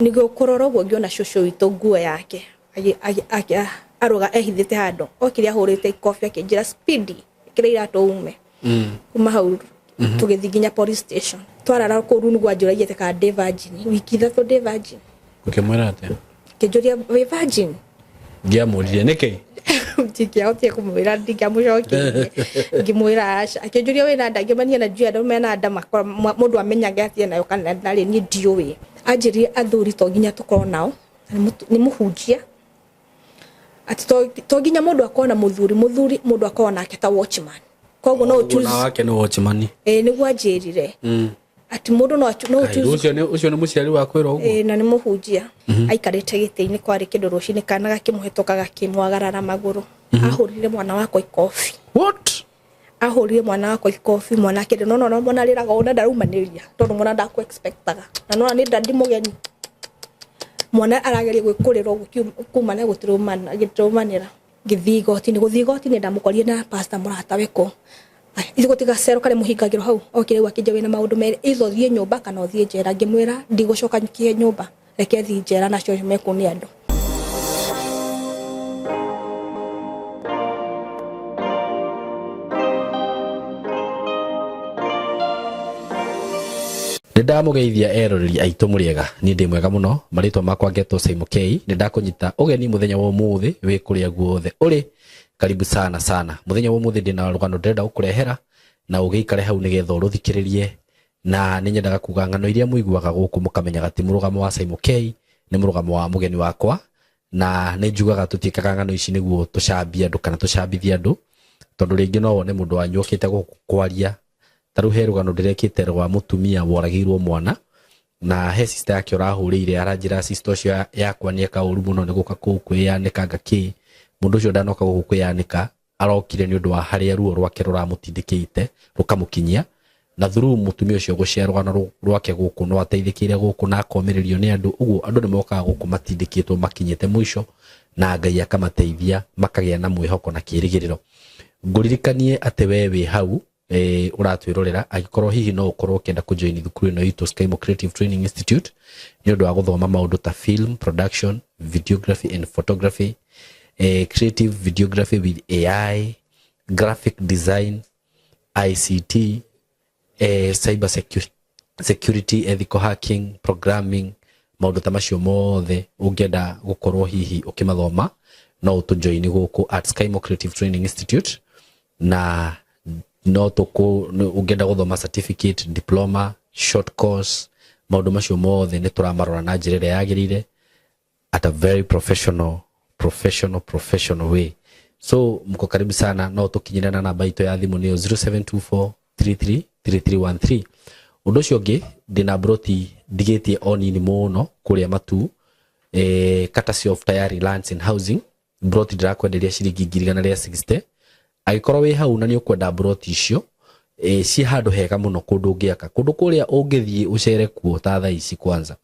Nĩguo kũrora ũguo ngĩona cũcũ witũ nguo yake arũga ehithĩte handũ okire ahũrĩte ikobi akĩnjĩra speedy ĩkĩra iratũ ume. Kuma hau tũgĩthiĩ nginya police station, twarara kũu rĩu nĩguo anjũragia atĩ kana ndĩ virgin, wiki 3 ndĩ virgin. Ũkĩmwĩra atĩa? Akĩnjũria wĩ virgin. Ngĩamũririe nĩkĩ? Ndingĩahotire kũmwĩra, ndingĩamũcokeirie, ngĩmwĩra aca. Akĩnjũria wĩna nda, ngĩmania na njui andũ mena nda makora mũndũ amenyaga atĩ enayo kana ndarĩ, niĩ ndiũĩ. Anjĩrire athuri to nginya tũkorwo nao, nĩ mũhunjia, atĩ to nginya mũndũ akorwo na mũthuri, mũthuri mũndũ akorwo nake ta watchman, koguo no Ũguo na choose. Wake nĩ watchman. Ĩĩ, nĩguo anjĩrire atĩ mũndũ no Kaĩ, choose. Ũcio nĩ mũciari wa kwĩrwo ũguo? Ĩĩ, na nĩ mũhunjia. Aikarĩte gĩtĩ-inĩ, kwarĩ kĩndũ rũcinĩ, kana gakĩmũhĩtũka gakĩmwagarara magũrũ, ahũrire mwana wakwa ikobi. What? Ahũrire mwana wakwa ikobi, mwana akĩrĩ no no mwana arĩraga ũna ndaraumanĩria tondũ mwana ndakũ expectaga na nona nĩ ndandi mũgeni, mwana arageria gwĩkũrĩra ũguo kuma na gũtirũmanĩra. Ngĩthiĩ igoti-inĩ, gũthiĩ igoti-inĩ ndamũkorire na pastor mũratawe kũu. Ithuĩ gũtirĩ gacero karĩa mũhingagĩrwo hau, okire hau akĩnjĩra wĩna maũndũ merĩ, either ũthiĩ nyũmba kana ũthiĩ njera. Ngĩmwĩra ndigũcoka nyikie nyũmba, reke thiĩ njera nacio mekwo nĩ andũ. Nĩ ndamũgeithia eroreri aitũ, mũrĩega? Niĩ ndĩ mwega mũno. Marĩtwa makwa ngetwo Simon K. Nĩ ndakũnyita ũgeni mũthenya wa ũmũthĩ wĩ kũrĩa guothe ũrĩ, karibu sana sana. Mũthenya wa ũmũthĩ ndĩna rũgano ndĩrenda gũkũrehera na ũgĩikare hau nĩgetha ũrũthikĩrĩrie, na nĩ nyendaga kuga ng'ano iria mũiguaga gũkũ mũkamenyaga ti mũrũgamo wa Simon K, nĩ mũrũgamo wa mũgeni wakwa. Na nĩ njugaga tũtiĩkaga ng'ano ici nĩguo tũcambie andũ kana tũcambithie andũ, tondũ rĩngĩ no wone mũndũ wanyu okĩte gũkũ kwaria. Ta rĩu he rũgano ndĩrekĩte rwa mũtumia woragĩirwo mwana, na he sister yake ũrahũrĩire aranjĩra sister ũcio yakwa nĩ eka ũru mũno nĩ gũka kũu kwĩyanĩka ngakĩ. Mũndũ ũcio ndanoka gũkũ kwĩyanĩka, arokire nĩ ũndũ wa harĩa ruo rwake rũramũtindĩkĩte rũkamũkinyia. Na through mũtumia ũcio gũshare rũgano rwake gũkũ, no ateithĩkĩire gũkũ na akomĩrĩrio nĩ andũ. Ũguo andũ nĩ mokaga gũkũ matindĩkĩtwo makinyĩte mũico, na Ngai akamateithia makagĩa na mwĩhoko na kĩrĩgĩrĩro. Ngũririkanie atĩ we wĩ hau ũratwĩrorera, angĩkorwo hihi no ũkorwo ũkĩenda kũjoin thukuru ĩno itũ Skymo Creative Training Institute nĩ ũndũ wa gũthoma maũndũ ta film production, videography and photography, creative videography with AI, graphic design, ICT, cyber security, ethical hacking, programming, maũndũ ta macio mothe ũngĩenda gũkorwo hihi ũkĩmathoma, no ũtũjoin gũkũ at Skymo Creative Training Institute. Na no tũkũ ũngĩenda gũthoma certificate, diploma, short course, maũndũ macio mothe nĩ tũramarora na njĩra ĩrĩa yagĩrĩire at a very professional professional professional way. So mko karibu sana. No tũkinyĩre na namba itũ ya thimũ nĩyo 0724 333313. Ũndũ ũcio ũngĩ, ndĩna broti ndigĩtie o nini mũno kũrĩa Matu, courtesy of Tayari Lands and Housing. Broti ndĩrakwenderia ciringi 160,000. Angĩkorwo wĩ hau na nĩ ũkwenda broti icio, ciĩ handũ hega mũno, kũndũ ũngĩaka, kũndũ kũrĩa ũngĩthiĩ ũcere kuo ta thaa ici kwanza,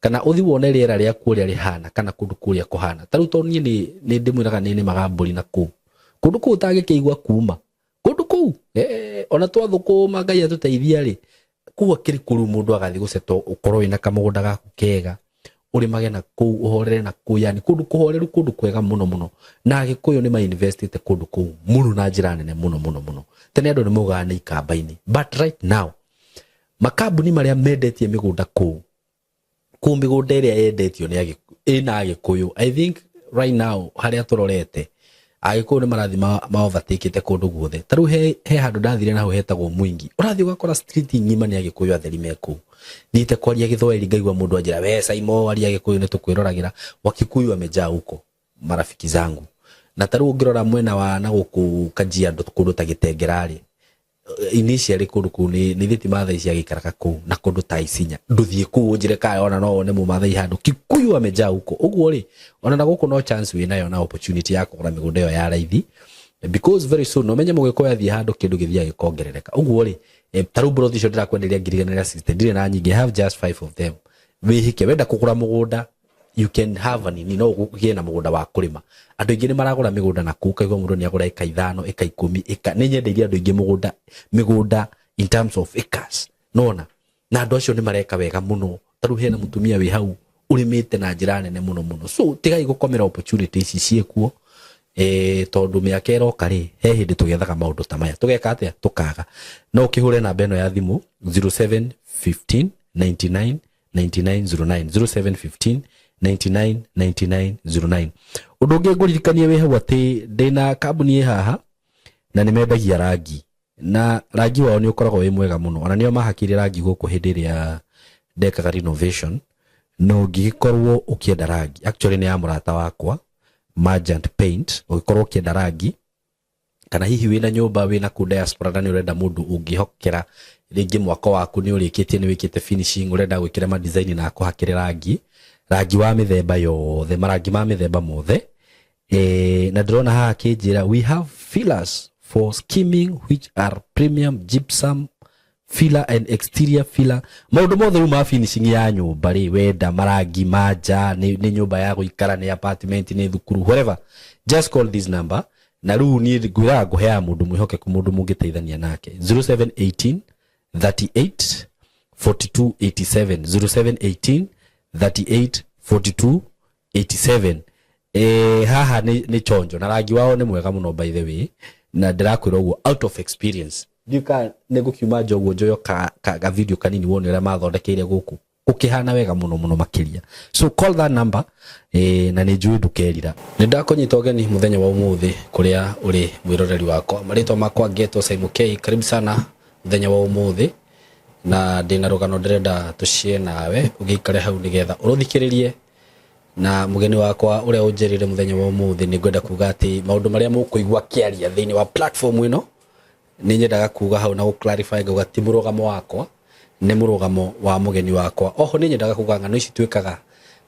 kana ũthi wone rĩera rĩakuo ũrĩa rĩhana, kana kũndũ kũrĩa kũhana. Ta rĩu tondũ niĩ nĩ ndĩmwĩraga nĩ nĩmaga mbũri na kũu kũndũ kũu ũtangĩkĩigua kuma kũndũ kũu, ona twathũkũma Ngai atũteithia rĩ, kũu akĩrĩ kũru mũndũ agathiĩ gũcetwo, ũkorwo wĩna kamũgũnda gaku kega, ũrĩmage na kũu, ũhorere na kũu, yani kũndũ kũhoreru, kũndũ kwega mũno mũno. Na Agĩkũyũ nĩ mainvestĩte kũndũ kũu mũno na njĩra nene mũno mũno mũno. Tene andũ nĩ maugaga nĩ ikamba-inĩ, but right now makambuni marĩa mendetie mĩgũnda kũu, kũu mĩgũnda ĩrĩa yendetio nĩ ĩna Agĩkũyũ, I think right now harĩa tũrorete Agĩkũyũ nĩ marathiĩ ma overtakeĩte kũndũ guothe. Ta rĩu he handũ ndathire naho hetagwo Mwingi, ũrathiĩ ũgakora street ng'ima nĩ Agĩkũyũ atheri me kũu. Thiĩte kwaria Gĩthwaĩri ngaigua mũndũ anjĩra, "We Saimo, aria Gĩkũyũ nĩ tũkwĩroragĩra." Wakikuyu wamejaa huko, marafiki zangu. Na ta rĩu ũngĩrora mwena wa na gũkũ Kajiado, kũndũ ta Gĩtengera rĩ, initially kũndũ kũu nĩ thĩ ti Maathai ciagĩikaraga kũu, na kũndũ ta Isinya ndũthiĩ kũu ũnjĩre kaya ona no wone mũmathai handũ. Kikuyu wamejaa huko. Ũguo rĩ, ona na gũkũ no chance wĩ nayo na opportunity ya kũgũra mĩgũnda ĩyo ya raithi, because very soon ũmenye mũgĩkũyũ athiĩ handũ kĩndũ gĩthiaga gĩkongerereka. Ũguo rĩ, ta rĩu broti icio ndĩrakwenderia 160,000, ndirĩ na nyingĩ, I have just five of them. Wĩhike wenda kũgũra mũgũnda, you can have a nini, no ũgĩe na mũgũnda wa kũrĩma. Andũ aingĩ nĩ maragũra mĩgũnda na kũu, kaigua mũndũ nĩ agũra ĩka 5, ĩka 10, ĩka. Nĩ nyendeirie andũ aingĩ mũgũnda, mĩgũnda in terms of acres, nona na andũ acio nĩ mareka wega mũno. Ta rĩu hena mũtumia wĩ hau Ũrĩmĩte na njĩra nene mũno mũno. So tigai gũkomera opportunity ici ciĩkuo, tondũ mĩaka ĩroka rĩ, he hĩndĩ tũgethaga maũndũ ta maya, tũgeka atĩa? Tũkaga. No ũkĩhũre namba ĩno ya thimũ, 0715 99 9909, 0715 99 9909. Ũndũ ũngĩ ngũririkanie wĩ hau atĩ ndĩna kambuni ĩ haha na nĩ mendagia rangi, na rangi wao nĩ ũkoragwo wĩ mwega mũno. Ona nĩo mahakire rangi gũkũ hĩndĩ ĩrĩa ndekaga renovation. No ũngĩgĩkorwo ũkĩenda rangi, actually nĩ ya mũrata wakwa, Merchant Paint. Ũngĩkorwo ũkĩenda rangi, kana hihi wĩna nyũmba wĩna kũu diaspora na nĩ ũrenda mũndũ ũngĩhokera, rĩngĩ mwako waku nĩ ũrĩkĩtie, nĩ wĩkĩte finishing, ũrenda gwĩkĩra ma design na akũhakĩre rangi, rangi wa mĩthemba yothe, marangi ma mĩthemba mothe. Na ndĩrona haha akĩnjĩra, "We have fillers for skimming, which are premium gypsum filler and exterior filler." Maũndũ mothe rĩu ma finishing ya nyũmba rĩ, wenda marangi ma nja, nĩ nyũmba ya gũikara, nĩ apartment, nĩ thukuru, whatever, just call this number. Na rĩu niĩ ngwĩraga ngũheaga mũndũ mwĩhokeku, mũndũ mũngĩteithania nake, 0718 38 42 87, 0718 38 42 87. Haha nĩ chonjo na rangi wao nĩ mwega mũno, by the way, na ndĩrakwĩra ũguo out of experience. Ndiũĩ kana nĩ ngũkiuma nja ũguo njoyo ka video kanini wone ũrĩa mathondekeire gũkũ gũkĩhana wega mũno mũno makĩria. So call that number, na nĩ njũĩ ndũkerira. Nĩ ndakũnyita ũgeni mũthenya wa ũmũthĩ kũrĩa ũrĩ mwĩroreri wakwa. Marĩtwa makwa ngetwo Simon K. Karibu sana mũthenya wa ũmũthĩ, na ndĩna rũgano ndĩrenda tũcie nawe, ũgĩikare hau nĩgetha ũrũthikĩrĩrie. Na mũgeni wakwa ũrĩa ũnjĩrĩire mũthenya wa ũmũthĩ, nĩ ngwenda kuga atĩ maũndũ marĩa mũkũigua kĩaria thĩinĩ wa platform ĩno, nĩ nyendaga kuga hau na gũ clarify ngauga ti mũrũgamo wakwa, nĩ mũrũgamo wa mũgeni wakwa. Oho nĩ nyendaga kuga ng'ano ici twĩkaga,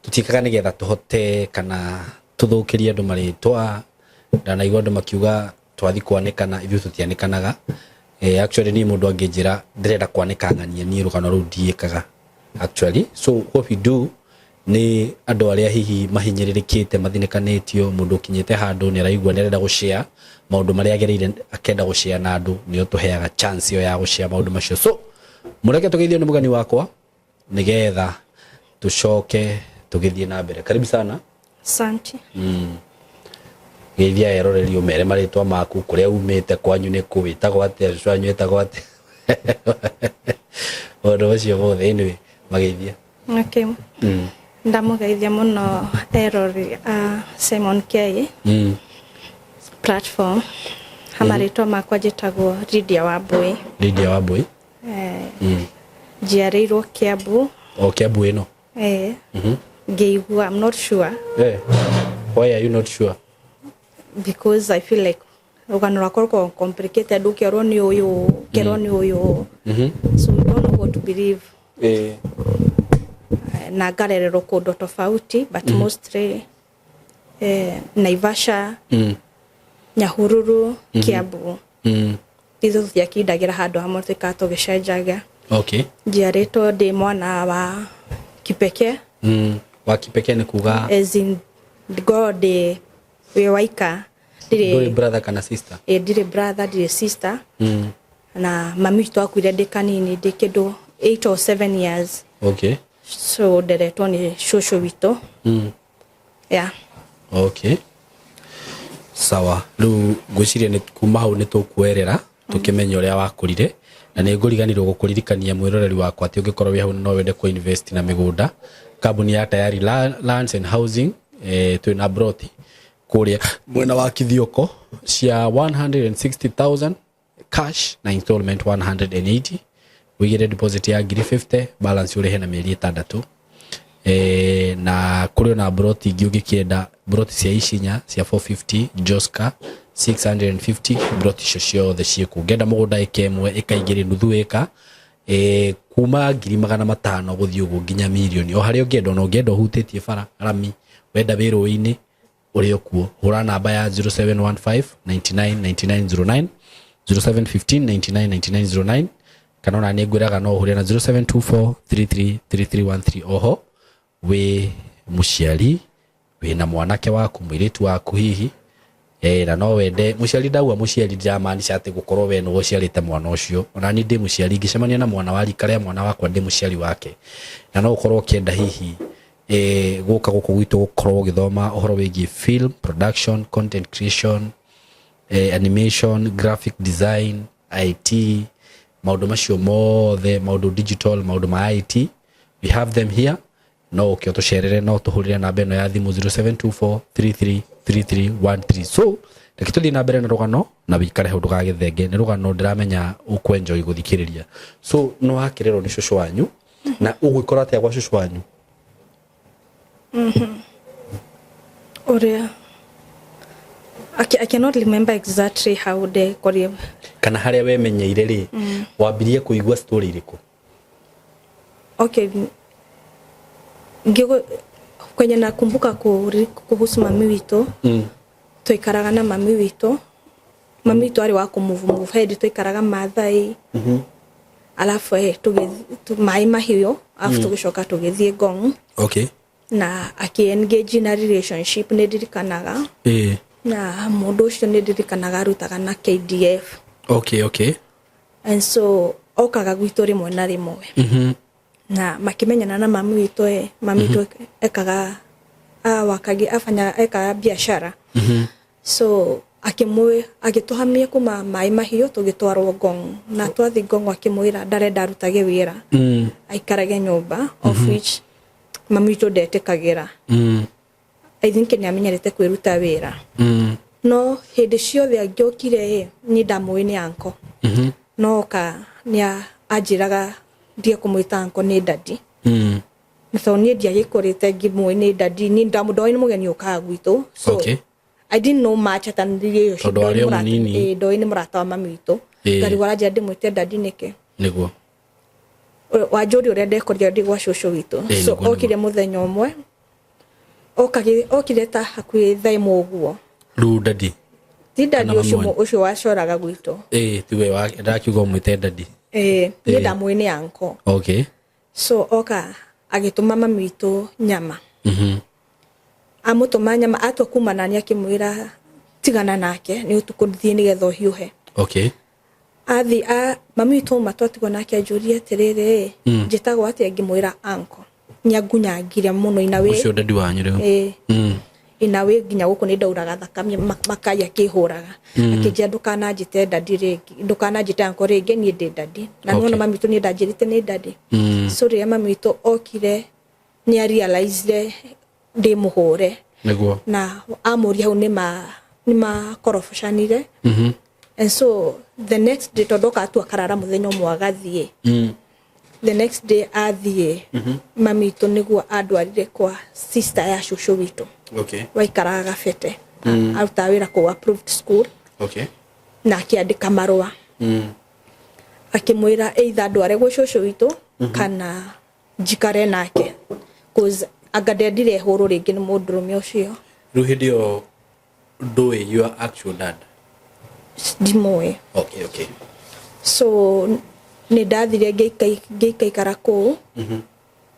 tũtiĩkaga nĩgetha tũhote kana tũthũkĩrie andũ marĩtwa. Ndanaigua andũ makiuga twathi kwanĩkana, ithuĩ tũtianĩkanaga. Actually niĩ mũndũ angĩnjĩra ndĩrenda kwanĩka ng'ania, niĩ rũgano rũu ndiĩkaga actually. So what we do nĩ andũ arĩa hihi mahinyĩrĩrĩkĩte, mathinĩkanĩtio, mũndũ ũkinyĩte handũ nĩ araigua nĩ arenda gũshare maũndũ marĩa agereire, akenda gũshare na andũ, nĩo tũheaga chance ĩyo ya gũshare maũndũ macio. So mũreke tũgeithio nĩ mũgeni wakwa nĩgetha tũcoke tũgĩthiĩ na mbere. Karibu sana. Asante. Geithia eroreri, ũmere marĩtwa maku, kũrĩa umĩte, kwanyu nĩ kũ, wĩtagwo atĩa, cũcũ wanyu etagwo atĩa, maũndũ macio mothe. Anyway, mageithia. Okay. Ndamũgeithia mũno erori a Simon K platform. Ha marĩtwa makwa njĩtagwo Lydia Wambui. Lydia Wambui. Njiarĩirwo Kiambu. O Kiambu ĩno? Eh, ngĩigua, I'm not sure. Why are you not sure? Because I feel like rũgano rwakwa rũkoragwo complicated, ũkerwo nĩ ũyũ, ũkerwo nĩ ũyũ, so you don't know what to believe. Na ngarererwo kũndũ tofauti, but mostly Naivasha, Nyahururu, Kiambu. Ithuĩ tũtiakindagĩra handũ hamwe, tũikara tũgĩcenjagia. Njiarĩtwo ndĩ mwana wa kipekee. Wa kipekee nĩ kuga? As in ngorwo ndĩ wĩ waika. Ndũrĩ ndirĩ brother kana sister? Ĩ, ndirĩ brother, ndirĩ sister. Na mami witũ akuire ndĩ kanini, ndĩ kĩndũ 8 or 7 years. So nderetwo nĩ cũcũ witũ. Yeah. Okay, sawa. Rĩu ngwĩciria nĩ kuma hau nĩ tũkuerera tũkĩmenya ũrĩa wakũrire. Na nĩ ngũriganĩrwo gũkũririkania mwĩroreri wakwa atĩ ũngĩkorwo wĩ hau no wende kũ invest na mĩgũnda, kambuni ya Tayari Lands and Housing, twĩna broti kũrĩa mwena wa Kithioko cia 160,000 cash na installment 180. Wĩigĩre deposit ya ngiri 50, balance ũrĩhe na mĩeri 6. Na kũrĩ ona broti ingĩ ũngĩkĩenda, broti cia Isinya cia 450, Joska 650, broti icio ciothe ciĩkuo. Ũngĩenda mũgũnda ĩka 1, ĩka 2, nuthu ĩka, kuma ngiri 500 gũthiĩ ũguo nginya mirioni, o harĩa ũngĩenda. Ona ũngĩenda ũhutĩtie bara rami, wenda wĩ rũĩ-inĩ, ũrĩ o kuo. Hũra namba ya 0715 99 9909, 0715 99 9909, kana ona nĩ ngwĩraga no ũhũre na 0724 33 3313. Oho wĩ mũciari wĩna mwanake waku, mũirĩtu waku hihi, na no wende mũciari, ndauga mũciari ndiramaanisha atĩ gũkorwo we nĩwe ũciarĩte mwana ũcio. Ona niĩ ndĩ mũciari, ngĩcemania na mwana wa rika rĩa mwana wakwa, ndĩ mũciari wake. Na no ũkorwo ũkĩenda hihi Gũka gũkũ gwitũ gũkorwo ũgĩthoma ũhoro wĩgiĩ film production, content creation, animation, graphic design, IT, maũndũ macio mothe, maũndũ digital, maũndũ ma IT, we have them here. No ũke ũtũcerere, no tũhũrĩre namba ĩno ya thimũ 0724333313. So reke tũthiĩ na mbere na rũgano na wĩikare hau ndũgagĩthenge, nĩ rũgano ndĩramenya ũkwenjoy gũthikĩrĩria. So no wakĩrerwo nĩ cũcũ wanyu na ũgwĩkora atĩa gwa cũcũ wanyu? Ũrĩa I cannot remember exactly how ndekorire. Kana harĩa wemenyeire rĩ, wambirie kũigua story irĩkũ? Okay, ngĩgo kwenye nakumbuka kuhusu mami witũ, twaikaraga na mami witũ. Mami witũ arĩ wa kũmove move. Hĩndĩ twaikaraga Mathai, alafu Maĩ Mahiũ, alafu tũgĩcoka tũgĩthiĩ Ngong. Na akĩ engage na relationship, nĩ ndirikanaga, na mũndũ ũcio nĩ ndirikanaga arutaga na KDF. And so okaga gwitũ rĩmwe na rĩmwe, na makimenyana na mami witũ. Mami witũ ekaga awakagi afanya ekaga biashara, so akĩmwĩ agĩtũhamia kuma Maĩ Mahiũ tũgĩtwarwo Ngong. Na twathiĩ Ngong akĩmwĩra ndarenda arutage wĩra, aikarage nyũmba, of which mami witũ ndetĩkagĩra. I think nĩ amenyerete kwĩruta wĩra. No hĩndĩ ciothe angĩokire ĩ, niĩ ndamũĩ nĩ anko, no oka nĩ anjĩraga ndige kũmwĩta uncle, nĩ daddy. Na tondũ niĩ ndiagĩkũrĩte ngĩmũĩ nĩ daddy, niĩ ndoĩ nĩ mũgeni ũkaga gwitũ, so I didn't know much ata Tondũ warĩ o mũnini. Ndoĩ nĩ mũrata wa mami witũ. Ngarigwo aranjĩra ndĩmwĩte daddy nĩkĩ. Wanjũria ũrĩa ndekorire ndĩ gwa cũcũ witũ. So okire mũthenya ũmwe, okire ta hakuhĩ thaa 1 ũguo. Rĩu daddy? Ti daddy. Kana mami ũcio wanyu? Ũcio wacoraga gwitũ. Ĩ, tiwe ndakiuga ũmwĩte daddy. Ĩ, niĩ ndamũĩ nĩ uncle. So oka agĩtũma mami witũ nyama. Amũtũma nyama, atua kuma nani akĩmwĩra tigana nake, nĩ ũtukũ, thiĩ nĩgetha ũhiũhe. Athi mami witũ auma twatigwo nake, anjũria atĩrĩrĩ, njĩtagwo atĩa? Ngĩmwĩra uncle. Nĩangunyangire mũno ina wĩ Ũcio daddy wanyu rĩu? Ĩ. Ina wĩ nginya gũkũ nĩ ndauraga thakame, makai akĩhũraga, akĩnjĩra ndũkananjĩte daddy rĩngĩ, ndũkananjĩte uncle rĩngĩ, niĩ ndĩ daddy. Na nĩwona mami witũ niĩ ndanjĩrĩte nĩ daddy. So rĩrĩa mami witũ okire nĩ arealizire ndĩ mũhũre. Na amũria hau nĩ makorobocanire. And so the next day, tondũ oka atua karara mũthenya ũmwe agathiĩ, the next day athiĩ, mami witũ nĩguo andwarire kwa sister ya cũcũ witũ waikaraga Gabete, arutaga wĩra kũu approved school, na akĩandĩka marũa, akĩmwĩra either ndware gwĩ cũcũ witũ kana njikare nake, cause anga ndendire hũrwo rĩngĩ nĩ mũndũrũme ũcio. Rĩu hĩndĩ ĩyo ndũĩ your actual dad? Ndimũĩ. So nĩ ndathire ngĩikaikara kũu,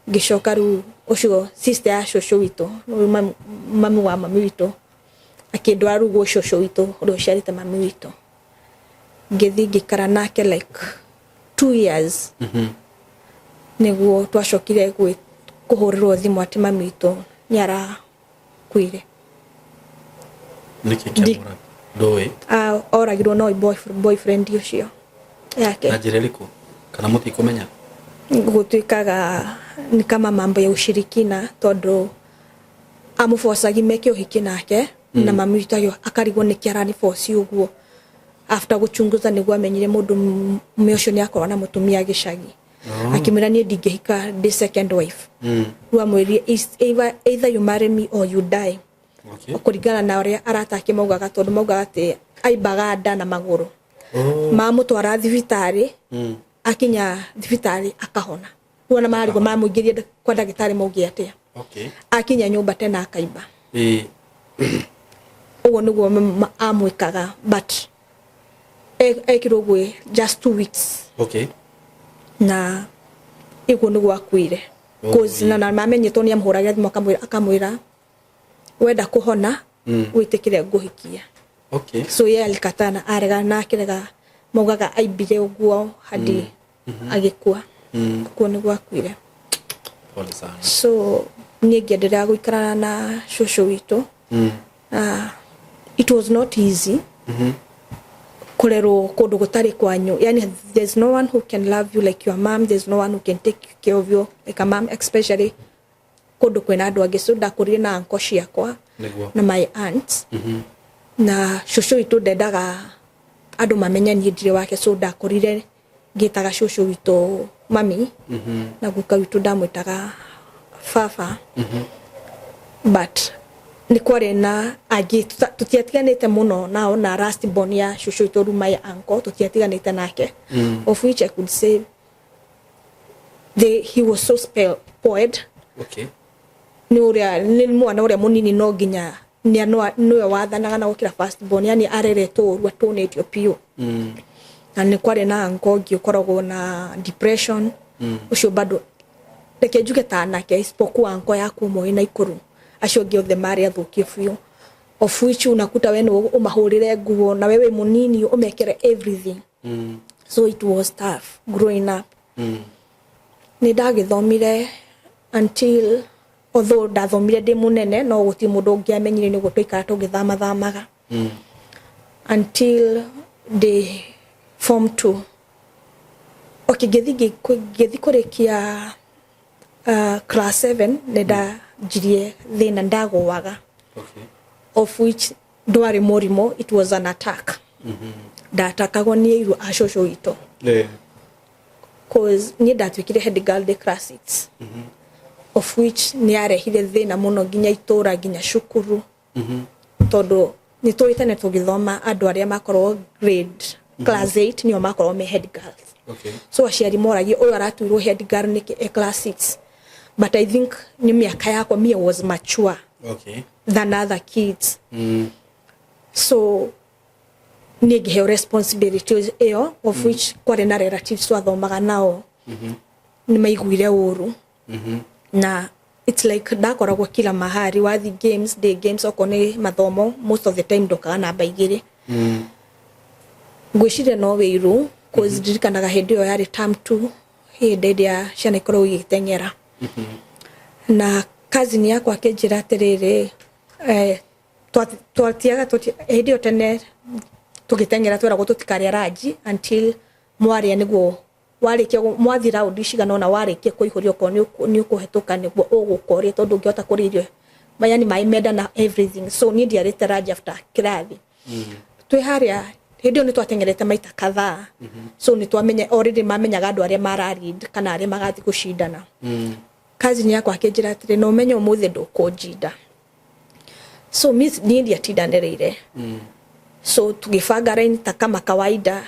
ngĩcoka rĩu ũcio sister ya cũcũ witũ, rĩu mami wa mami witũ, akĩndwara rĩu gwĩ cũcũ witũ ũrĩa ũciarĩte mami witũ. Ngĩthiĩ ngĩikara nake like 2 years, nĩguo twacokire kũhũrĩrwo thimũ atĩ mami witũ nĩ arakuire. Nĩkĩ kĩamũra ndũĩ? Ah, oragirwo no boyfriend ũcio yake. Na njĩra ĩrĩkũ, kana mũtikũmenya? Gũtuĩkaga ni kama mambo ya ushirikina, tondũ amũbocagi meke ũhiki nake, na mami witũ akarigwo nĩkĩ araniboci ũguo. After gũchunguza nĩguo amenyire mũndũ mume ũcio nĩ akorwo na mũtumia gĩcagi. Akĩmwĩra niĩ ndingĩhika ndĩ second wife. Rĩu amwĩrire, "Either you marry me or you die." Kũringana na ũrĩa arata ake maugaga, tondũ maugaga atĩ aimbaga nda na magũrũ. Mamũtwara thibitarĩ, akinya thibitarĩ akahona. Rĩu ona marigwo mamũingĩrie kwa ndagĩtarĩ mauge atĩa. Akinya nyũmba tena akaimba. Ũguo nĩguo amwĩkaga, but ekirwo ũguo just 2 weeks, na ĩguo nĩguo akuire. Cause na mamenyetwo nĩ amũhũragĩra thimũ akamwĩra wenda kũhona, wĩtĩkĩre ngũhikia. So yeye alikataa na arega na akĩrega, maugaga aimbire ũguo hadi agĩkua. Ũguo nĩguo akuire. Pole sana. So Niĩ ngĩenderea gũikarana na cũcũ witũ. It was not easy kũrerwo kũndũ gũtarĩ kwanyu. Yani there's no one who can love you like your mom, there's no one who can take care of you like a mom, especially kũndũ kwĩna andũ angĩ. So ndakũrire na anko ciakwa Nĩguo. Na my aunts, na cũcũ witũ ndendaga andũ mamenye niĩ ndirĩ wake, so ndakũrire ngĩtaga cũcũ witũ mami na guka witũ ndamwĩtaga baba. But nĩ kwarĩ na angĩ tũtiatiganĩte mũno nao, na last born ya cũcũ witũ, rĩu my uncle, tũtiatiganĩte nake, of which I could say he was so spoiled. Nĩ ũrĩa nĩ mwana ũrĩa mũnini, no nginya nĩwe wathanaga na gũkĩra first born, yani areretwo ũru, atũnĩtio biũ. Na nĩ kwarĩ na uncle ũngĩ ũkoragwo na depression. Ũcio bado reke njuge ta anake, isipokuwa uncle yaku ũmwe wĩna ikũrũ, acio angĩ othe marĩ athũkie biũ, of which unakuta we nĩ ũmahũrĩre nguo na we wĩ mũnini ũmekĩre everything. So it was tough growing up. Nĩ ndagĩthomire until, although ndathomire ndĩ mũnene, no gũtirĩ mũndũ ũngĩamenyire nĩguo twaikara tũgĩthamathamaga until ndĩ form 2. Okay, ngĩthiĩ kũrĩkia class 7, nĩ ndanjirie thĩna, ndagũaga, of which ndwarĩ mũrimũ, it was an attack. Ndatakagwo nĩ airu a cũcũ witũ, cause niĩ ndatuĩkire head girl ndĩ class 6, of which nĩ yarehire thĩna mũno nginya itũra, nginya cukuru, tondũ nĩ tũĩ tene tũgĩthoma andũ arĩa makorwo grade class 8 nĩo makorwo me head girls. So aciari moragia, ũyũ aratuirwo head girl nĩkĩ e class 6? But I think nĩ mĩaka yakwa, me was mature than other kids. So niĩ ngĩheo responsibility ĩyo, of which kwarĩ na relatives twathomaga nao nĩ maiguire ũru. Na it's like ndakoragwo kila mahali, wathi games, day games, okorwo nĩ mathomo, most of the time ndokaga namba 2. Ngwĩciria no wĩiru, cause ndirikanaga hĩndĩ ĩyo yarĩ term 2, hĩndĩ ĩrĩa ciana ikoragwo igĩteng'era. Na cousin yakwa akĩnjĩra atĩrĩrĩ, twatiaga hĩndĩ ĩyo tene tũgĩteng'era tweragwo tũtikarĩa ranji until mwarĩa, nĩguo warĩkia mwathi raundi cigana ũna, warĩkia kũihũria okorwo nĩ ũkũhetũka nĩguo ũgũka ũrĩe, tondũ ũngĩhota kũrĩa irio yani maĩ menda na everything. So niĩ ndiarĩte ranji after kĩrathi. Twĩ harĩa hĩndĩ ĩyo nĩ twateng'erete maita kadhaa, so nĩ twamenya already, mamenyaga andũ arĩa mara lead kana arĩa magathiĩ gũcindana. Cousin yakwa akĩnjĩra atĩrĩ, "No ũmenye ũmũthĩ ndũkũnjinda." So miss niĩ ndiatindanĩrĩire. So tũgĩbanga raini ta kama kawaida.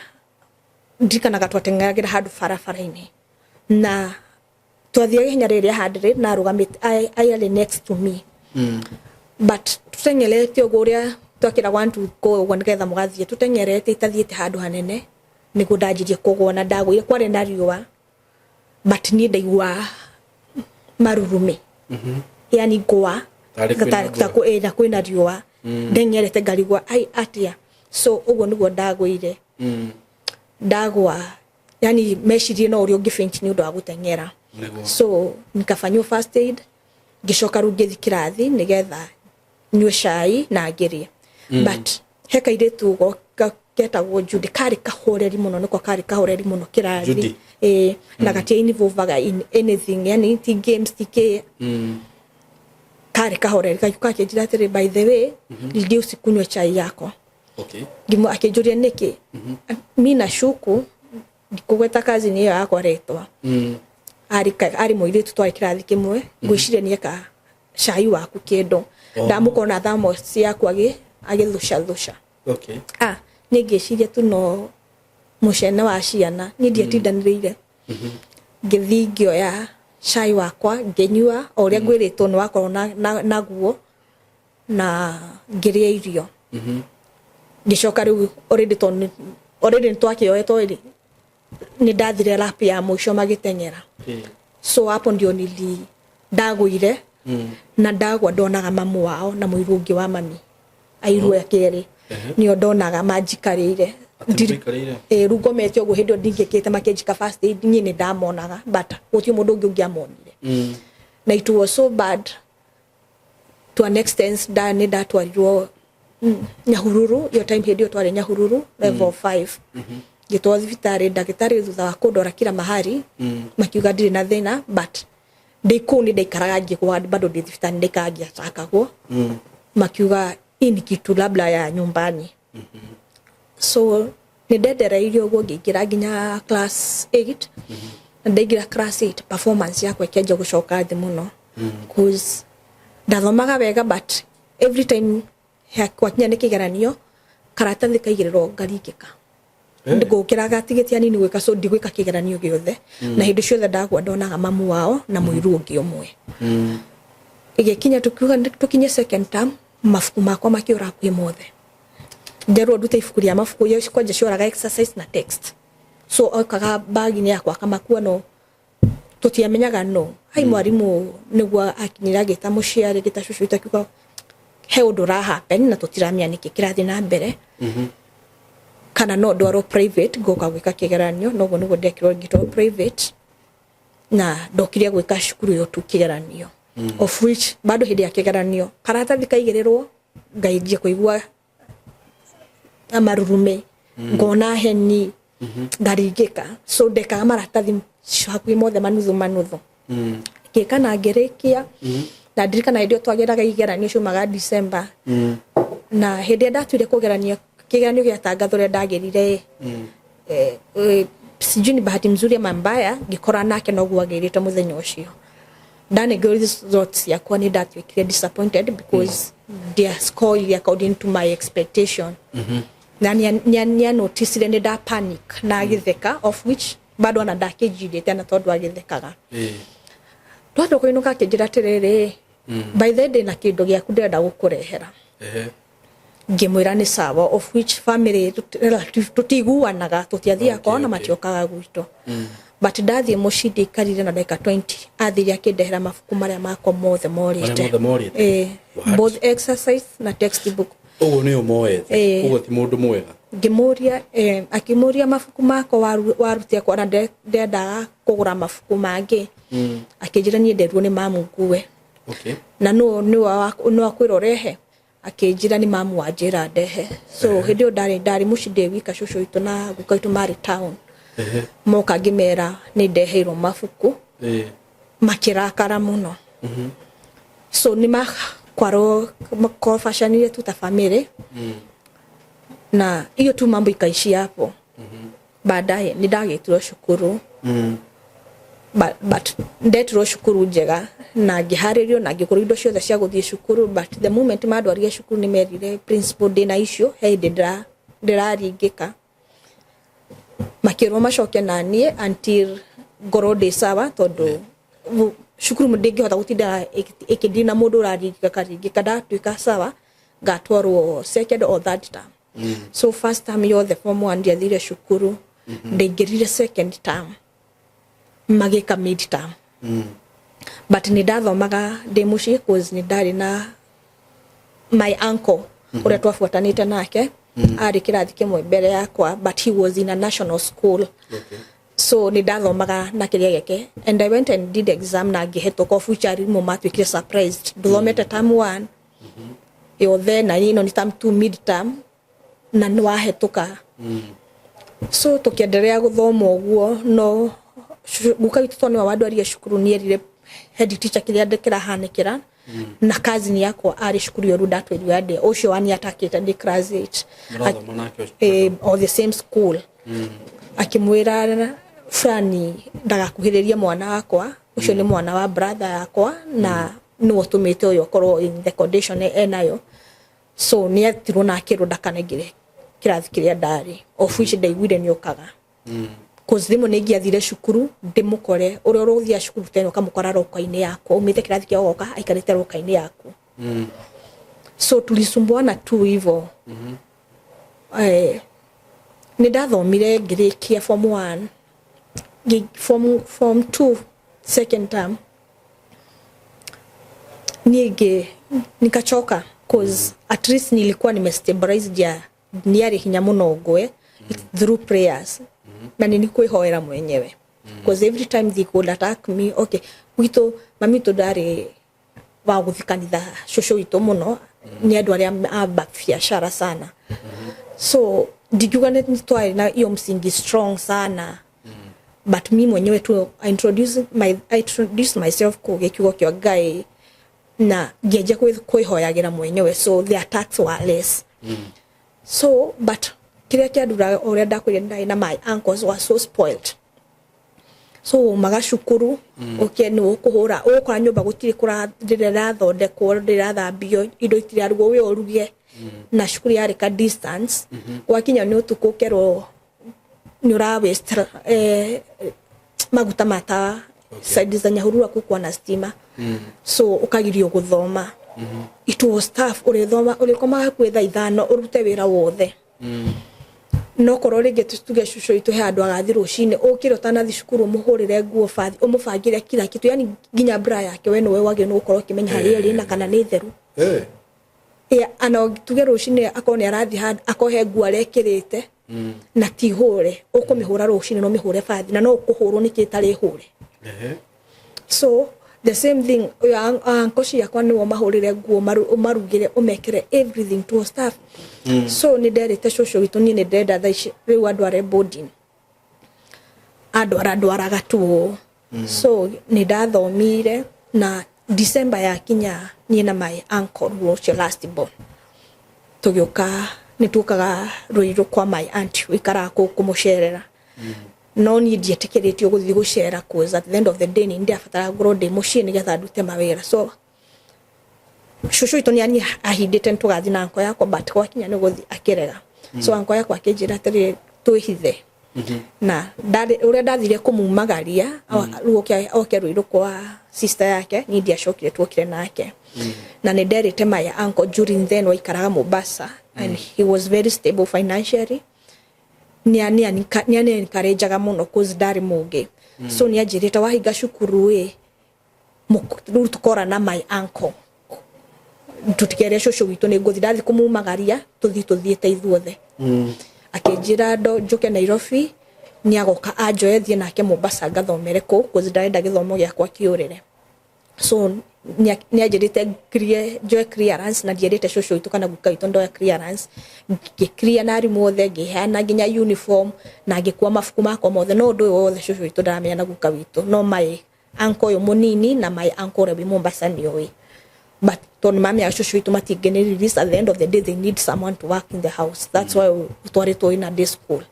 Ndirikanaga twateng'eragĩra handũ barabara-inĩ na twathiaga ihenya rĩrĩa handĩrĩ na arũgamĩte arĩ next to me. But tuteng'erete ũguo ũrĩa twakĩra one two go ũguo nĩgetha mũgathiĩ tuteng'erete, itathiĩte handũ hanene nĩguo ndanjirie kũgũa na ndagũire. Kwarĩ na riũa, but niĩ ndaigua marurumĩ, yani ngũa. Tarĩ kwĩna mbura. Na kwĩna riũa, ndeng'erete ngarigwa ai atia. So ũguo nĩguo ndagũire. Ndagwa, yani mecirie no ũrĩa ũngĩ faint nĩ ũndũ wa gũteng'era. So nikafanyiwo first aid, ngĩcoka rĩu ngĩthi kĩrathi nĩgetha nyue cai na ngĩrĩe. But he kairĩtu getagwo Judy, karĩ kahoreri mũno, nĩko karĩ kahoreri mũno kĩrathi. Judy. Ĩĩ, na gatia involvaga in anything, yani ti games, ti kĩ. Karĩ kahoreri, gagĩũka akĩnjĩra atĩrĩ, "By the way, rĩngĩ usikunywe chai yako." Ngĩmũ akĩnjũria nĩkĩ. Mi nashuku, ndikũgweta cousin ĩyo yakwa rĩtwa, arĩ mũirĩtu twarĩ kĩrathi kĩmwe, ngwĩciria nĩeka cai waku kĩndũ. Oh. Ndamũkorwo na thamos yaku agĩthũcathũca. Ah, niĩ ngĩciria tu no mũcene wa ciana, niĩ ndiatindanĩrĩire. Ngĩthiĩ ngĩoya cai wakwa ngĩnyua o ũrĩa ngwĩrĩtwo nĩ wakorwo naguo na ngĩrĩa irio. Ngĩcoka rĩu already, tondũ already nĩ twakĩoetwo rĩ, nĩ ndathire lap ya mũico magĩteng'era. So hapo ndio nili ndagũire. Na ndagwa ndonaga mamu wao na mũiru ũngĩ wa mami, airu a kerĩ, nĩo ndonaga manjikarĩire. Atĩ mũikarĩire? Ĩĩ, rĩu ngomete ũguo hĩndĩ ĩyo ndingĩkĩte, makĩnjĩka first aid, niĩ nĩ ndamonaga but gũtirĩ mũndũ ũngĩ ũngĩamonire. Na it was so bad to an extent nda nĩ ndatwarirwo Nyahururu. Iyo time, hĩndĩ ĩyo twarĩ Nyahururu level 5. Ngĩtwarwo thibitarĩ, ndagĩtarĩ thutha wa kũndora kila mahali makiuga ndirĩ na thĩna, but ndĩ kũu nĩ ndaikaraga ngĩgwa. Bado ndĩ thibitarĩ ndaikaraga ngĩatakagwo. Makiuga hii ni kitu labda ya nyumbani. So nĩ ndendereirie ũguo ngĩingĩra nginya class 8. Na ndaingĩra class 8, performance yakwa ĩkĩanjia gũcoka thĩ mũno, cause ndathomaga wega, but every time gwakinya nĩ kĩgeranio, karatathi kaigĩrĩrwo ngaringĩka, ngũkĩraga tigĩti anini gwĩka, so ndigwĩka kĩgeranio gĩothe. Na hĩndĩ ciothe ndagwa ndonaga mamu wao na mũiru ũngĩ ũmwe. Ĩgĩkinya tukiuga tũkinye second term, mabuku makwa makĩũra hakuhĩ mothe. Nderwo ndute ibuku rĩa mabuku iria kwanja cioraga exercise na text, so okaga bagi-inĩ yakwa akamakua, no tũtiamenyaga no hai. Mwarimũ nĩguo akinyire, agĩta mũciari, agĩta cũcũ witũ, akiuga he ũndũ ũra happen na tũtiramenya nĩkĩ kĩrathiĩ na mbere, kana no ndwarwo private ngoka gwĩka kĩgeranio. Noguo nĩguo ndekirwo, ngĩtwarwo private na ndokire gwĩka cukuru ĩyo tu kĩgeranio, of which bado hĩndĩ ya kĩgeranio karatathi kaigĩrĩrwo ngainjia kũigua marurume, ngona heni, ngaringĩka. So ndekaga maratathi hakuhĩ mothe manuthu manuthu, ngĩka na ngĩrĩkia. Na ndirikana hĩndĩ ĩyo twageraga igeranio ciumaga December, na hĩndĩ ĩrĩa ndatuire kũgerania, kĩgeranio gĩatangathwo ũrĩa ndagĩrire, sijui ni bahati mzuri ama mbaya, ngĩkora nake noguo agĩrĩte. Mũthenya ũcio ndanengerwo results ciakwa, nĩ ndatuĩkire disappointed because their score iria according to my expectation, na nĩa noticire nĩ nda panic na agĩtheka, of which bado ona ndakĩnjirĩte na tondũ agĩthekaga. Twathiĩ kũinũka, akĩnjĩra atĩrĩrĩ, "By the way, ndĩna kĩndũ gĩaku ndĩrenda gũkũrehera." Ngĩmwĩra nĩ sawa, of which family relative tũtiguanaga, tũtiathiaga kwao na matiokaga gwitũ. But ndathiĩ mũciĩ, ndĩikarire na ndagĩka 20, athire akĩndehera mabuku marĩa makwa mothe morĩte. Marĩa mothe morĩte? Eh. What? Both exercise na textbook. Ũguo nĩo moete? Ũguo ti mũndũ mwega. Ngĩmũria, akĩmũria mabuku makwa warutia kwa, na ndendaga kũgũra mabuku mangĩ. Akĩnjĩra niĩ nderirwo nĩ mamu ngue. Na no nĩ wakwĩra ũrehe? Akĩnjĩra nĩ mamu wanjĩra ndehe. So hĩndĩ ĩyo ndarĩ mũciĩ ndĩ wika, cũcũ witũ na guka witũ marĩ town. Moka ngĩmera nĩ ndeheirwo mabuku, makĩrakara mũno. So nĩ makwarwo makobacanire tu ta family, na hiyo tu mambo ikaishia hapo. Baadaye nĩ ndagĩtirwo cukuru, but ndetirwo cukuru njega na ngĩharĩrio na ngĩgũrwo indo ciothe cia gũthiĩ cukuru. But the moment mandwarire cukuru, nĩ merire principal ndĩna issue, he hĩndĩ ndĩraringĩka. Makĩrwo macoke na niĩ until ngorwo ndĩ sawa, tondũ cukuru ndĩngĩhota gũtinda ĩkĩndiri na mũndũ ũraringĩka karingĩka. Ndatuĩka sawa, ngatwarwo second or third term. So first term yothe, form one, ndiathire cukuru. Ndaingĩrire second term, magĩka mid term, but nĩ ndathomaga ndĩ mũciĩ, cause nĩ ndarĩ na my uncle ũrĩa twabuatanĩte nake, arĩ kĩrathi kĩmwe mbere yakwa, but he was in a national school. So nĩ ndathomaga na kĩrĩa gĩake, and I went and did exam na ngĩhetũka, of which arimũ matuĩkire surprised, ndũthomete term one yothe na ĩno nĩ term two mid term na nĩ wahetũka. So tũkĩenderea gũthoma ũguo, no guka witũ, tondũ nĩwe wandwarire cukuru, nĩ erire head teacher kĩrĩa kĩrahanĩkĩra, na cousin yakwa arĩ cukuru ĩyo rĩu ndatwarirwo ya ndĩ ũcio waniatakĩte ndĩ class 8. Mũrathoma nake ũcio? O the same school. Akĩmwĩra fulani ndagakuhĩrĩrie mwana wakwa, ũcio nĩ mwana wa brother yakwa na nĩwe ũtũmĩte ũyũ akorwo in the condition enayo. So nĩ etirwo na akĩrwo ndakanaingĩre kĩrathi kĩrĩa ndarĩ, of which ndaiguire nĩ okaga, cause rĩmwe nĩ ingĩathire cukuru ndĩmũkore ũrĩa ũrũthia cukuru tene, ũkamũkora roka-inĩ yakwa, umĩte kĩrathi kĩa ũgoka aikarĩte roka-inĩ yaku. So tulisumbuana tu hivo. Nĩ ndathomire ngĩrĩkia form 1. Form 2 second term niĩ nikachoka, cause at least nilikuwa nimestabilize ya niarĩ hinya mũno ngwe through prayers na nĩ kwĩhoera mwenyewe. Because every time they could attack me. Okay, gwitũ mami witũ ndarĩ wa gũthiĩ kanitha, cũcũ witũ mũno nĩ andũ arĩa a biashara sana, so ndingiuga nĩ twarĩ na iyo msingi strong sana, but mi mwenyewe tu I introduce myself kũgĩa kiugo kĩa Ngai na ngĩanjia kwĩhoyagĩra mwenyewe, so the attacks were less. So but kĩrĩa kĩanduraga, o ũrĩa ndakwĩrire, ndarĩ na my uncles were so spoiled, so umaga cukuru ũke nĩ ũkũhũra, ũgũkora nyũmba gũtirĩ ndĩrathondekwo, ndĩrathambio, indo itirarugwo, we ũruge, na cukuru yarĩ ka distance. Gwakinya nĩ ũtukũ, ũkerwo nĩ ũra waste maguta ma tawa. Side za Nyahururu hakukuwa na stima, so ũkagirio gũthoma. It was tough. Ũrĩthoma, ũrĩkomaga hakuhĩ thaa 5, ũrute wĩra wothe. No korwo rĩngĩ tuge cũcũ witũ he handũ agathiĩ rũcinĩ, ũkĩre ũtanathi cukuru, ũmũhũrĩre nguo bathi, ũmũbangĩre kila kitu, yani nginya bra yake we nĩwe wagĩrĩirwo nĩ gũkorwo ũkĩmenya harĩa ĩrĩ na kana nĩ theru. Yeah, ana tuge rũcinĩ akorwo nĩ arathiĩ handũ, akorwo he nguo arekĩrĩte na ti hũre, ũkũmĩhũra rũcinĩ no ũmĩhũre bathi, na no ũkũhũrwo nĩkĩ ĩtarĩ hũre. So the same thing, uncle ciakwa nĩo mahũrĩre nguo, ũmarugĩre, ũmekĩre everything to staff. So nĩ nderĩte cũcũ witũ niĩ nĩ ndĩrenda thaa ici rĩu andware boarding, andwara ndwaraga tu. So nĩ ndathomire, na December yakinya, niĩ na my uncle ũcio last born tũgĩũka, nĩ tuokaga Rũirũ kwa my aunt wĩikaraga kũu kũmũcerera, no niĩ ndietĩkĩrĩtio gũthiĩ gũcera, cause at the end of the day nĩ ndĩrabatara ngorwo ndĩ mũciĩ nĩgetha ndute mawĩra. So cũcũ witũ nĩ ani ahindĩte nĩ tũgathiĩ na uncle yakwa, but gwakinya nĩ gũthiĩ akĩrega. So uncle yakwa akĩnjĩra atĩrĩrĩ, twĩhithe, na ũrĩa ndathire kũmumagaria rĩu oke Rũirũ kwa sister yake, niĩ ndiacokire, tuokire nake. Na nĩ nderĩte my uncle during then waikaraga Mombasa, and he was very stable financially, nĩ encourageaga mũno cause ndarĩ mũngĩ. So nĩ anjĩrĩte wahinga cukuru ĩ rĩu tũkora na my uncle, tutikere cũcũ witũ nĩ ngũthiĩ, ndathiĩ kũmumagaria, tũthiĩ tũthiĩte ithuothe. Akĩnjĩra ndo njũke Nairobi, nĩ agoka anjoe thiĩ nake Mombasa ngathomere kũu, cause ndarenda gĩthomo gĩakwa kĩũrĩre. So nĩ anjĩrĩte njoe clearance, na ndierĩte cũcũ witũ kana guka witũ ndoya clearance. Ngĩ-clear na arimũ othe, ngĩheana nginya uniform na ngĩkua mabuku makwa mothe, no ũndũ ũyũ wothe cũcũ witũ ndaramenya na guka witũ, no my uncle ũyũ mũnini na my uncle ũrĩa wĩ Mombasa nĩoĩ. But tondũ mamenya cũcũ witũ matingĩnĩ release, at the end of the day they need someone to work in the house, that's why twarĩtwo in a day school.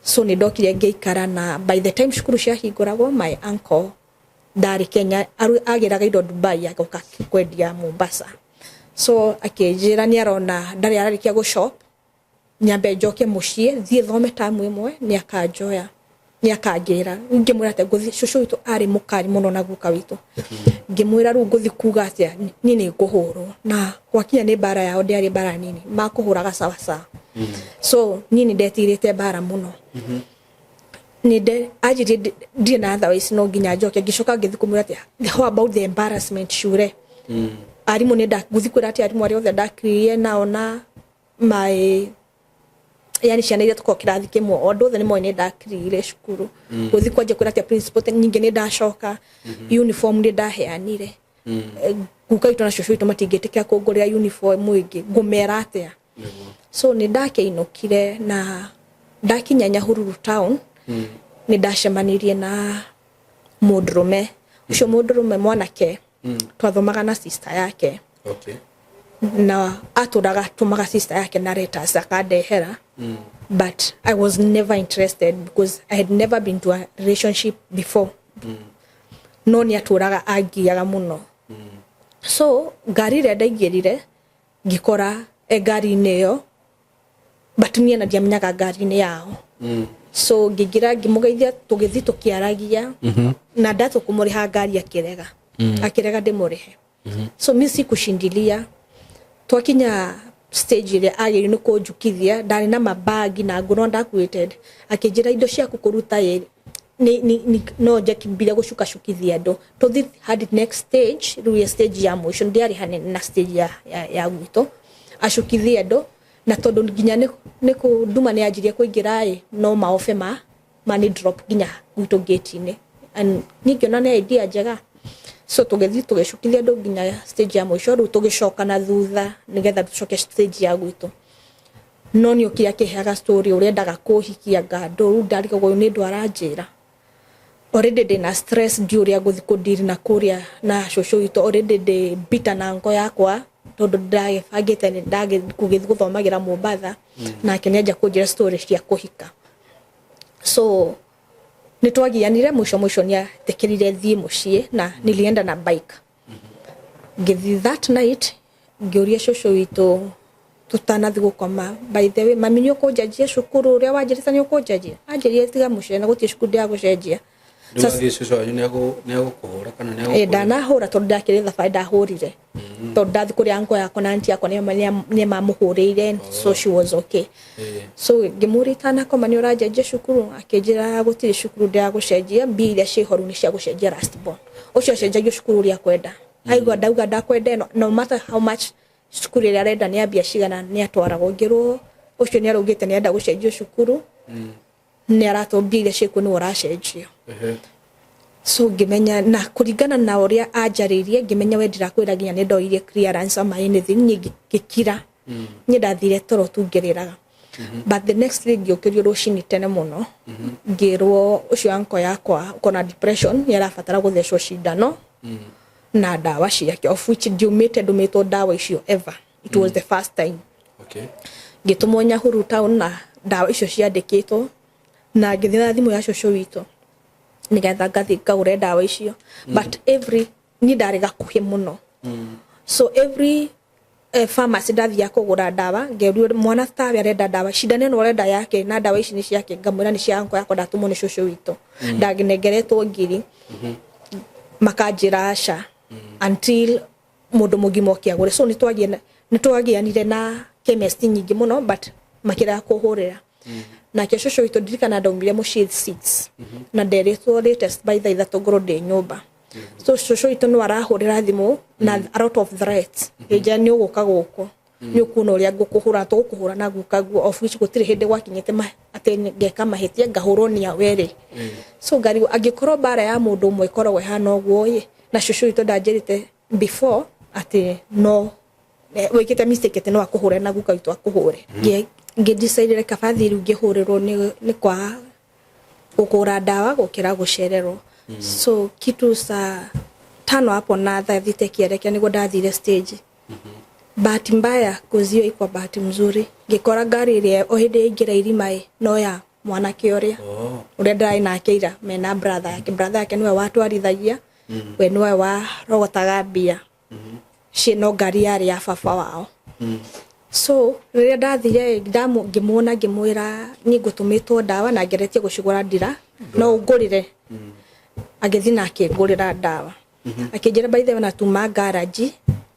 So nĩ ndokire ngĩikara, na by the time cukuru ciahingũragwo, my uncle ndarĩ Kenya, agĩraga indo Dubai agoka kwendia Mombasa. So akĩnjĩra nĩ arona ndarĩ ararĩkia gũ shop, nyambe njoke mũciĩ thiĩ thome tamu ĩmwe, nĩ akanjoya, nĩ akanjĩra. Ngĩmwĩra atĩ ngũthiĩ, cũcũ witũ arĩ mũkari mũno na guka witũ. Ngĩmwĩra rĩu ngũthiĩ kuga atĩa, niĩ nĩ ngũhũrwo, na gwakinya nĩ mbara yao ndĩarĩ mbara nini, makũhũraga sawa sawa. So niĩ nĩ ndetirĩte mbara mũno. Nĩ anjĩrie ndirĩ na otherwise, no nginya njoke. Ngĩcoka ngĩthiĩ kũmwĩra atĩ how about the embarrassment shure arimũ nĩ ngũthiĩ kwĩra atĩ arimũ arĩa othe ndakiririe nao na my, yani ciana iria tũkorwo kĩrathi kĩmwe, o andũ othe nĩ moĩ nĩ ndakiriire cukuru. Gũthiĩ kwanja kwĩra atĩ principal nyingĩ nĩ ndacoka, uniform nĩ ndaheanire. Guka witũ na cũcũ witũ matingĩtĩkĩra kũngũrĩra uniform ĩngĩ, ngũmera atĩa? So nĩ ndakĩinũkire, na ndakinya Nyahururu town nĩ ndacemanirie na mũndũrũme ũcio, mũndũrũme mwanake twathomaga na sister yake. Na atũraga tũmaga sister yake na letters akandehera, but I was never interested because I had never been to a relationship before. No nĩ atũraga angiaga mũno. So ngari ĩrĩa ndaingĩrire, ngĩkora e ngari-inĩ ĩyo, but niĩ na ndiamenyaga ngari-inĩ yao. So ngĩingĩra, ngĩmũgeithia, tũgĩthiĩ tũkĩaragia, na ndatũ kũmũrĩha ngari akĩrega, akĩrega ndĩmũrĩhe. So mi sikushindilia. Twakinya stage ĩrĩa agĩrĩirwo nĩ kũnjukithia, ndarĩ na mabagi na nguo no ndakuĩte, akĩnjĩra indo ciaku kũruta ĩ no njakimbire gũcukacukithia andũ tũthi hadi next stage. Rĩu ya stage ya mũico, ndiarĩ hanene na stage ya gwitũ, acukithie andũ, na tondũ nginya nĩ nduma nĩ yanjirie kũingĩra ĩ, no maobe ma Mani drop nginya gwitũ gate-inĩ, and niĩ ngĩona nĩ idea njega. So tũgĩthiĩ tũgĩcukithia andũ nginya stage ya mũico. Rĩu tũgĩcoka na thutha nĩgetha tũcoke stage ya gwitũ, no nĩ okire akĩheaga story ũrĩa endaga kũhikia ngandũ. Rĩu ndarigagwo ũyũ nĩ ndũ aranjĩra. Already ndĩna stress, ndiũ ũrĩa ngũthiĩ kũndiri na kũrĩa na cũcũ witũ. Already ndĩ bitter na ngo yakwa tondũ ndagĩbangĩte nĩ ndagĩthiĩ gũthomagĩra Mombatha, nake nĩ anja kũnjĩra story cia kũhika. So nĩ twagianire, mũico mũico nĩ atekĩrire thiĩ mũciĩ na nilienda na bike. Ngĩthiĩ that night, ngĩũria cũcũ witũ tutanathi gũkoma, "By the way, mami, nĩ ũkũnjenjia cukuru? Ũrĩa wanjĩrĩte nĩ ũkũnjenjia?" Anjĩrire, "Tiga mũciĩ, gũtirĩ cukuru ndĩragũcenjia." Rĩu athiĩ cũcũ wanyu nĩegũkũhũra kana nĩegũkũrĩra? Ndanahũra tondũ ndakĩrĩ thabarĩ, ndahũrire tondũ ndathi kũrĩa ngo yakwa na auntie yakwa nĩ mamũhũrĩire, so she was okay. So ngĩmũria, "Itanakoma nĩ ũranjenjia cukuru?" Akĩnjĩra, "Gũtirĩ cukuru ndĩragũcenjia, mbia iria ciĩho rĩu nĩ cia gũcenjia last born. Ũcio acenjagio cukuru ũrĩa akwenda." Aigua ndauga ndakwenda ĩno, no matter how much cukuru ĩrĩa arenda nĩ ambia cigana, nĩ atwaragwo. Ngĩrwo ũcio nĩ araugĩte nĩ enda gũcenjio cukuru, nĩ aratwo mbia iria ciĩkuo nĩwe ũracenjio. So ngĩmenya na kũringana na ũrĩa anjarĩirie, ngĩmenya we ndirakwĩra nginya nĩ ndoirie clearance ama anything. Niĩ ngĩkira, niĩ ndathire toro tu ngĩrĩraga. But the next day ngĩũkĩrio rũcinĩ tene mũno, ngĩrwo ũcio anko yakwa ũkona depression, nĩ arabatara gũthecwo cindano na ndawa ciake, of which ndiumĩte ndũmĩtwo ndawa icio ever. It was the first time. Ngĩtũmwo Nyahururu town na ndawa icio ciandĩkĩtwo, na ngĩthiĩ na thimũ ya cũcũ witũ nĩgetha ngathiĩ ngagũre ndawa icio. But every niĩ ndarĩ gakuhĩ mũno, so every pharmacy ndathiaga kũgũra ndawa, ngerio mwana tawe arenda ndawa, cindano ĩno ũrenda yake na ndawa ici nĩ ciake. Ngamwĩra nĩ cia uncle yakwa, ndatũmwo nĩ cũcũ witũ, ndanengeretwo ngiri. Makanjĩra aca until mũndũ mũgima oke agũre. So nĩ twagianire na chemist nyingĩ mũno, but makĩrega kũhũrĩra. Nake cũcũ witũ, ndirikana ndaumire mũciĩ 6 na nderĩtwo latest by thaa 3 ngorwo ndĩ nyũmba. So cũcũ witũ no arahũrĩra thimũ na a lot of threats, ĩnja nĩ ũgũka gũkũ, nĩ ũkuona ũrĩa ngũkũhũra, tũgũkũhũra na guka guo, of which gũtirĩ hĩndĩ gwakinyĩte atĩ ngeka mahĩtia ngahũrwo nĩ awerĩ. So ngarigwo angĩkorwo mbara ya mũndũ ũmwe ĩkoragwo ĩhana ũguo ĩ, na cũcũ witũ ndanjĩrĩte before atĩ no wĩkĩte mistake atĩ no akũhũre na guka witũ akũhũre. Ngĩ-decide kaba thiĩ rĩu ngĩhũrĩrwo nĩ kwaga gũkũra ndawa gũkĩra gũcererwo. So kitu saa 5 hapo na 3:30 kĩerekea nĩguo ndathire stage. Bahati mbaya, kuzio iko bahati mzuri, ngĩkora ngari ĩrĩa o hĩndĩ yaingĩra irima ĩ no ya mwanake ũrĩa ũrĩa ndarĩ nake ira mena brother yake. Brother yake nĩwe watwarithagia, we nĩwe warogotaga mbia ci, no ngari yarĩ ya baba wao. So rĩrĩa ndathire ngĩmuona, ngĩmwĩra niĩ ngũtũmĩtwo ndawa na ngeretie gũcigũra ndira, no ũngũrĩre. Agĩthiĩ na akĩngũrĩra ndawa, akĩnjĩra, "By the way, na tuma garage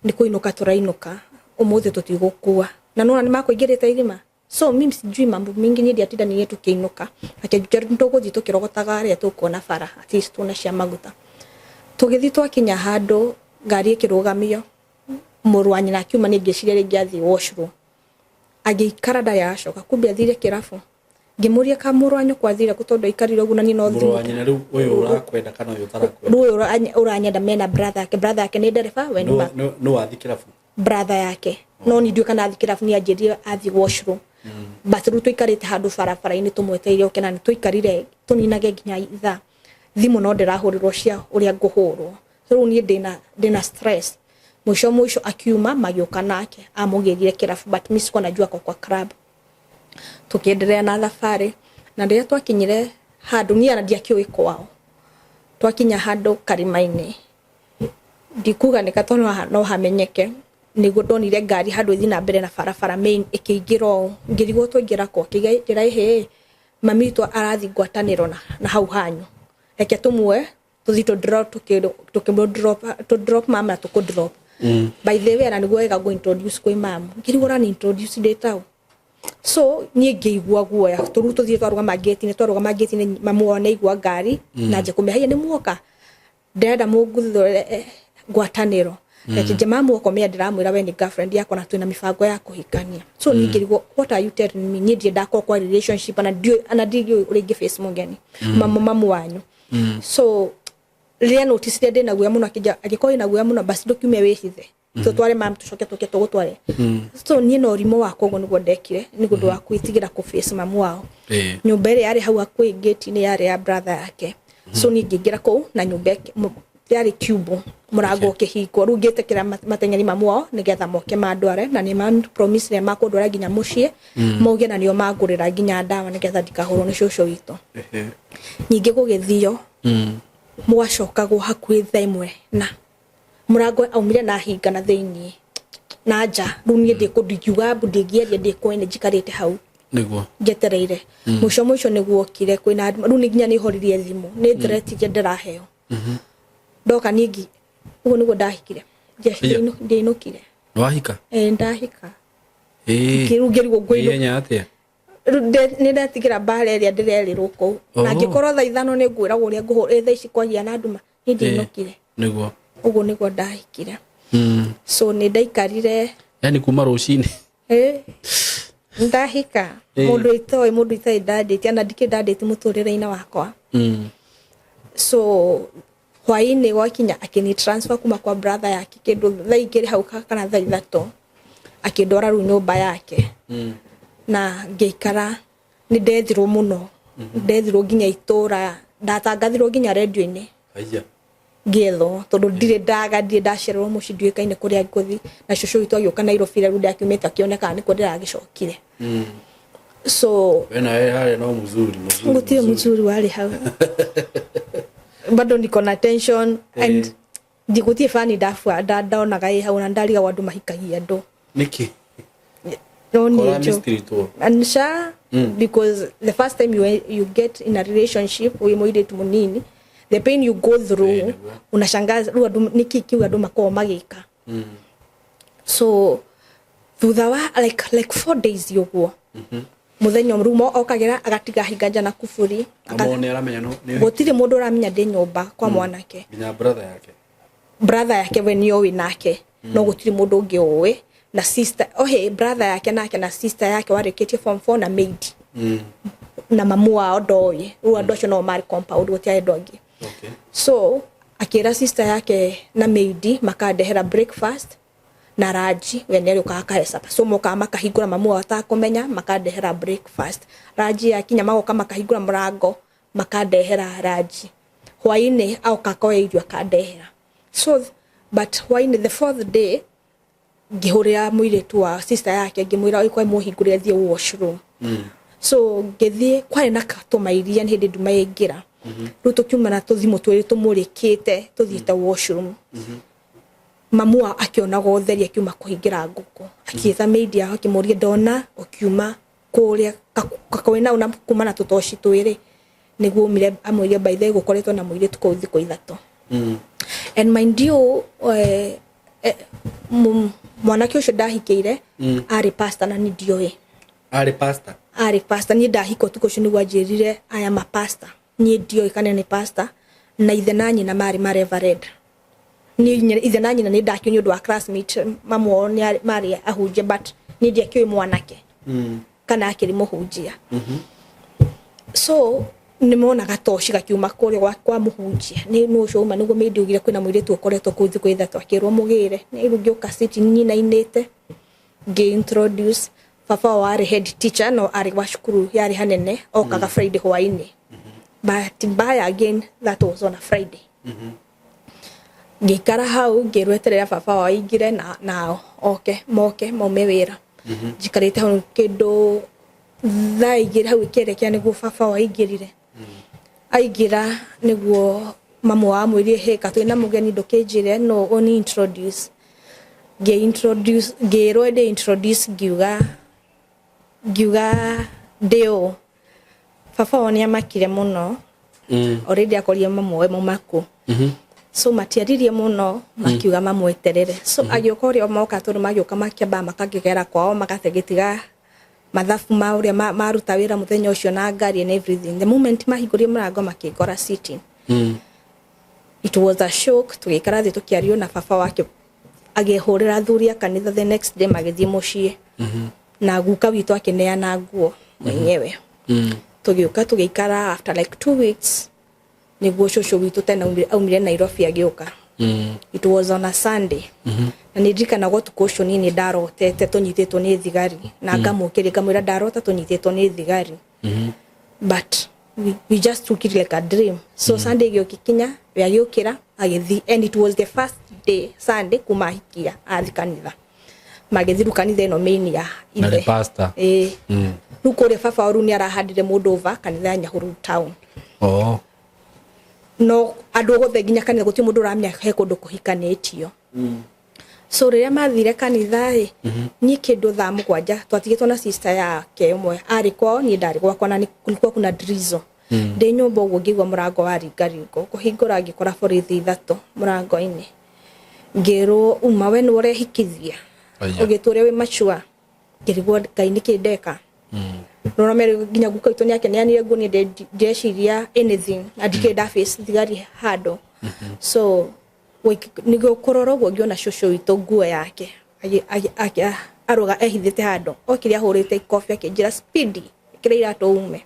nĩ kũinũka tũrainũka ũmũthĩ, tũtigũkua na nona nĩ makũingĩrĩte irima." So mimi sijui mambo mingi, niĩ ndiatindanire, tukĩinũka. Akĩnjĩra tũgũthiĩ tũkĩrogotaga arĩa tũkuona bara, at least tuona cia maguta. Tũgĩthiĩ, twakinya handũ ngari ĩkĩrũgamio, mũrũ wa nyina akiuma. Nĩ ngĩciria rĩngĩ athiĩ washroom, agĩikara ndarĩ aracoka, kumbe athire kĩrabu. Ngĩmũria ka mũrũ wa nyũkwa athire kũ, tondũ aikarire ũguo na niĩ no Mũrũ wa thimũ. nyina rĩu ũyũ ũrakwenda kana ũyũ ũtarakwenda? Rĩu ũyũ ũranyenda mena brother yake. Brother yake nĩ ndereba, we nĩ Nũ wathi kĩrabu? Brother yake, no ni ndiũĩ kana athi kĩrabu, nĩ anjĩrire athi washroom. But rĩu tũikarĩte handũ barabara-inĩ tũmwetereire oke, na nĩ tũikarire tũninage nginya ithaa. Thimũ no ndĩrahũrĩrwo cia ũrĩa ngũhũrwo. So rĩu niĩ ndĩna stress. Mũico mũico akiuma, magĩũka nake amũgĩrire kĩrabu, but mi sikuwa najua ako kwa club. Tukiendelea na thabarĩ, na rĩrĩa twakinyire handũ, niĩ ona ndiakĩũĩ kwao. Twakinya handũ karima-inĩ, ndikuga nĩ tondũ no hamenyeke, nĩguo ndonire ngari handũ ĩthiĩ na mbere na barabara main ĩkĩingĩra ũũ. Ngĩrigwo twaingĩra kwa kĩnjĩra, "Ĩhĩ, mami witũ arathiĩ ngwatanĩro na hau hanyu, reke tũmue tũthiĩ tũ drop tũkĩ drop tũ drop mama na tũkũ drop." By the way, na nĩguo wega ngũ introduce kwĩ mamu, ngĩrigwo ũrani introduce ndĩ tau. So niĩ ngĩigua guoya. Tũrĩu tũthiĩ twarũgama ngĩti-inĩ, twarũgama ngĩti-inĩ, mamu wao nĩ aigua ngari na nje kũmĩhaia, "Nĩ muoka, ndĩrenda mũnguthũre ngwatanĩro." Akĩnjia mamu okomia ndĩramwĩra we nĩ girlfriend yakwa na twĩna mĩbango ya kũhikania. So niĩ ngĩrigwo, what are you telling me? Niĩ ndirĩ ndakorwo kwa relationship ana ndiũĩ, ana ndiũĩ ũrĩa ingĩ face mũgeni mamu wanyu. So rĩrĩa notice ndĩna guoya mũno, akĩnjia angĩkorwo wĩna guoya mũno basi ndũkiume wĩhithe, tũtware mamu, tũcoke tũke tũgũtware. So niĩ na ũrimũ wakwa ũguo nĩguo ndekire nĩ ũndũ wa gwĩtigĩra kũ face mamu wao. Nyũmba ĩrĩa yarĩ hau hakuhĩ gate-inĩ yarĩ ya brother yake, so niĩ ngĩingĩra kũu na nyũmba yarĩ cube, mũrango ũkĩhingwo. Rĩu ngĩtĩkĩra mateng'eri mamu wao nĩgetha moke mandware, na nĩ ma promise nĩ makũndwara nginya mũciĩ, mauge na nĩo mangũrĩra nginya ndawa nĩgetha ndikahũrwo nĩ cũcũ witũ. Ningĩ gũgĩthio, mwacokagwo hakuhĩ thaa 1 na mũrango aumire na hinga na thĩiniĩ na nja. Rĩu niĩ ndĩkũ ndingiuga mbu, ndingĩaria, ndĩkũĩ nĩ njikarĩte hau njetereire. Mũico mũico nĩguo okire kwĩna rĩu nĩ nginya nĩ horirie thimũ nĩ threat iria ndĩraheo ndoka niĩ ũguo nĩguo ndahikire. Ndiainũkire. Wahika? Ĩĩ, ndahika. Rĩu ngĩrigwo ngũinũka Ihenya atĩa? Rĩu nĩ ndetigĩra mbara ĩrĩa ndĩrerĩrwo kũu na angĩkorwo thaa 5 nĩ ngwĩragwo ũrĩa ngũhũra thaa ici kwagĩa na nduma, niĩ ndiainũkire. Ũguo nĩguo ndahikire. So nĩ ndaikarire. Yani kuma rũcinĩ. Ĩ, ndahika mũndũ itoĩ, mũndũ itarĩ ndandĩti, ana ndikĩrĩ ndandĩti mũtũrĩre-inĩ wakwa. So hwaĩ-inĩ gwakinya akĩni transfer kuma kwa brother yake kĩndũ thaa 2 hau kana thaa 3, akĩndwara rĩu nyũmba yake na ngĩikara. Nĩ ndethirwo mũno, ndethirwo nginya itũra, ndatangathirwo nginya rendio-inĩ. Aya. Ngĩethwo tondũ ndirĩ ndaga, ndirĩ ndacererwo mũciĩ, ndiũĩkaine kũrĩa ngũthiĩ, na cũcũ witũ agĩũka Nairobi rĩu ndakiumĩte akĩoneka nĩkuo ndĩragĩcokire. So We nawe harĩ no mzuri mzuri. Gũtirĩ mzuri warĩ hau, bado niko na tension and ndigũthiĩ bani ndabua ndonaga ĩ hau na ndarigagwo andũ mahikagia andũ. Nĩkĩ? No niĩ Kora mistreatwo. And sha, because the first time you get in a relationship wĩ mũirĩtu mũnini, the pain you go through, nĩguo. Unashangaa rĩu andũ nĩkĩ kĩu andũ makoragwo magĩka. So thutha wa like 4 days ũguo, mũthenya ũmwe rĩu okagĩra agatiga hinga nja na kuburi. Amo nĩ aramenya no nĩ Gũtirĩ mũndũ ũramenya ndĩ nyũmba kwa mwanake. Nginya brother yake? Brother yake we nĩoĩ nake, no gũtirĩ mũndũ ũngĩ ũĩ, na sister ohe brother yake nake na sister yake warĩkĩtie form 4 na maid na mamu wao ndoĩ. Rĩu andũ acio no marĩ compound, gũtiarĩ andũ angĩ. So akĩra sister yake na maid makandehera breakfast na ranji, we nĩ arĩũkaga akahe supper. So mokaga makahingũra mamu wao atakũmenya, makandehera breakfast, ranji yakinya magoka makahingũra mũrango makandehera ranji. Hwaĩ-inĩ agoka akoya irio akandehera. So but hwaĩ-inĩ, the fourth day, ngĩhũrĩra mũirĩtu wa sister yake ngĩmwĩra ĩkwa mũhingũrĩre thiĩ washroom. So ngĩthiĩ, kwarĩ na tũmairia, nĩ hĩndĩ nduma yaingĩra. Rĩu tũkiuma na tũthimũ twĩrĩ tũmũrĩkĩte tũthiĩte washroom. Mamu wao akĩonaga ũtheri akiuma kũhingĩra ngũkũ, akĩĩta maid yao akĩmũria, ndona ũkiuma kũrĩa kakoĩ nau na kuma na tũtoci twĩrĩ nĩguo umire. Amwĩrie, by the way, gũkoretwo na mũirĩtu kũu thikũ 3. And mind you, mwanake ũcio ndahikĩire arĩ pastor na niĩ ndioĩ. Arĩ pastor? Arĩ pastor. Niĩ ndahika ũtukũ ũcio nĩguo anjĩrire, "I am a pastor." Niĩ ndioĩ kana nĩ pastor, na ithe na nyina marĩ ma reverend. Niĩ ithe na nyina nĩ ndakĩũĩ nĩ ũndũ wa classmate, mamu wao nĩ marĩ ahunjia, but niĩ ndiakĩũĩ mwanake kana akĩrĩ mũhunjia. So nĩ monaga toci gakiuma kũrĩa kwa mũhunjia nĩ ũcio uma nĩguo maid augire kwĩna mũirĩtu ũkoretwo kũu thikũ 3, akĩrwo mũgĩre. Nĩ rĩu ngĩũka city nyinainĩte, ngĩ introduce baba wao warĩ head teacher, no arĩ wa cukuru yarĩ hanene, okaga Friday hwainĩ. But mbaya again, that was on a Friday. Ngĩikara hau ngĩrweterera baba wao aingĩre na oke moke maume wĩra. Njikarĩte hau kĩndũ thaa 2 hau ĩkĩerekea nĩguo baba wao aingĩrire. Aingĩra nĩguo mamu wao amwĩrire, "Hey, katwĩna mũgeni, ndũkĩnjĩre no ũni introduce." Ngĩ introduce, ngĩrwo ndĩ introduce, ngiuga ndĩ ũ. Baba wao nĩ amakire mũno. Already akorire mamu wao maku, so matiaririe mũno, makiuga mamweterere. So agĩũka ũrĩa moka, tondũ magĩũka makĩamba makangĩgera kwao magategĩtiga mathabu ma ũrĩa maruta wĩra mũthenya ũcio na ngari and everything. The moment mahingũrire mũrango makĩngora sitting. It was a shock. Tũgĩikara thĩ tũkĩario na baba wake. Agĩhũrĩra athuri a kanitha the next day, magĩthiĩ mũciĩ na guka witũ akĩneana nguo mwenyewe. Tũgĩũka tũgĩikara. After like 2 weeks nĩguo cũcũ witũ tena aumire Nairobi agĩũka. It was on a Sunday, na nĩ ndirikanaga ũtukũ ũcio niĩ nĩ ndarotete tũnyitĩtwo nĩ thigari, na ngamũkĩria ngamwĩra ndarota tũnyitĩtwo nĩ thigari, but we just took it like a dream. So Sunday ĩgĩũkikinya, we agĩũkĩra agĩthiĩ, and it was the first day, Sunday, kuma ahikia athi kanitha. Magĩthiĩ rĩu kanitha ĩno main ya Na nĩ ithe. Pastor? Ĩĩ. Rĩu kũrĩa baba wao rĩu nĩ arahandire mũndũ over kanitha ya Nyahururu town. No andũ othe nginya kanitha gũtirĩ mũndũ ũramenya he kũndũ kũhikanĩtio. So rĩrĩa mathire kanitha ĩ, niĩ kĩndũ thaa 7 twatigĩtwo na sister yake ũmwe, arĩ kwao, niĩ ndarĩ gwakwa, na kulikuwa kuna drizzle. Ndĩ nyũmba ũguo ngĩigua mũrango waringaringwo. Kũhingũra ngĩkora borithi ithatũ mũrango-inĩ. Ngĩrwo, "Uma, we nĩ ũrehikithia." Aya. Ũgĩtũre wĩ machua. Ngĩrigwo Ngai nĩkĩ ndeka. Nona mere nginya guka witũ nĩakeneanire nguo. Niĩ ndeciria anything na ndikĩrĩ nda face thigari handũ. So nĩguo kũrora ũguo ngĩona cũcũ witũ nguo yake arũga ehithĩte handũ, okire ahũrĩte ikobi, akĩnjĩra, "Speedy, ĩkĩra iratũ ume."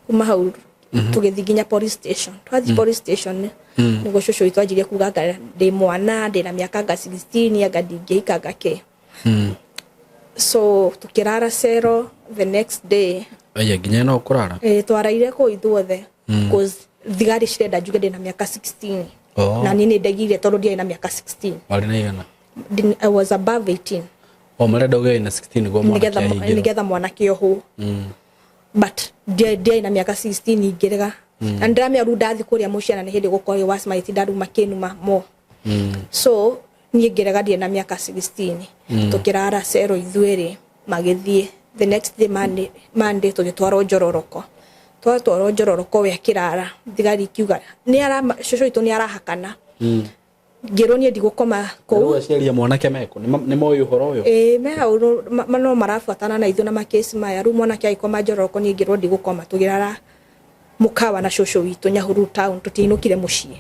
Kuma hau tũgĩthiĩ nginya police station. Twathiĩ police station nĩguo cũcũ witũ anjirie kuga anga ndĩ mwana, ndĩna mĩaka anga 16, anga ndingĩhika, anga kĩ. So tukirara cero the next day. Aya, nginya no kũrara? Eh, twaraire kũu ithuothe, cause thigari cirenda njuge ndĩna mĩaka 16. Na niĩ nĩ ndegire tondũ ndiarĩ na mĩaka 16. Warĩ na igana? I was above 18. O marenda uge na 16 nĩguo mwanake Nĩgetha ahingĩrwo. Nĩgetha mwanake ohwo, but ndiarĩ na mĩaka 16, ingĩrega na ndĩramenya rĩu ndathi kũrĩa mũciĩ na nĩ hĩndĩ gũkorwo wacemaĩti ndaruma kĩnuma mo. So niĩ ngĩrega ndirĩ na mĩaka 16. Tũkĩrara cero ithuĩrĩ, magĩthiĩ. The next day, Monday, tũgĩtwarwo Njororoko. Twatwarwo Njororoko, we akĩrara. Thigari ikiuga nĩ ara cũcũ witũ nĩ arahakana. Ngĩrwo niĩ ndigũkoma kũu. Rĩu aciari a mwanake meko nĩ moĩ ũhoro ũyũ? Ĩĩ, me hau no marabuatana na ithuĩ na makĩci maya. Rĩu mwanake agĩkoma Njororoko, niĩ ngĩrwo ndigũkoma. Tũgĩrara mũkawa na cũcũ witũ Nyahururu town, tũtiainũkire mũciĩ.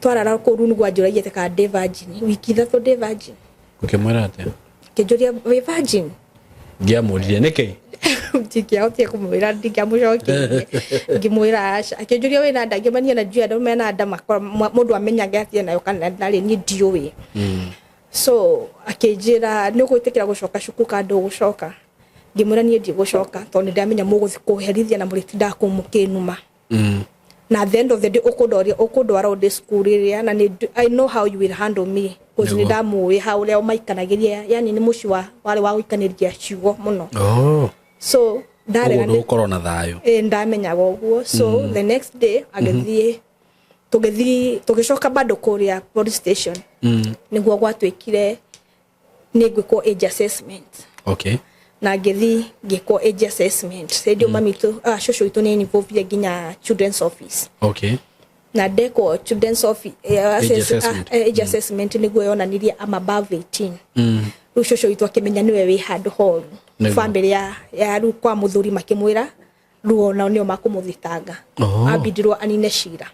Twarara kũu rĩu nĩguo anjũragia atĩ kana ndĩ virgin, wiki 3 ndĩ virgin. Ũkĩmwĩra atĩa? Kĩnjũria, "Wĩ virgin?" Ngĩamũririe nĩkĩ? Ndingĩahotire kũmwĩra, ndingĩamũcokeirie. Ngĩmwĩra aca. Akĩnjũria, "Wĩna nda?" Ngĩmania na ndiũĩ andũ mena nda mũndũ amenyaga atĩ enayo kana ndarĩ, niĩ ndiũĩ. So akĩnjĩra, "Nĩ ũgwĩtĩkĩra gũcoka cukuru kana ndũgũcoka?" Ngĩmwĩra niĩ ndigũcoka tondũ nĩ ndamenya mũgũthiĩ kũherithia na mũrĩtindaga kũu mũkĩnuma, na at the end of the day ũkũndoria ũkũndwara ũndĩ cukuru ĩrĩa na nĩ I know how you will handle me, cause nĩ ndamũĩ how ũrĩa maikanagĩria, yani nĩ mũciĩ wa warĩ wa gũikanĩria ciugo mũno. So Ũguo ndarega. Ndũgũkorwo na thayũ. Ĩ, ndamenyaga ũguo. So the next day agĩthiĩ, tũgĩthiĩ, tũgĩcoka bado kũrĩa police station. Nĩguo gwatuĩkire nĩ ngwĩkwo age assessment. Na ngĩthiĩ ngĩkwo age assessment. Hĩndĩ ĩyo mami witũ, cũcũ witũ nĩ involve nginya children's office. Na ndekwo children's office Age assessment. Age assessment nĩguo yonanirie am above 18. Rĩu cũcũ witũ akĩmenya nĩwe wĩ handũ horu. Family ya rĩu kwa mũthuri makĩmwĩra rĩu onao nĩo makũmũthitanga. Ambindirwo anine cira.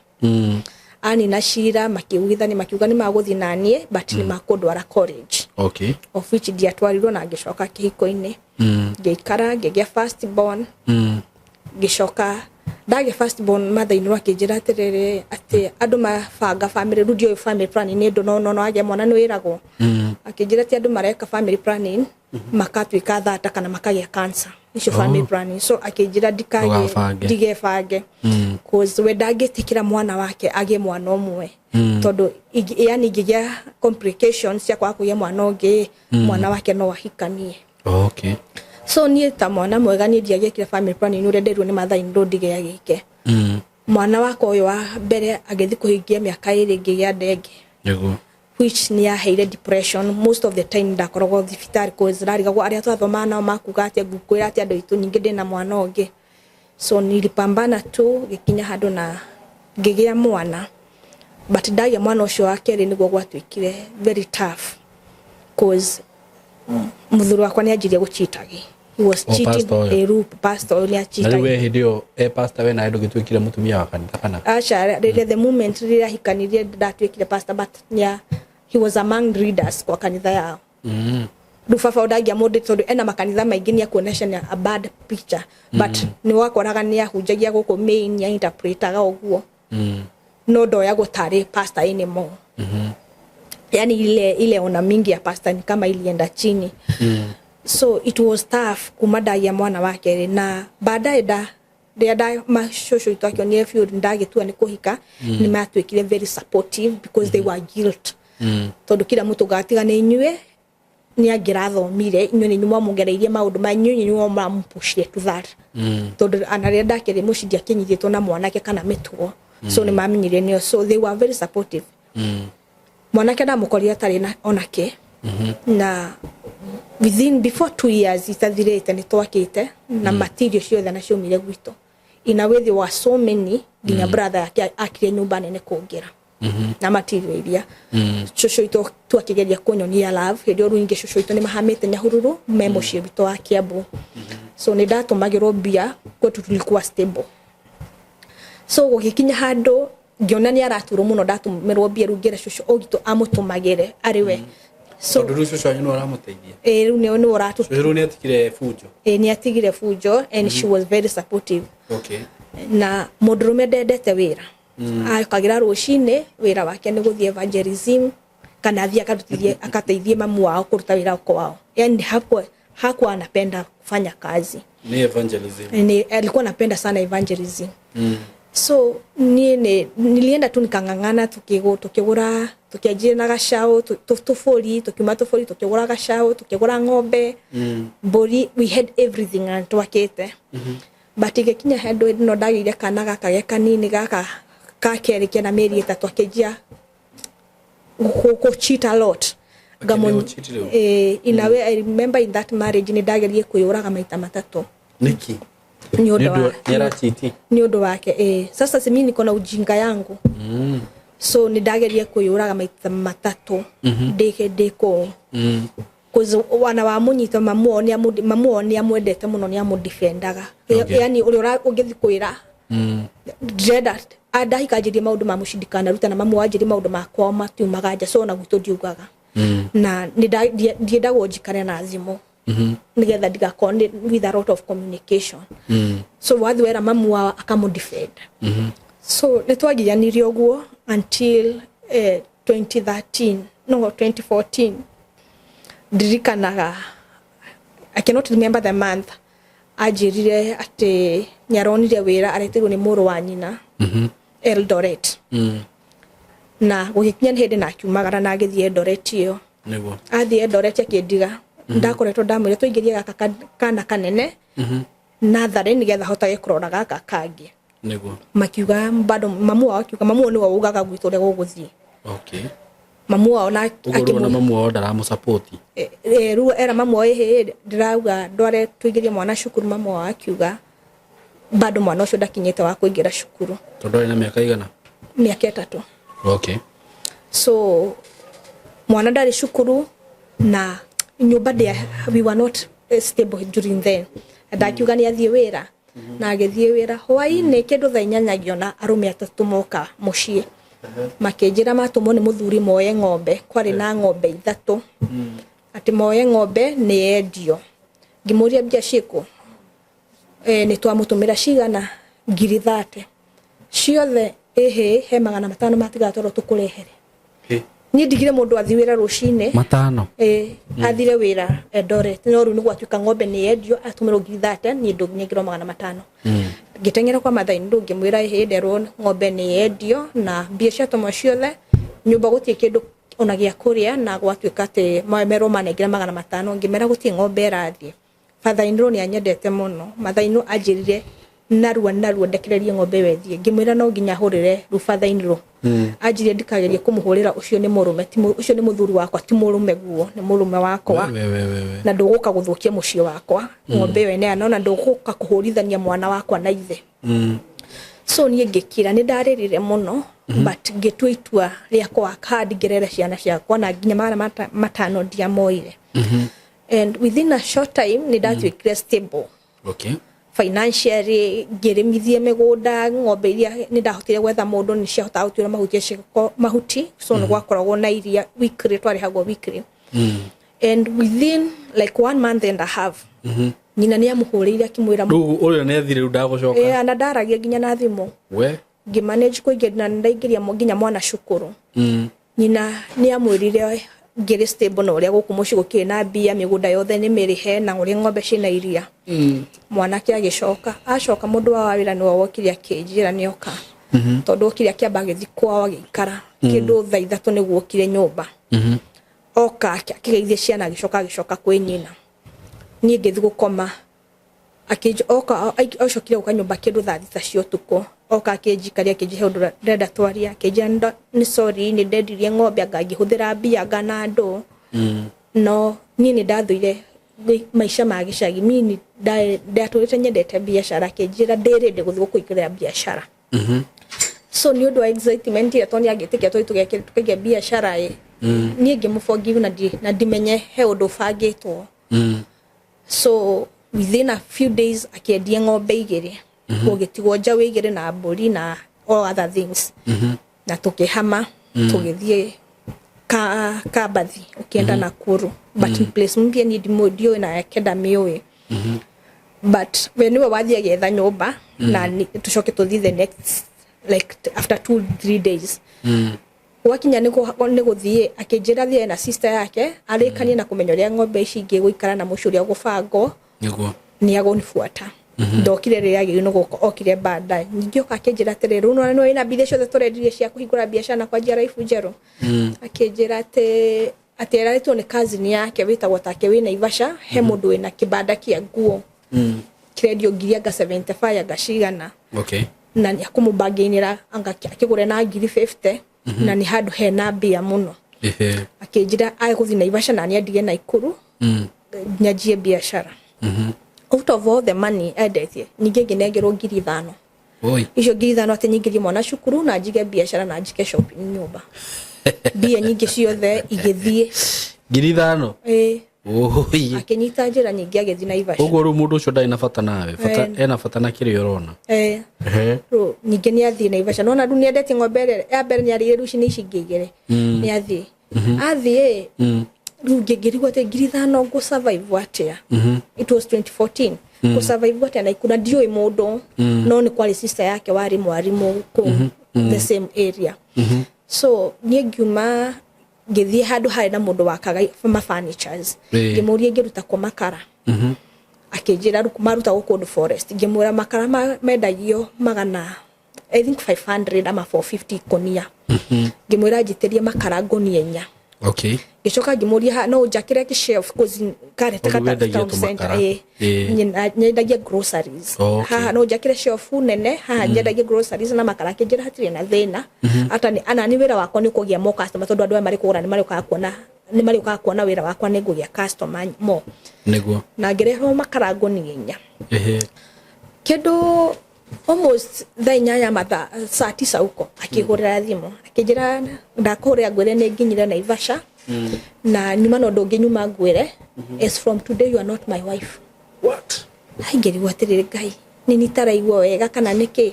Anina cira, makiugithania, makiuga nĩ magũthiĩ naniĩ but nĩ makũndwara college, of which ndiatwarirwo, na ngĩcoka kĩhiko-inĩ. Ngĩikara, ngĩgĩa first born. Ngĩcoka ndagĩa first born, mother-in-law akĩnjĩra atĩrĩrĩ, atĩ andũ mabanga family, rĩu ndiũĩ family planning nĩ ũndũ, no agĩa mwana nĩ wĩragwo. Akĩnjĩra atĩ andũ mareka family planning makatuĩka thata kana makagĩa cancer icio family planning. So akĩnjĩra ndikagĩe, Ndũgabange. ndigebange, cause we ndangĩtĩkĩra mwana wake agĩe mwana ũmwe, tondũ yani ingĩgĩa complications cia kwaga kũgĩa mwana ũngĩ, mwana wake no ahikanie. So niĩ ta mwana mwega, niĩ ndiagĩkire family planning ũrĩa nderirwo nĩ mother-in-law ndigĩagĩke. Mwana wakwa ũyũ wa mbere agĩthiĩ kũhingia mĩaka 2, ngĩgĩa ndenge, which nĩ yaheire depression. Most of the time ndakoragwo thibitarĩ, cause rarigagwo arĩa twathomaga nao makuga atĩa, ngũkwĩra atĩa andũ aitũ, nyingĩ ndĩna mwana ũngĩ. So nilipambana tu, gĩkinya handũ na ngĩgĩa mwana. But ndagĩa mwana ũcio wa kerĩ nĩguo gwatuĩkire very tough, cause mũthuri wakwa nĩ anjirie gũchitagi. He was O, cheating. Pastor ũyũ? Eh, rĩu pastor ũyũ nĩ Na rĩu achitagi. We hĩndĩ ĩyo e pastor, we nawe ndũgĩtuĩkire mũtumia wa kanitha kana? Aca, rĩrĩa the moment rĩrĩa ahikanirie ndatuĩkire pastor, but nia He was among leaders kwa kanitha yao. Rĩu baba ndangĩamũndĩ tondũ ena makanitha maingĩ, nĩ akuoneca a bad picture, but nĩ wakoraga nĩ ahunjagia gũkũ main, nĩ interpretaga ũguo, no ndoyagwo tarĩ pastor anymore. Yani ile ile ona mingi ya pastor ni kama ilienda chini. So it was tough kuma ndagia mwana wa kerĩ, na baadaye da rĩrĩa nda macũcũ itũ akĩonire biũ ndagĩtua nĩ kũhika, nĩ matuĩkire very supportive because they were guilt, tondũ kila mũndũ gatiga nĩ inyuĩ nĩ angĩrathomire, inyuĩ nĩ inyuĩ mwamugereirie maũndũ ma inyuĩ, nĩ inyuĩ mwamũpushire to that, tondũ ana rĩrĩa ndakĩrĩ mũciĩ ndiakĩnyitĩtwo na mwanake kana mĩtugo. So nĩ mamenyire nĩo, so they were very supportive. Mwanake ndamũkorire atarĩ na onake, na within before 2 years itathirĩte nĩ twakĩte na material ciothe na ciaumire gwitũ. In a way there were so many, nginya brother yake akire nyũmba nene kũngĩra na material iria cũcũ itũ tu akĩgeria kũnyonia love. Hĩndĩ ĩyo rĩu ingĩ cũcũ itũ nĩ mahamĩte Nyahururu, me mũciĩ witũ wa Kiambu, so nĩ ndatũmagĩrwo mbia. Kwetu tulikuwa stable, so gũgĩkinya handũ ngĩona nĩ araturwo mũno. Ndatũmĩrwo mbia, rĩu ngĩra cũcũ ũgitũ amũtũmagĩre arĩ we. So tondũ rĩu cũcũ wanyu nĩ aramũteithia. Ĩ, rĩu nĩ ũratũ. Cũcũ rĩu nĩ atigire bunjo. Ĩ, nĩ atigire bunjo and she was very supportive. Na mũndũrũme ndendete wĩra, akagĩra rũcinĩ, wĩra wake nĩ gũthiĩ evangelism kana athiĩ akarutithie, akateithie mamu wao kũruta wĩra kwao. Yani hakuwa anapenda kufanya kazi. Nĩ evangelism. Ni, alikuwa anapenda sana evangelism. So niĩ nĩ nilienda tu nikang'ang'ana, tukigura, tukianjia na gacau, tũbũri, tukiuma tũbũri tukĩgũra gacau, tukĩgũra ng'ombe, mbũri, we had everything na twakĩte. But igĩkinya handũ hĩndĩ ĩno ndagĩire kana gaka ge kanini, gaka ka kerĩ kena mĩeri 3, akĩnjia kũ cheat a lot. Akĩambia gũ-cheat rĩu? In a way, I remember in that marriage nĩ ndageririe kwĩyũraga maita matatũ. Nĩkĩ? Nĩ ũndũ wa Nĩ arachiti. Nĩ ũndũ wake, eh. Sasa si mimi niko na ujinga yangu, so nĩ ndagerie kwĩyũraga maita matatũ ndĩ kũu, cause wana wa mũnyita mamu wao nĩ amwendete mũno, nĩ amũdefendaga. Yani ũrĩa ũngĩthiĩ kwĩra ndĩrenda ndahika anjĩrie maũndũ ma mũciĩ ndikanaruta, na mamu wanjĩrie maũndũ makwa matiumaga nja, so ona gwitũ ndiugaga, na ndiendagwo njikare na thimũ nigetha ndigakorwo with a lot of communication. So wathi wera mamu wao akamũdefend. So nĩ twagianire ũguo until 2013, no 2014 ndirikanaga. I cannot remember the month. Anjĩrire atĩ nĩ aronire wĩra, aretirwo nĩ mũrũ wa nyina Eldoret, na gũgĩkinya nĩ hĩndĩ na akiumagara na agĩthiĩ Eldoret ĩyo. Athiĩ Eldoret akĩndiga. Ndakoretwo ndamwĩra tũingĩrie gaka kana kanene natharĩ nĩgetha hotage kũrora gaka kangĩ. Makiuga bado mamu wao, akiuga mamu wao nĩwe ugaga gwitũ ũrĩa gũgũthiĩ. Mamu wao na Ũguo rĩu ona mamu wao ndaramũsupport. Rĩu era mamu wao, ĩhĩ ndĩrauga ndware tũingĩrie mwana cukuru. Mamu wao akiuga bado mwana ũcio ndakinyĩte wa kũingĩra cukuru. Tondũ arĩ na mĩaka igana? Mĩaka 3. So mwana ndarĩ cukuru na nyũmba ndĩa, we were not stable during then. Ndakiuga nĩ athiĩ wĩra, na agĩthiĩ wĩra hwaĩ-inĩ kĩndũ thaa 8, ngĩona arũme atatũ moka mũciĩ, makĩnjĩra matũmwo nĩ mũthuri moye ng'ombe. Kwarĩ na ng'ombe ithatũ, atĩ moye ng'ombe nĩ yendio. Ngĩmũria mbia ciĩkũ? Nĩ twamũtũmĩra cigana, 30,000 ciothe. Ĩhĩ, he 500 matigara tondũ tũkũrehere. Niĩ ndigire mũndũ athiĩ wĩra rũcinĩ. Matano? Ĩ, athire wĩra Eldoret, no rĩu nĩ gwatuĩka ng'ombe nĩ yendio, atũmĩrwo 30,000, niĩ ndũnyengerwo 500. Ngĩteng'era kwa mathai ndũ, ngĩmwĩra ĩhĩ nderwo ng'ombe nĩ yendio na mbia ciatũmwo ciothe, nyũmba gũtirĩ kĩndũ ona gĩa kũrĩa, na gwatuĩka atĩ merwo manengera 500. Ngĩmera gũtirĩ ng'ombe ĩrathiĩ. Father-in-law nĩ anyendete mũno. Mother-in-law anjĩrire narua narua ndekererie ng'ombe ĩyo ĩthiĩ. Ngĩmwĩra no nginya hũrĩre rĩu father-in-law. Anjĩrire ndikagerie kũmũhũrĩra, ũcio nĩ mũrũme, ũcio nĩ mũthuri wakwa, ti mũrũme guo, nĩ mũrũme wakwa. We, we, we, we. Na ndũgũka gũthũkia mũciĩ wakwa, ng'ombe ĩyo ĩneana, na ndũgũka kũhũrithania mwana wakwa na ithe. So niĩ ngĩkira, nĩ ndarĩrire mũno, but ngĩtua itua rĩa work hard ngĩrere ciana ciakwa, na nginya 500 ndiamoire, and within a short time nĩ ndatuĩkire stable. Financially ngĩrĩmithie mĩgũnda, ng'ombe iria nĩ ndahotire gwetha mũndũ nĩ ciahotaga gũtuĩra mahuti cigako mahuti, so nĩ gwakoragwo na iria weekly, twarĩhagwo weekly. And within like one month and a half, nyina nĩ amũhũrĩire akĩmwĩra Rĩu ũrĩa nĩ athire, rĩu ndagũcoka? Eh, na ndaragia nginya na thimũ. We. Ngĩmanage kũingĩria na ndaingĩria nginya mwana cukuru. Nyina nĩ amwĩrire ngĩrĩ stable na ũrĩa gũkũ mũciĩ gũkĩrĩ na mbia, mĩgũnda yothe nĩ mĩrĩhe na ũrĩa ng'ombe ciĩna iria. Mwanake agĩcoka, acoka mũndũ wa wĩra nĩwe wokire akĩnjĩra nĩoka, tondũ okire akĩamba agĩthiĩ kwao agĩikara kĩndũ thaa 3 nĩguo okire nyũmba. Oka akĩgeithia ciana, agĩcoka kwĩ nyina. Niĩ ngĩthiĩ gũkoma. Oka acokire gũka nyũmba kĩndũ thaa 6 cia ũtukũ. Oka akĩnjikaria, akĩnjihe ũndũ ndĩrenda twaria, akĩnjĩra nĩ sorry, nĩ ndendirie ng'ombe anga ngĩhũthĩra mbia anga na andũ. No niĩ nĩ ndathũire maica ma gĩcagi, niĩ nĩ ndatũrĩte nyendete biacara. Akĩnjĩra ndĩ ready gũthiĩ gũkũingĩrĩra biacara. So nĩ ũndũ wa excitement ĩrĩa, tondũ nĩ angĩtĩkia tũgĩ tũkaingĩra biacara ĩ, niĩ ngĩmũforgive na ndimenye he ũndũ ũbangĩtwo. So within a few days akĩendia ng'ombe igĩrĩ, gũgĩtigwo njaũ igĩrĩ na mbũri na all other things, na tũkĩhama tũgĩthiĩ ka Kambathi ũkĩenda Nakuru, but place mpya niĩ ndiũĩ na yake ndamĩũĩ, but we nĩwe wathiĩ agĩetha nyũmba na tũcoke tũthiĩ the next, like after 2-3 days. Gwakinya nĩ gũthiĩ, akĩnjĩra thiĩ na sister yake arĩkanie na kũmenya ũrĩa ng'ombe ici ingĩ gũikara na mũciĩ ũrĩa gũbangwo. Nĩ agũnibuata. Ndokire rĩrĩa agĩrĩirwo nĩ gũka, okire baadaye. Ningĩ oka akĩnjĩra atĩrĩrĩ, rĩu nĩwona wĩna mbia ciothe tũrendirie cia kũhingũra biacara na kwanjia raibu njerũ. Akĩnjĩra atĩ erarĩtwo nĩ cousin yake wĩtagwo take wĩ Naivasha, he mũndũ wĩna kĩbanda kĩa nguo kĩrendio ngiri anga 75 anga cigana, na nĩ akũmũbangĩinĩra anga akĩgũre na ngiri 50, na nĩ handũ hena mbia mũno. Akĩnjĩra agũthiĩ Naivasha na nĩ andige Naikuru nyanjie biacara. Out of all the money endetie, ningĩ ngĩnengerwo ngiri 5. Oi. Icio ngiri 5 atĩ nyingĩrie mwana cukuru na njige biacara na njike shopping nyũmba. Mbia nyingĩ ciothe igĩthiĩ. Ngiri 5? Ĩĩ. Oi. Akĩnyita njĩra nyingĩ agĩthiĩ Naivasha. Ũguo rĩu mũndũ ũcio ndarĩ na bata nawe, bata Eh. ena bata na kĩrĩa ũrona. Ĩĩ. Rĩu ningĩ nĩ athiĩ Naivasha, nona rĩu nĩendetie ng'ombe ĩrĩa ya mbere nĩ arĩire, rĩu ici nĩ ici ingĩ igĩrĩ. Nĩ athiĩ athiĩ. Rĩu ngĩrigwo atĩ ngiri 5 ngũ survive atĩa? It was 2014. Ngũ survive atĩa Naikuru na ndiũĩ mũndũ? No nĩ kwarĩ sister yake warĩ mwarimũ kũu the same area. So niĩ ngiuma ngĩthiĩ handũ harĩ na mũndũ wakaga ma furnitures. Ngĩmũria ingĩruta kũ makara. Akĩnjĩra marutagwo kũndũ forest. Ngĩmwĩra makara mendagio magana, I think 500 ama 450 ikũnia. Ngĩmwĩra njĩtĩrie makara ngũnia 4. Ngĩcoka ngĩmũria no ũnjakĩre gĩshelf cause karete Ũguo kata wendagia town center. tũmakara. Ĩĩ. Nyendagia groceries. Haha no njakĩre shelf nene haha nyendagie groceries na makara. Akĩnjĩra hatirĩ na thĩna, ata ana ni wĩra wakwa nĩ kũgĩa more customer, tondũ andũ aya marĩ kũgũra nĩ marĩũkaga kuona wĩra wakwa, nĩ ngũgĩa customer more. Na ngĩreherwo makara ngũnia 4. Kĩndũ almost thaa 8, mathaa saa 9 huko, akĩhũrĩra thimũ akĩnjĩra ndakũhũrĩra ngwĩre nĩ nginyire Naivasha na nyuma na ũndũ ũngĩ nyuma ngwĩre, as from today you are not my wife. What? Ngĩrigwo atĩrĩrĩ, Ngai, nĩ nitaraigua wega kana nĩkĩ?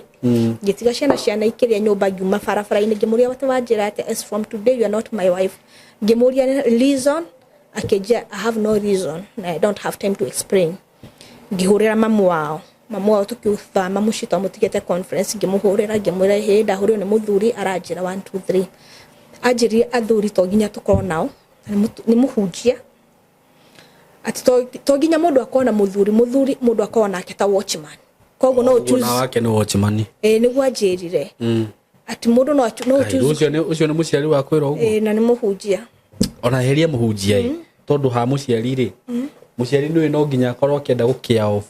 Ngĩtiga ciana ikĩrĩa nyũmba, ngiuma barabara-inĩ, ngĩmũria atĩ wanjĩra atĩ as from today you are not my wife? Ngĩmũria reason, akĩnjĩra I have no reason na I don't have time to explain. Ngĩhũrĩra mamu wao tũkiuthama mũciĩ twamũtigĩte conference. Ngĩmũhũrĩra ngĩmwĩra hĩ ndahũrĩrwo nĩ mũthuri aranjĩra 1 2 3. Anjĩrire athuri to nginya tũkorwo nao na nĩ mũhunjia, atĩ to nginya mũndũ akorwo na mũthuri, mũndũ akorwo nake ta watchman, koguo no Ũguo na choose. Wake nĩ watchman? Ĩĩ, nĩguo anjĩrire atĩ mũndũ no Ngai, choose. Ũcio nĩ mũciari wa kwĩra ũguo? Ĩĩ, na nĩ mũhunjia. Ona heria mũhunjia ĩ, tondũ ha mũciari rĩ, mũciari nĩ no nginya akorwo akĩenda gũkĩa off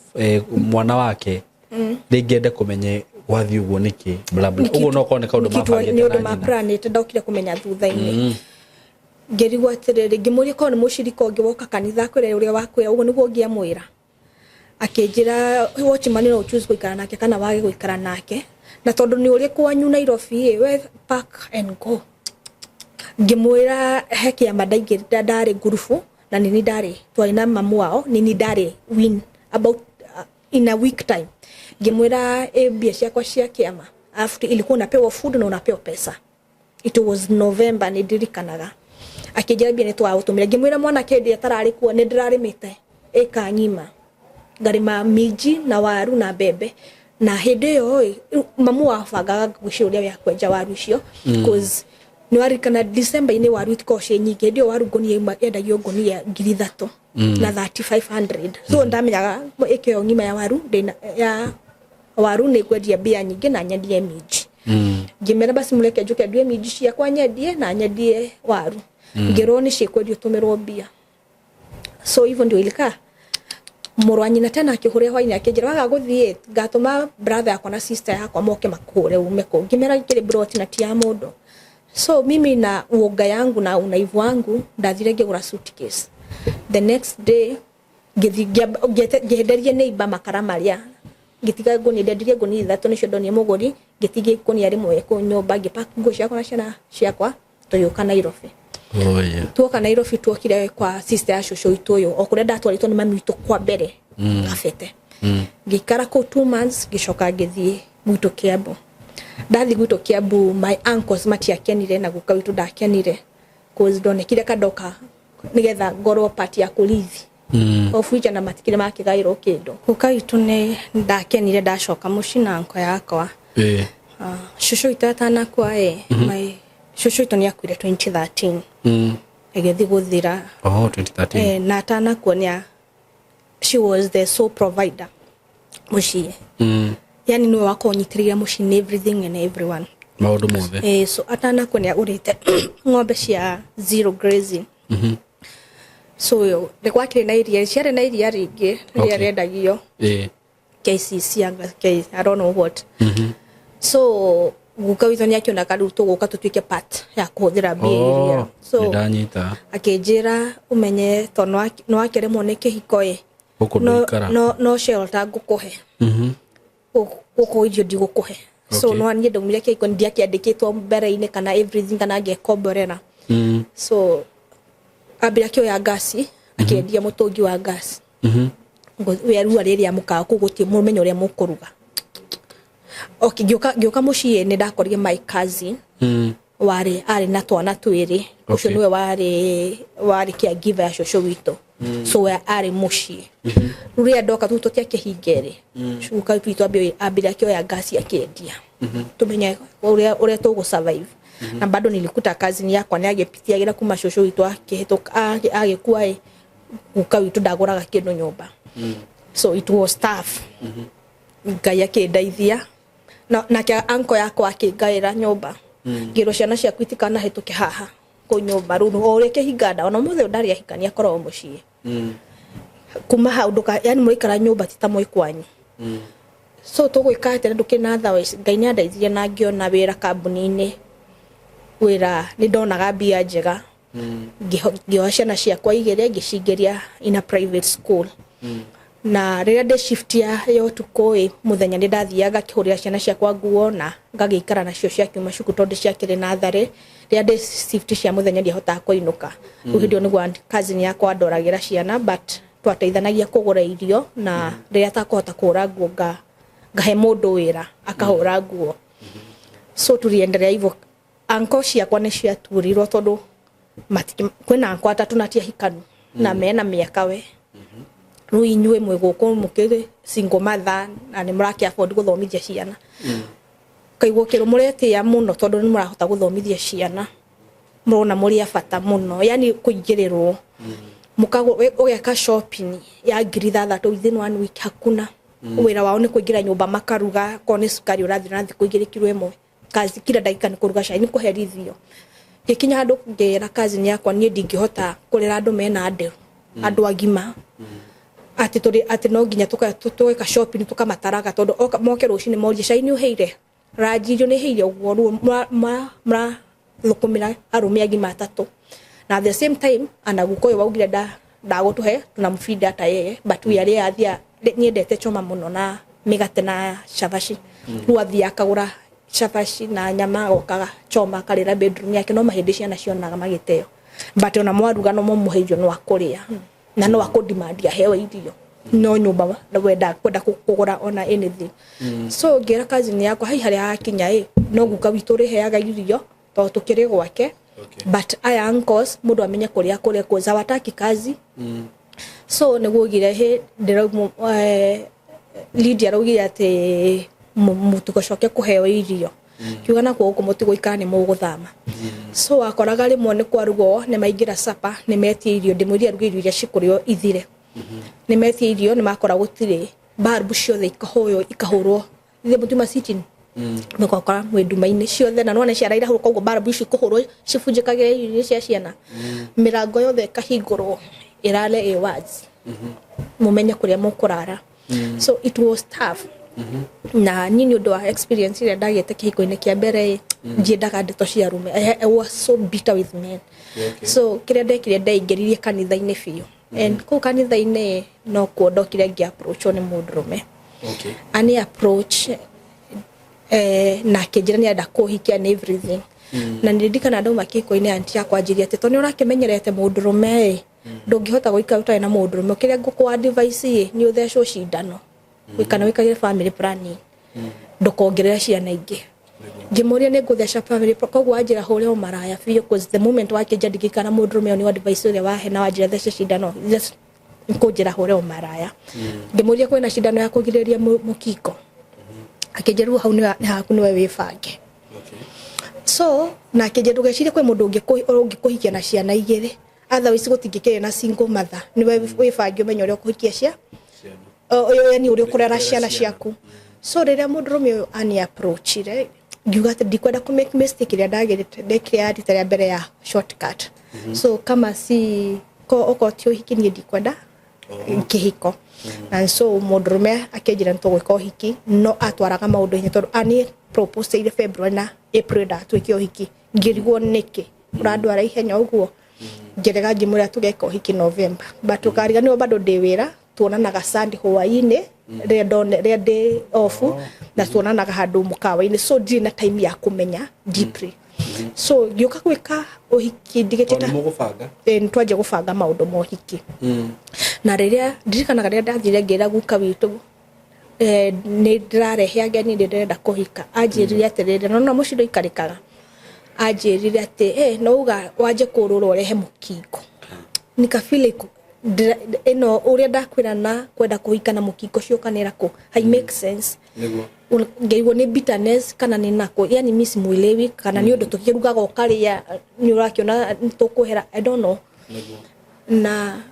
mwana wake, rĩngĩ ende kũmenye gwathiĩ ũguo nĩkĩ, bla bla. Ũguo no korwo nĩ kaũndũ mabangĩte nĩ ũndũ na nyina. Maplanĩte, ndokire kũmenya thutha-inĩ. Ngĩrigwo atĩrĩrĩ, ngĩmũria korwo nĩ mũcirika ũngĩ woka kanitha akwĩre ũrĩa wakwĩra ũguo nĩguo ũngĩamwĩra. Akĩnjĩra watchman no choose gũikara nake kana wage gũikara nake, na tondũ nĩ ũrĩ kwanyu Nairobi ĩ, we pack and go. Ngĩmwĩra he kĩama ndaingĩrire, ndarĩ ngurubu na nini ndarĩ twarĩ na mamu wao, nini ndarĩ win about In a week time ngĩmwĩra ĩ mbia ciakwa cia kĩama, alafu ilikuwa unapewa food na unapewa pesa. It was November, nĩ ndirikanaga. Akĩnjĩra mbia nĩ twagũtũmĩra. Ngĩmwĩra mwanake ndĩ atararĩ kuo, nĩ ndĩrarĩmĩte ĩka ng'ima, ngarĩma minji na waru na mbembe, na hĩndĩ ĩyo ĩ mamu wabangaga ngwĩciria ũrĩa ya kwenja waru icio, cause nĩ warikana December-inĩ waru itikoragwo ciĩ nyingĩ. Hĩndĩ ĩyo waru ngũnia ĩmwe yendagio ngũnia 3000 na 3500, so ndamenyaga ĩka ĩyo ng'ima ya waru ndĩna ya waru nĩ ngwendia mbia nyingĩ na nyendie minji. Ngĩmera basi mũreke njũke ndue minji ciakwa, nyendie na nyendie waru. Ngĩrwo nĩ ciĩkwendio tũmĩrwo mbia. So hivyo ndio ilikaa. Mũrũ wa nyina tena akĩhũrĩra hwainĩ akĩnjĩra waga gũthiĩ ngatũma brother yakwa na sister yakwa moke makũhũre ume kũu. Ngĩmera ngĩrĩ broti na ti ya mũndũ. So mimi na uoga yangu na unaivu wangu ndathire ngĩgũra suitcase. The next day ngĩthi ngĩenderie neighbor makara marĩa, ngĩtiga ngũnia, ndendirie ngũnia ithatũ nĩcio ndonire mũgũri, ngĩtigia ikũnia rĩmwe kũu nyũmba, ngĩpack nguo ciakwa na ciana ciakwa, tũgĩũka Nairobi. Oh, yeah. Tuoka Nairobi tuokire kwa sister ya cũcũ witũ ũyũ o kũrĩa ndatwarĩtwo nĩ mami witũ kwa mbere kabete. Ngĩikara kũu 2 months, ngĩcoka ngĩthiĩ gwitũ Kiambu. Ndathiĩ gwitũ Kiambu, my uncles matiakenire na guka witũ ndakenire, cause ndonekire kandoka nigetha ngorwo part ya kũrithi of which na matikire makĩgaĩrwo kĩndũ. Guka witũ nĩ ndakenire ndacoka mũciĩ na uncle yakwa. Cũcũ witũ atanakua ĩ, my cũcũ witũ nĩ akuire 2013, ĩgĩthiĩ gũthira. Oh, 2013. Eh, na atanakua nĩ she was the sole provider mũciĩ. Yani niwe wakorwo nyitĩrĩire mũciĩ in everything and everyone. Maũndũ mothe. Eh, so atanakua nĩ agũrĩte ng'ombe cia zero grazing. So nĩ gwakĩrĩ na iria, ciarĩ na iria rĩingĩ rĩrĩa rĩendagio KCC anga K, I don't know what. So guka witũ nĩ akĩonaga rĩu tũgũka tũtuĩke part ya kũhũthĩra mbia iria. Oh, so nĩndanyita. Akĩnjĩra ũmenye to nĩ wakĩremwo nĩ kĩhiko ĩ, Gũkũ no, ndũikara. no, no shelter ngũkũhe. Gũkũ irio ndigũkũhe. So no niĩ ndaumire kĩhiko ndiakĩandĩkĩtwo mbere-inĩ kana everything kana ngekomborera. So ambire akĩoya ngasi, akĩendia mũtũngi wa ngasi. Werua rĩrĩa mũkaga kũu gũtirĩ mũmenyo ũrĩa mũkũruga. Okay, ngĩũka mũciĩ nĩ ndakorire my cousin warĩ arĩ na twana twĩrĩ ũcio. Nĩwe warĩ caregiver ya cũcũ witũ, so we arĩ mũciĩ. Rĩu rĩrĩa ndoka rĩu tũtiakĩhinge rĩ, guka witũ ambire akĩoya ngasi akĩendia tũmenye ũrĩa tũgũ survive. Na bado nilikuta cousin yakwa nĩ agĩpitiagĩra kuma cũcũ witũ akĩhĩtũka agĩkua ĩ, guka witũ ndagũraga kĩndũ nyũmba, so it was tough. Ngai akĩndeithia na nake anko yakwa akĩngaĩra nyũmba, ngĩrwo ciana ciaku itikanahĩtũke haha kũu nyũmba. Rĩu o ũrĩa kĩhinga nda ona mũthĩ ũyũ ndarĩ ahikania, akoragwo mũciĩ. Kuma hau ndũka yani mũraikara nyũmba ti ta mwĩ kwanyu. So tũgwĩka atĩa na ndũkĩrĩ na otherwise? Ngai nĩ andeithirie na ngĩona wĩra kambuni-inĩ, wĩra nĩ ndonaga mbia njega. Ngĩoya ciana ciakwa igĩrĩ ngĩcingĩria in a private school, na rĩrĩa ndĩ shift ya ũtukũ ĩ, mũthenya nĩ ndathiaga ngakĩhũrĩra ciana ciakwa nguo na ngagĩikara nacio ciakiuma cukuru tondũ ciakĩrĩ natharĩ. Rĩrĩa ndĩ shift cia mũthenya ndiahotaga kũinũka. Rĩu hĩndĩ ĩyo nĩguo cousin yakwa andoragĩra ciana, but twateithanagia kũgũra irio, na rĩrĩa atakũhota kũhũra nguo ngahe mũndũ wĩra akahũra nguo. So tuliendelea hivyo. Anko ciakwa nĩ ciaturirwo tondũ kwĩna anko atatũ na ti ahikanu na mena mĩaka we. Rĩu inyuĩ mwĩ gũkũ mũkĩrĩ single mother na nĩ mũrakĩ afford gũthomithia ciana, kaigua kĩrũ mũretĩĩa mũno tondũ nĩ mũrahota gũthomithia ciana, mũrona mũrĩ a bata mũno, yani kũingĩrĩrwo ũgeka shopping ya 6000 within one week, hakuna. Wĩra wao nĩ kũingĩra nyũmba makaruga, korwo nĩ cukari ũrathira na thikũ igĩrĩ kiro ĩmwe, kazi kila ndagĩka nĩ kũruga cai, nĩ kũherithio. Ngĩkinya handũ ngĩra cousin yakwa niĩ ndingĩhota kũrera andũ mena nderu, andũ agima, atĩ tũrĩ atĩ no nginya tũgeka shopping tũkamataraga, tondũ moke rũcinĩ morie cai nĩ ũhĩire, ranji irio nĩ ĩhĩire, ũguo rĩu mũrathũkũmĩra arũme agima atatũ. Na at the same time ana guka ũyũ waugire ndagũtũhe tunamfeed hata yeye, but we arĩa athia niendete choma mũno na mĩgate na cabaci. Rĩu athiĩ akagũra cabaci na nyama, agokaga choma akarĩra bedroom yake, no mahĩndĩ ciana cionaga magĩteo, but ona mwaruga no mũmũhe irio no akũrĩa na no akũdemand aheo irio. No nyũmba wenda kwenda kũgũra ona anything. So ngĩra cousin yakwa hai harĩa hakinya ĩ no guka witũ ũrĩheaga irio tondũ tũkĩrĩ gwake. But aya uncles, mũndũ amenye kũrĩa kũrĩa, cause hawataki kazi. So nĩguo ugire hĩ ndĩrauma, Lydia araugire atĩ mũtigacoke kũheo irio, kiuga nakuo gũkũ mũtigũikara, nĩ mũgũthama. So wakoraga rĩmwe nĩ kwarugwo, nĩ maingĩra sapa, nĩ metia irio, ndĩmwĩrire aruge irio iria cikũrĩo ithire. Nĩ metia irio, nĩ makora gũtirĩ barbu, ciothe ikahoywo ikahũrwo ithe mũtuma sitting, mũgakora mwĩ nduma-inĩ ciothe, na none ciana irahũrwo, koguo barbu ici ikũhũrwo cibunjĩkagĩra irio cia ciana, mĩrango yothe ĩkahingũrwo ĩrare ĩ wazi, mũmenye kũrĩa mũkũrara. So it was tough, na niĩ nĩ ũndũ wa experience ĩrĩa ndagĩte kĩhiko-inĩ kĩa mbere ĩ, ndiendaga ndeto cia arũme. I was so bitter with men. So kĩrĩa ndekire, ndeingĩririe kanitha-inĩ biũ, and kũu kanitha-inĩ no kuo ndokire ngĩ-approachwo nĩ mũndũrũme. Ani approach na akĩnjĩra nĩ arenda kũhikia and everything. Na nĩndirikana ndauma kĩhiko-inĩ, anti yakwa anjĩria atĩ tondũ nĩ ũrakĩmenyerete mũndũrũme ĩ, ndũngĩhota gũikara ũtarĩ na mũndũrũme, kĩrĩa ngũkũ advice ĩ nĩ ũthecwo cindano kana wĩkagĩre family planning, ndũkongerere ciana ingĩ. Ngĩmũria nĩ ngũtheca family, koguo wanjĩra hũre o maraya biũ, cause the moment wakĩnja ndingĩikara na mũndũrũme ũyũ nĩ advice ũrĩa wahe na wanjĩra thece cindano, just kũnjĩra hũre o maraya. Ngĩmũria kwĩna cindano ya kũgirĩrĩria mũkingo, akĩnjĩra rĩu hau nĩ haku, nĩwe wĩbange. So na akĩnjĩra ndũgecirie kwĩ mũndũ ũngĩkũhikia na ciana igĩrĩ, otherwise gũtingĩkĩrĩ na single mother, nĩwe wĩbange ũmenye ũrĩa ũkũhikia cia yani ũrĩa ũkũrera ciana ciaku. So rĩrĩa mũndũrũme ũyũ ani approachire, ngiuga atĩ ndikwenda kũ make mistake ĩrĩa ndagĩrĩte ndekire ya rita rĩa mbere ya shortcut. So kama si ko okorwo ti ũhiki, niĩ ndikwenda kĩhiko. Na so mũndũrũme akĩnjĩra nĩ tũgwĩka ũhiki, no atwaraga maũndũ hinya tondũ ani proposeire February na April ndatwĩke ũhiki. Ngĩrigwo nĩkĩ ũrandwara ihenya ũguo, ngĩrega, ngĩmwĩra tũgeka ũhiki November, but ũkariganĩrwo bado ndĩ wĩra, tuonanaga Sunday hwaĩ-inĩ rĩrĩa ndone rĩrĩa ndĩ off, na tuonanaga handũ mũkawa-inĩ, so ndirĩ na time ya kũmenya deeply. So ngĩũka gwĩka ũhiki ndigĩte Tondũ mũgũbanga. Nĩ twanjia gũbanga maũndũ ma ũhiki, na rĩrĩa ndirikanaga rĩrĩa ndathire ngĩra guka witũ nĩ ndĩrarehe ageni, nĩ ndĩrenda kũhika, anjĩrire atĩrĩrĩ, no no mũciĩ ndũikarĩkaga, anjĩrire atĩ no uga wanje kũrũra ũrehe mũkingo. Nikafeel like ĩno ũrĩa ndakwĩra na kwenda kũhika na mũkingo ciũkanĩra kũ hai make sense. Nĩguo. Ngĩigua nĩ bitterness kana nĩ nako, yani mi simuelewi, kana nĩ ũndũ tũkĩrugaga ũkarĩa nĩ ũrakĩona tũkũhera, I don't know. Nĩguo. Na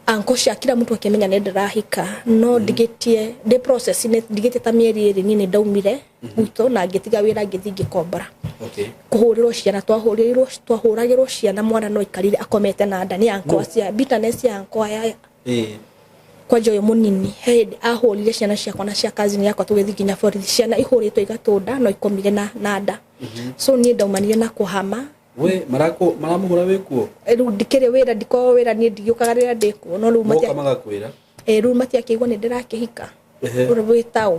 anko cia kila mtu akĩmenya nĩ ndĩrahika, no ndigĩtie ndĩ process nĩ ndigĩtie ta mĩeri 2, niĩ nĩ ndaumire gwitũ na ngĩtiga wĩra, ngĩthiĩ ngĩkombora. Kũhũrĩrwo ciana, twahũrĩrwo twahũragĩrwo ciana, mwana no aikarire akomete na nda nĩ anko cia bitterness ya anko aya. Kwanja ũyũ mũnini he hĩndĩ ahũrire ciana ciakwa na cia cousin yakwa, tũgĩthiĩ nginya borithi, ciana ihũrĩtwo igatũnda no ikomire na nda. So niĩ ndaumanire na kũhama. We marako maramũhũra wĩ kuo? Rĩu ndikĩrĩ wĩra, ndikoragwo wĩra niĩ, ndigĩũkaga rĩrĩa ndĩkuo, no rĩu moka magakwĩra. Rĩu matiakĩigua nĩ ndĩrakĩhika ũrĩa wĩtaũ.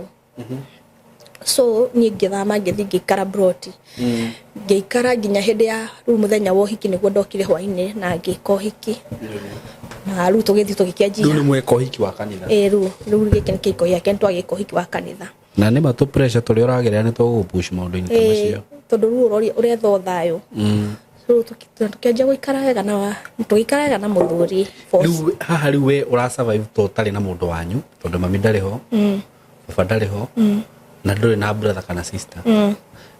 So niĩ ngĩthama, ngĩthiĩ ngĩikara broti, ngĩikara nginya hĩndĩ ya rĩu mũthenya wa ũhiki, nĩguo ndokire hwainĩ na ngĩka ũhiki, na rĩu tũgĩthiĩ Rĩu tũgĩkĩanjia. Nĩ mweka ũhiki wa kanitha? Rĩu gĩkĩ nĩ kĩhiko gĩake, nĩ twagĩka ũhiki wa kanitha. Na nĩ ma tũ pressure tũrĩa ũragerera nĩ tũgũgũpush maũndũ-inĩ ta macio. Tondũ rĩu ũretha thayũ. Rĩu tũkĩanjia gũikara wega na tũgĩikara wega na mũthuri Rĩu haha rĩu we ũra survive to ũtarĩ na mũndũ wanyu, tondũ mami ndarĩ ho, baba ndarĩ ho, na ndũrĩ na brother kana sister,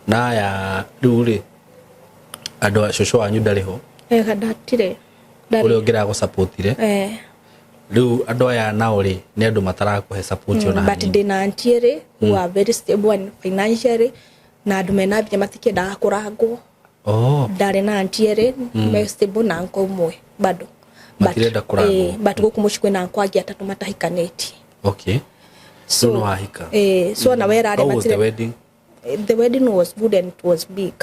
na aya rĩu rĩ, andũ a cũcũ wanyu ndarĩ ho? Ndatirĩ. Ũrĩa ũngĩra gũsupportire. Rĩu andũ aya nao rĩ, nĩ andũ matarakũhe support ona But hanini. ndĩna auntie erĩ who are very stable and financially, na andũ mena mbia matikĩendaga kũrangwo. Ndarĩ na auntie erĩ me stable na uncle ũmwe bado. Matirenda kũrangwo. But gũkũ mũciĩ kwĩna uncle angĩ atatũ matahikanĩtie. So nĩ wahika. So ona werarĩ How was the matirĩ. wedding? The wedding was good and it was big.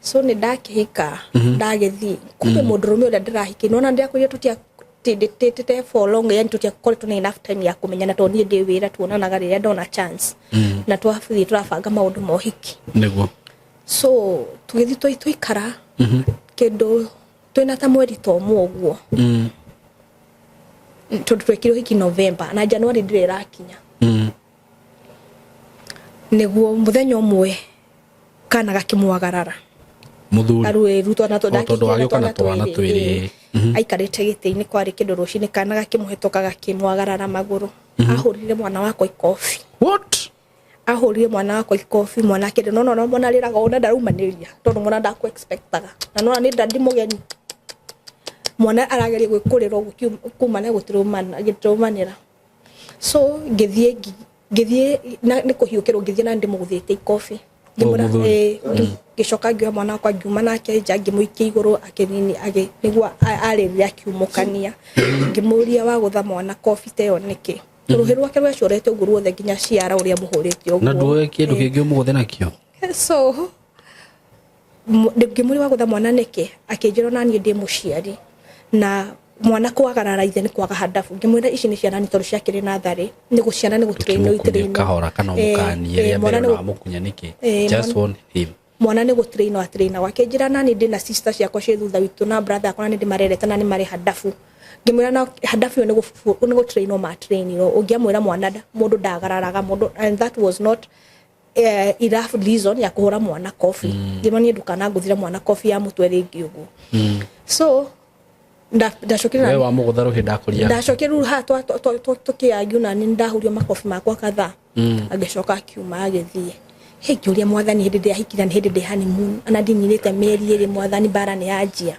So nĩ ndakĩhika, ndagĩthiĩ kumbe mũndũrũme ũrĩa ndĩrahikia, nona ndĩrakwĩrire tũtia tĩtĩte for long, yani tũtiakoretwo na enough time ya kũmenyana, tondũ niĩ ndĩ wĩra, tuonanaga rĩrĩa ndona chance, na twathiĩ tũrabanga maũndũ ma ũhiki. So tũgĩthiĩ tũikara kĩndũ twĩna ta mweri ta ũmwe ũguo. Tondũ twekire ũhiki November na January ndĩrĩ ĩrakinya. Nĩguo mũthenya ũmwe kana gakĩmwagarara. Mũthuri. Karuĩru twana O, tondũ wagĩũka na twana twĩrĩ. Aikarĩte gĩtĩ-inĩ, kwarĩ kĩndũ rũcinĩ, kana gakĩmũhetũka gakĩmwagarara magũrũ. Ahũrire mwana wakwa ikobi. What? Ahũrire mwana wakwa ikobi, mwana akĩrĩ no no mwana arĩraga ũũ na ndaraumanĩria tondũ mwana ndakũ expectaga na nona nĩ ndandi mũgeni. Mwana arageria gwĩkũrĩra ũguo kuma na gũtirũmanĩra. So ngĩthiĩ ngĩthiĩ na nĩ kũhiũkĩrwo, ngĩthiĩ na ndĩmũgũthĩte ikobi. Ngĩmwĩra, Mũthuri. Ngĩcoka ngĩoya mwana wakwa, ngiuma nake nja, ngĩmũikia igũrũ akĩnini nĩguo arĩrire akiumũkania. Ngĩmũria, wagũtha mwana kobi ta ĩyo nĩkĩ? Rũhĩ rwake rwacorete ũguo ruothe nginya ciara ũrĩa mũhũrĩte ũguo. Na nduoe kĩndũ kĩngĩ ũmũgũthe nakĩo. So ngĩmũria, wagũtha mwana nĩkĩ? Akĩnjĩra ona niĩ ndĩ mũciari na mwana kwagarara ithe nĩ kwaga handabu. Ngĩmwĩra ici nĩ ciana, nĩ tondũ ciakĩrĩ natharĩ nĩ gũciana nĩ gũtrainwo. Ũkĩmũkunya kahora kana ũmũkanie rĩa mbere na wamũkunya nĩkĩ? Just warn him. Mwana nĩ gũtrainwo atrainagwo. Akĩnjĩra nani ndĩ na sister ciakwa ciĩ thutha witũ na brother yakwa na nĩ ndĩmarerete na nĩ marĩ handabu. Ngĩmwĩra na handabu ĩyo nĩ gũtrainwo matrainirwo. Ũngĩamwĩra mwana mũndũ ndagararaga mũndũ, and that was not enough reason ya kũhũra mwana kobi. Ngĩmwĩra niĩ ndũkanangũthire mwana kobi ya mũtwe rĩngĩ ũguo. So ndacokire We wamũgũtha rũhĩ ndakũria. Ndacokire rĩu haha tũkĩargue na nĩ ndahurio makobi makwa kadhaa. Agĩcoka akiuma agĩthiĩ. Hĩ, ngĩũria Mwathani, hĩndĩ ndĩahikire na hĩndĩ ndĩ honeymoon ana ndinyinĩte mĩeri 2, Mwathani, mbara nĩ yanjia.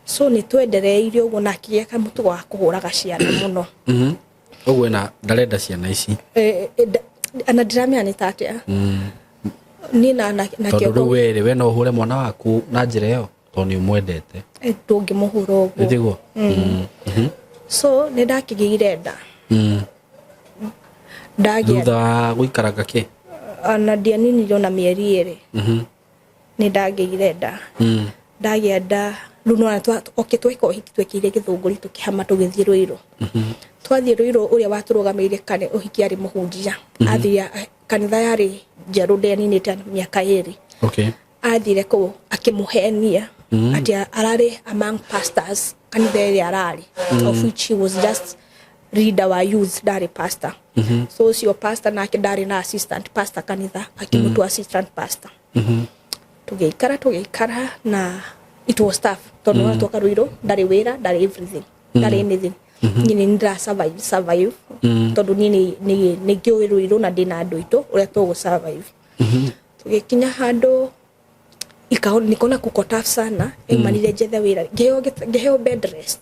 So nĩ twendereirie ũguo na akĩgĩa kamũtugo wa kũhũraga ciana mũno. Ũguo ena ndarenda ciana ici. Ana ndiramenya nĩ ta atĩa niĩ na Tondũ rĩu kĩongo. Werĩ we no ũhũre mwana waku na njĩra ĩyo tondũ nĩ ũmwendete. Ndũngĩmũhũra ũguo. Nĩtiguo? So nĩ ndakĩgĩire nda. Ndagĩa Thutha wa gũikaranga kĩ? Ona ndianinirio na mĩeri 2. Nĩ ndagĩire nda. Ndagĩa nda rĩu nĩwona okay, tweka ũhiki twekĩire Gĩthũngũri, tũkĩhama tũgĩthiĩ Rũirũ. Twathiĩ Rũirũ, ũrĩa watũrũgamĩrĩire ũhiki arĩ mũhunjia. Athire kanitha yarĩ njerũ, ndeninĩte mĩaka 2. Athire kũu akĩmũhenia atĩ ararĩ among pastors kanitha ĩrĩa ararĩ, of which he was just leader wa youth, ndarĩ pastor. So ũcio pastor nake ndarĩ na assistant pastor kanitha, akĩmũtua assistant pastor. Tũgĩikara tũgĩikara na it was tough tondũ mm. Twatwoka Rũirũ ndarĩ wĩra, ndarĩ everything, ndarĩ anything. Niĩ nĩ ndĩra survive survive tondũ niĩ nĩ ngĩũĩ Rũirũ na ndĩna andũ aitũ ũrĩa tũgũ survive. Tũgĩkinya handũ nikona kuko tough sana. Ĩmanire njethe wĩra, ngĩheo bed rest,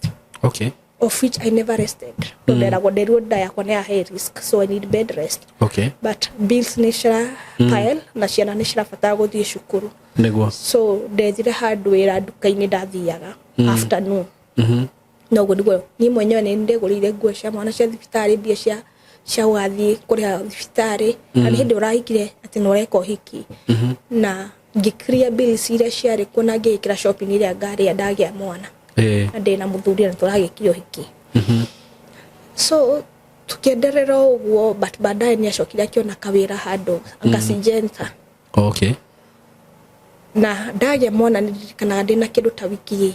of which I never rested tondũ nderagwo nderirwo nda yakwa nĩ ya high risk, so I need bed rest. But bills nĩ cira pile na ciana nĩ cirabatara gũthiĩ cukuru. So ndethire handũ wĩra nduka-inĩ, ndathiaga afternoon. Noguo nĩguo niĩ mwenyewe nĩ ndegũrĩire nguo cia mwana cia thibitarĩ, mbia cia gũgathiĩ kũrĩha thibitarĩ, na nĩ hĩndĩ ũrahikire atĩ nĩ ũreka ũhiki, na ngĩ-clear bills iria ciarĩ kuo na ngĩĩkĩra shopping ĩrĩa ngarĩa ndagĩa mwana. Na ndĩna mũthuri na tũragĩkire ũhiki. So tukienderera o ũguo, but baadaye nĩ acokire akĩona kawĩra handũ Syngenta. Na ndagĩa mwana, nĩ ndirikanaga ndĩna kĩndũ ta wiki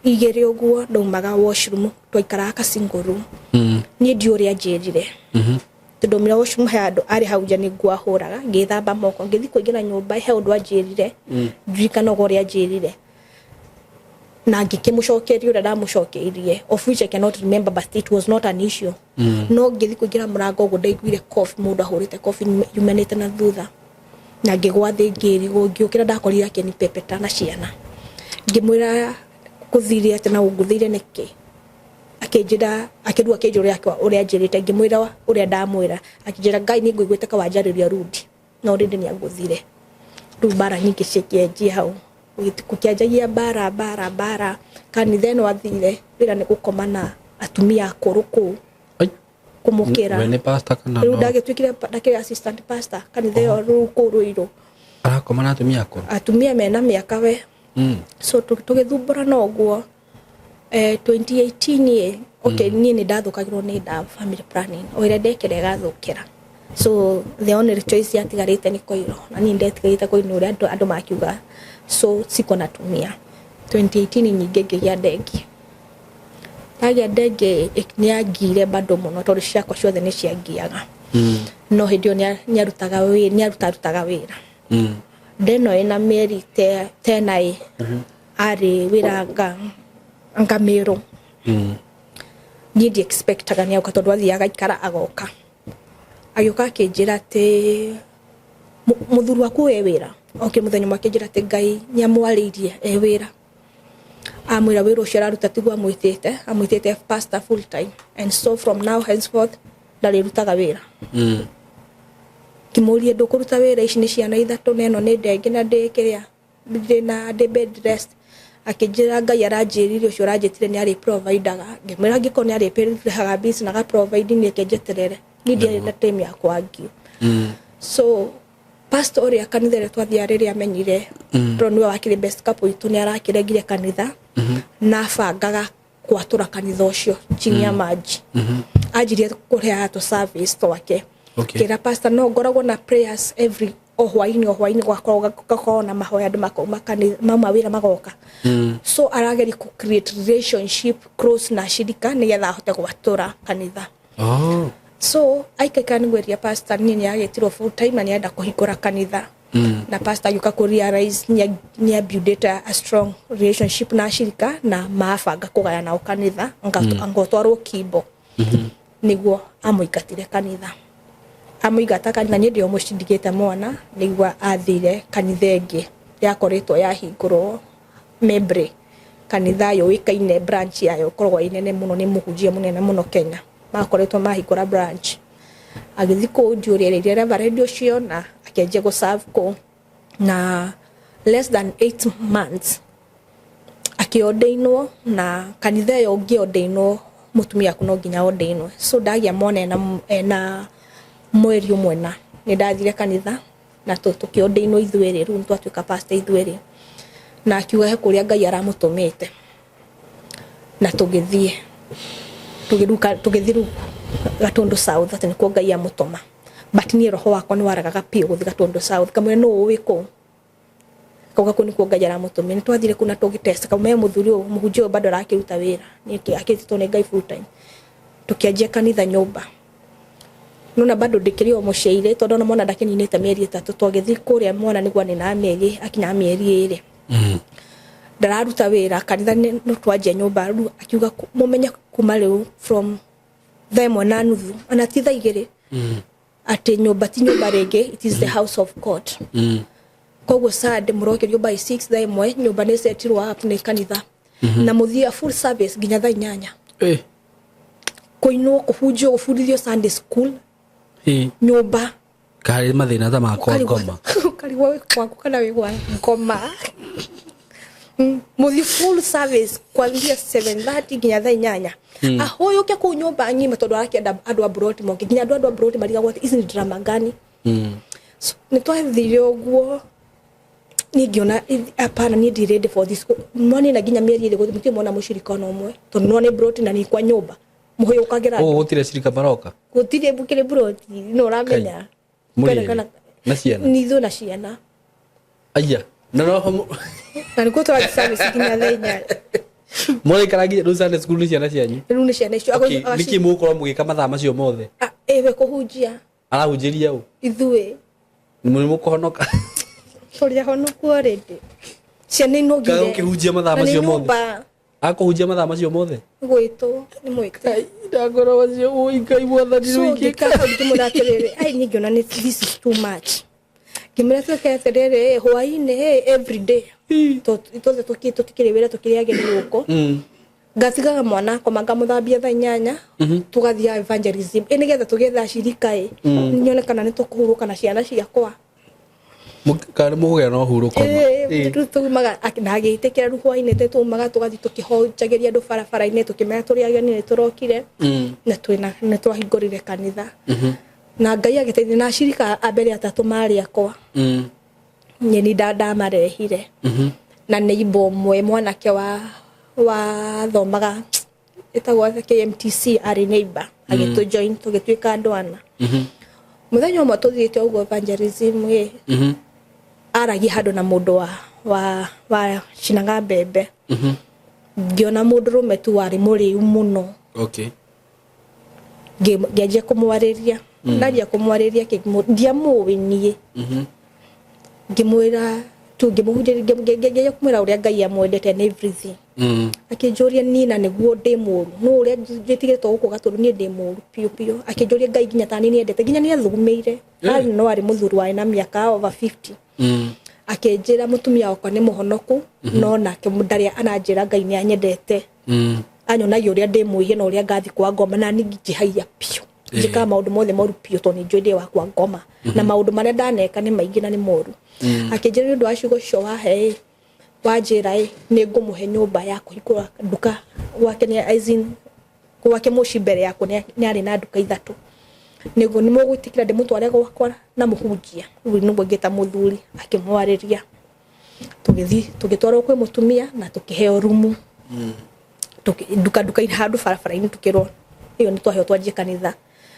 2 ũguo, ndaumaga washroom, twaikaraga ka single room. Niĩ ndiũ ũrĩa anjĩrire, tondũ ndaumire washroom he handũ arĩ hau nja nĩ nguo ahũraga, ngĩthamba moko, ngĩthiĩ kũingĩra nyũmba, he ũndũ anjĩrire, ndirikanaga ũrĩa anjĩrire na ngĩkĩmũcokeria ũrĩa ndamũcokeirie, of which I cannot remember, but it was not an issue. No ngĩthiĩ kũingĩra mũrango ũguo, ndaiguire kobi, mũndũ ahũrĩte kobi yumanĩte na thutha, na ngĩgwa thĩ ngĩrigwo. Ngĩũkĩra, ndakorire akĩnipepeta na ciana. Ngĩmwĩra, kũthire atĩ na ũngũthĩire nĩkĩ? Akĩnjĩra, akĩrua, akĩnjũria ũrĩa anjĩrĩte. Ngĩmwĩra ũrĩa ndamwĩra. Akĩnjĩra, Ngai nĩ ngũiguĩte kawanjarĩria rudi no rĩndĩ nĩ angũthire. Rĩu mbara nyingĩ cikĩanjia hau, gũkĩanjagia mbara mbara mbara. Kanitha ĩno athire wĩra nĩ gũkoma na atumia akũrũ kũu. Ai. Kũmũkĩra. We nĩ pastor kana? Rĩu No. Ndagĩtuĩkire ndakĩrĩ assistant pastor kanitha ĩyo rĩu kũu Rũirũ. Arakoma na atumia akũrũ. Atumia mena mĩaka we. So tũgĩthumbũrana ũguo. 2018 ĩ, okay, niĩ nĩ ndathũkagĩrwo nĩ nda, family planning o ĩrĩa ndekĩra ĩgathũkĩra, so the only choice yatigarĩte nĩ koiro, na niĩ ndetigarĩte koiro ũrĩa andũ makiuga, so siko natumia. 2018 nyingĩ ngĩgĩa nda ĩngĩ. Ndagĩa ndenge nĩ angire bado mũno tondũ ciakwa ciothe nĩ ciangiaga. No hĩndĩ ĩyo nĩarutaga wĩra, nĩarutarutaga wĩra. Ndeno ĩna mĩeri tena ĩ arĩ wĩra anga Mĩrũ. Niĩ ndi expectaga nĩ agoka tondũ athiaga aikara agoka. Agĩũka akĩnjĩra atĩ mũthuri waku e wĩra. Okire mũthenya ũmwe akĩnjĩra atĩ Ngai nĩ amwarĩirie e wĩra. Amwĩra wĩra ũcio araruta tiguo amwĩtĩte, amwĩtĩte pastor full time, and so from now henceforth ndarĩrutaga wĩra. Ngĩmũria ndũkũruta wĩra, ici nĩ ciana ithatũ na ĩno nĩ ndenge na ndĩ kĩrĩa ndĩ na ndĩ bed rest. Akĩnjĩra Ngai aranjĩrire ũcio ũranjĩtire nĩ arĩ providaga. Ngĩmwĩra angĩkorwo nĩ arĩrehaga bills na aga provide niĩ reke njeterere. Niĩ ndiarĩ na time ya kwangi. So pastor ũrĩa kanitha ĩrĩa twathiaga rĩrĩa amenyire tondũ nĩwe wakĩrĩ best couple itũ nĩ arakĩregire kanitha na abangaga gwatũra kanitha ũcio chini ya maji. Anjirie kũrehaga tũ service twake. Kĩra pastor no ngoragwo na prayers every o hwainĩ, o hwainĩ gakorwo na mahoya, andũ makauma kanitha mauma wĩra magoka. So arageria ku create relationship close na shirika nĩgetha ahote gwatũra kanitha. So aikaika nĩgweria pastor niĩ nĩ agĩtirwo full time na nĩarenda kũhingũra kanitha. Na pastor agĩũka kũ realize nĩ abuildĩte a strong relationship na ashirika na mabanga kũgaya nao kanitha anga ũtwarwo kimbo. Nĩguo amũingatire kanitha. Amũingata kanitha niĩ ndĩ o mũciĩ ndigĩte mwana, nĩguo athire kanitha ĩngĩ yakoretwo yahingũrwo Membre, kanitha yũĩkaine branch yayo ĩkoragwo ĩ nene mũno, nĩ mũhunjia mũnene mũno Kenya. Makoretwo mahingũra branch. Agĩthiĩ kũu ndiũĩ ũrĩa erĩire reverend ũcio na akĩanjia gũ serve kũu. Na less than 8 months akĩordainwo, na kanitha ĩyo ũngĩordainwo mũtumia waku no nginya ordainwo. So ndagĩa mwana ena mweri ũmwe na nĩ ndathire kanitha na tũkĩordainwo ithuerĩ, rĩu nĩtwatuĩka pastor ithuerĩ. Na akiuga he kũrĩa Ngai aramũtũmĩte. Na tũgĩthiĩ tũgĩthiĩ rĩu Gatundu South atĩ nĩkuo Ngai amũtũma. But niĩ roho wakwa nĩ waregaga biũ gũthiĩ Gatundu South. Kamwĩra nũ ũĩ kũu. Kauga kũu nĩkuo Ngai aramũtũmire. Nĩ twathire kũu na tũgĩtest. Kamwĩra mũthuri ũyũ, mũhunjia ũyũ bado arakĩruta wĩra. Akĩtĩtwo nĩ Ngai full time. Tũkĩanjia kanitha nyũmba. Nona bado ndĩkĩrĩ o mũciĩ tondũ ona mwana ndakĩninĩte mĩeri 3. Twagĩthiĩ kũrĩa mwana nĩguo aninaga mĩeri, akinyaga mĩeri 2. Ndararuta wĩra kanitha nĩ twanjia nyũmba rĩu akiuga mũmenye kuma rĩu from 1:30 ona ti 2:00 atĩ nyũmba ti nyũmba rĩngĩ, it is the house of God. Koguo Sunday mũrokĩrio by 6 1:00, nyũmba nĩ setirwo up nĩ kanitha na mũthiĩ full service nginya 8:00. Kũinwo, kũhunjio, gũbundithio Sunday school nyũmba. Karĩ mathĩna ta makwa ngoma. Ũkarigwo wĩ kwaku kana wĩ gwa ngoma. Mũthiĩ full service kuanzia 7:30 nginya 8:00. Ahũyũke kũu nyũmba ng'ima tondũ arakĩenda andũ a broti moke, nginya andũ a broti marigagwo atĩ ici nĩ drama gani. So, nĩ twathire ũguo niĩ ngĩona hapana, niĩ ndi ready for this. Mwanina nginya mĩeri 2 gũtirĩ mwana mũcirika ona ũmwe tondũ no nĩ broti na nĩ kwa nyũmba mũhũyũkagĩra. Ũguo gũtirĩ cirika maroka? Gũtirĩ bukĩrĩ broti no ũramenya. Mũrĩ erĩ? Na ciana? Ni ithuĩ na ciana. Aya na no Na nĩkuo tũrathiĩ service nginya 8:00. Mũraikara nginya rĩu Sunday school nĩ ciana cianyu? Rĩu nĩ ciana icio. Okay, nĩkĩ mũgũkorwo mũgĩka mathaa macio mothe? Ĩwe kũhunjia. Arahunjĩria ũ? Ithuĩ. Nĩ mũkũhonoka? Tũrĩ ahonoku already. Ciana inogire. Kana ũkĩhunjia mathaa Na nĩ macio mothe? nyũmba. Akũhunjia mathaa macio mothe? Gwĩtwo nĩ mwĩte. Ndakora macio ũi Ngai mwathani. So ngĩka hau ngĩmwĩra atĩrĩrĩ, ai niĩ ngĩona nĩ this is too much. Ngĩmwĩra twĩke atĩrĩrĩ, hwainĩ every day tothe tũtikĩrĩ wĩra, tũkĩrĩ ageni gũkũ. Ngatigaga mwana akoma, ngamũthambia 8:00, tũgathiaga evangelism ĩ nĩgetha tũgĩetha acirika ĩ nyone kana nĩ tũkũhurũka na ciana ciakwa. Kana nĩ mũgũgĩa na ũhurũko ma? Rĩu tumaga na agĩtĩkĩra. Rĩu hwainĩ tĩ tumaga tũgathiĩ tũkĩhonjagĩria andũ barabara-inĩ tũkĩmera tũrĩ ageni nĩ tũrokire na twĩna nĩ twahingũrire kanitha na Ngai agĩteithia na acirika a mbere atatũ marĩ akwa. Nyeni ndamarehire na neighbor ũmwe mwanake wa wathomaga ĩtagwo KMTC arĩ neighbor agĩtũ join tũgĩtuĩka andũ ana. Mũthenya ũmwe tũthiĩte ũguo evangelism ĩ aragia handũ na mũndũ wa cinaga mbembe. Ngĩona mũndũrũme tu warĩ mũrĩu mũno. Ngĩanjia kũmwarĩria. Ndanjia kũmwarĩria, ndiamũĩ niĩ. Ngĩmwĩra tu, ngĩmũhunjĩria, ngĩanjia kũmwĩra ũrĩa Ngai amwendete and everything. Akĩnjũria niĩ na nĩguo ndĩ mũru no ũrĩa njĩtigĩrĩtwo gũkũ Gatũndũ, niĩ ndĩ mũru biũ biũ. Akĩnjũria Ngai nginya ta niĩ nĩendete, nginya nĩ athugumĩire. Arĩ no arĩ mũthuri warĩ na mĩaka over 50. Akĩnjĩra mũtumia wakwa nĩ mũhonoku, no nake ndarĩ ananjĩra Ngai nĩ anyendete. Anyonagia ũrĩa ndĩ mwĩhia na ũrĩa ngathi kwa ngoma, na niĩ njĩhagia biũ, njĩkaga maũndũ mothe moru biũ tondũ nĩ njũĩ ndĩ wa kwa ngoma na maũndũ marĩa ndaneka nĩ maingĩ na nĩ moru. Akĩnjĩra nĩ ũndũ wa ciugo icio wahe ĩ, wanjĩra ĩ, nĩ ngũmũhe nyũmba ya kũhingũra nduka gwake, nĩ as in, gwake mũciĩ mbere yakwa nĩ arĩ na nduka ithatũ, nĩguo nĩ mũgwĩtĩkĩra ndĩmũtware gwakwa na mũhunjia rĩu nĩguo ngĩta mũthuri akĩmwarĩria, tũgĩthiĩ tũgĩtwarwo kwĩ mũtumia na tũkĩheo rumu. Nduka nduka-inĩ handũ barabara-inĩ, tukĩrwo ĩyo nĩ twaheo twanjie kanitha,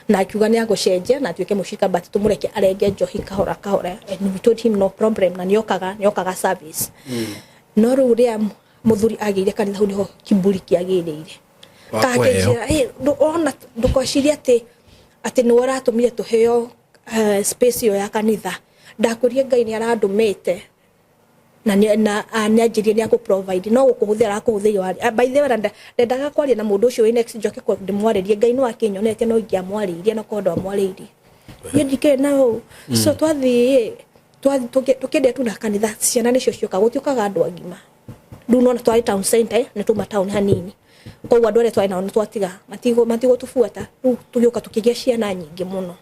na akiuga nĩ agũcenjia na atuĩke mũcirika, but tũmũreke arenge njohi kahora kahora, and we told him no problem, na nĩokaga service. No rĩu rĩa mũthuri agĩire kanitha, hau nĩho kiburi kĩagĩrĩire. Wa kũheo. Kakĩnjĩra, "Ĩ, ona ndũgecirie atĩ nĩwe ũratũmire tũheo space ĩyo ya kanitha. Ndakwĩrire Ngai nĩ arandũmĩte na nĩ anjĩrire nĩ akũ provide, no gũkũhũthĩra arakũhũthĩire by the way, na ndendaga kwaria na mũndũ ũcio wĩ next, njoke ndĩmwarĩrie. Ngai no akĩnyonete, no ingĩamwarĩirie, no korwo ndwamwarĩirie niĩ ndikĩrĩ na ũũ." So twathiĩ tũkĩendia tu na kanitha, ciana nĩcio cioka, gũtiũkaga andũ agima. Rĩu nona twarĩ town center, nĩ tuma town hanini, koguo andũ arĩa twarĩ nao nĩ twatiga matigũtũbuata. Rĩu tũgĩũka tũkĩgĩa ciana nyingĩ mũno,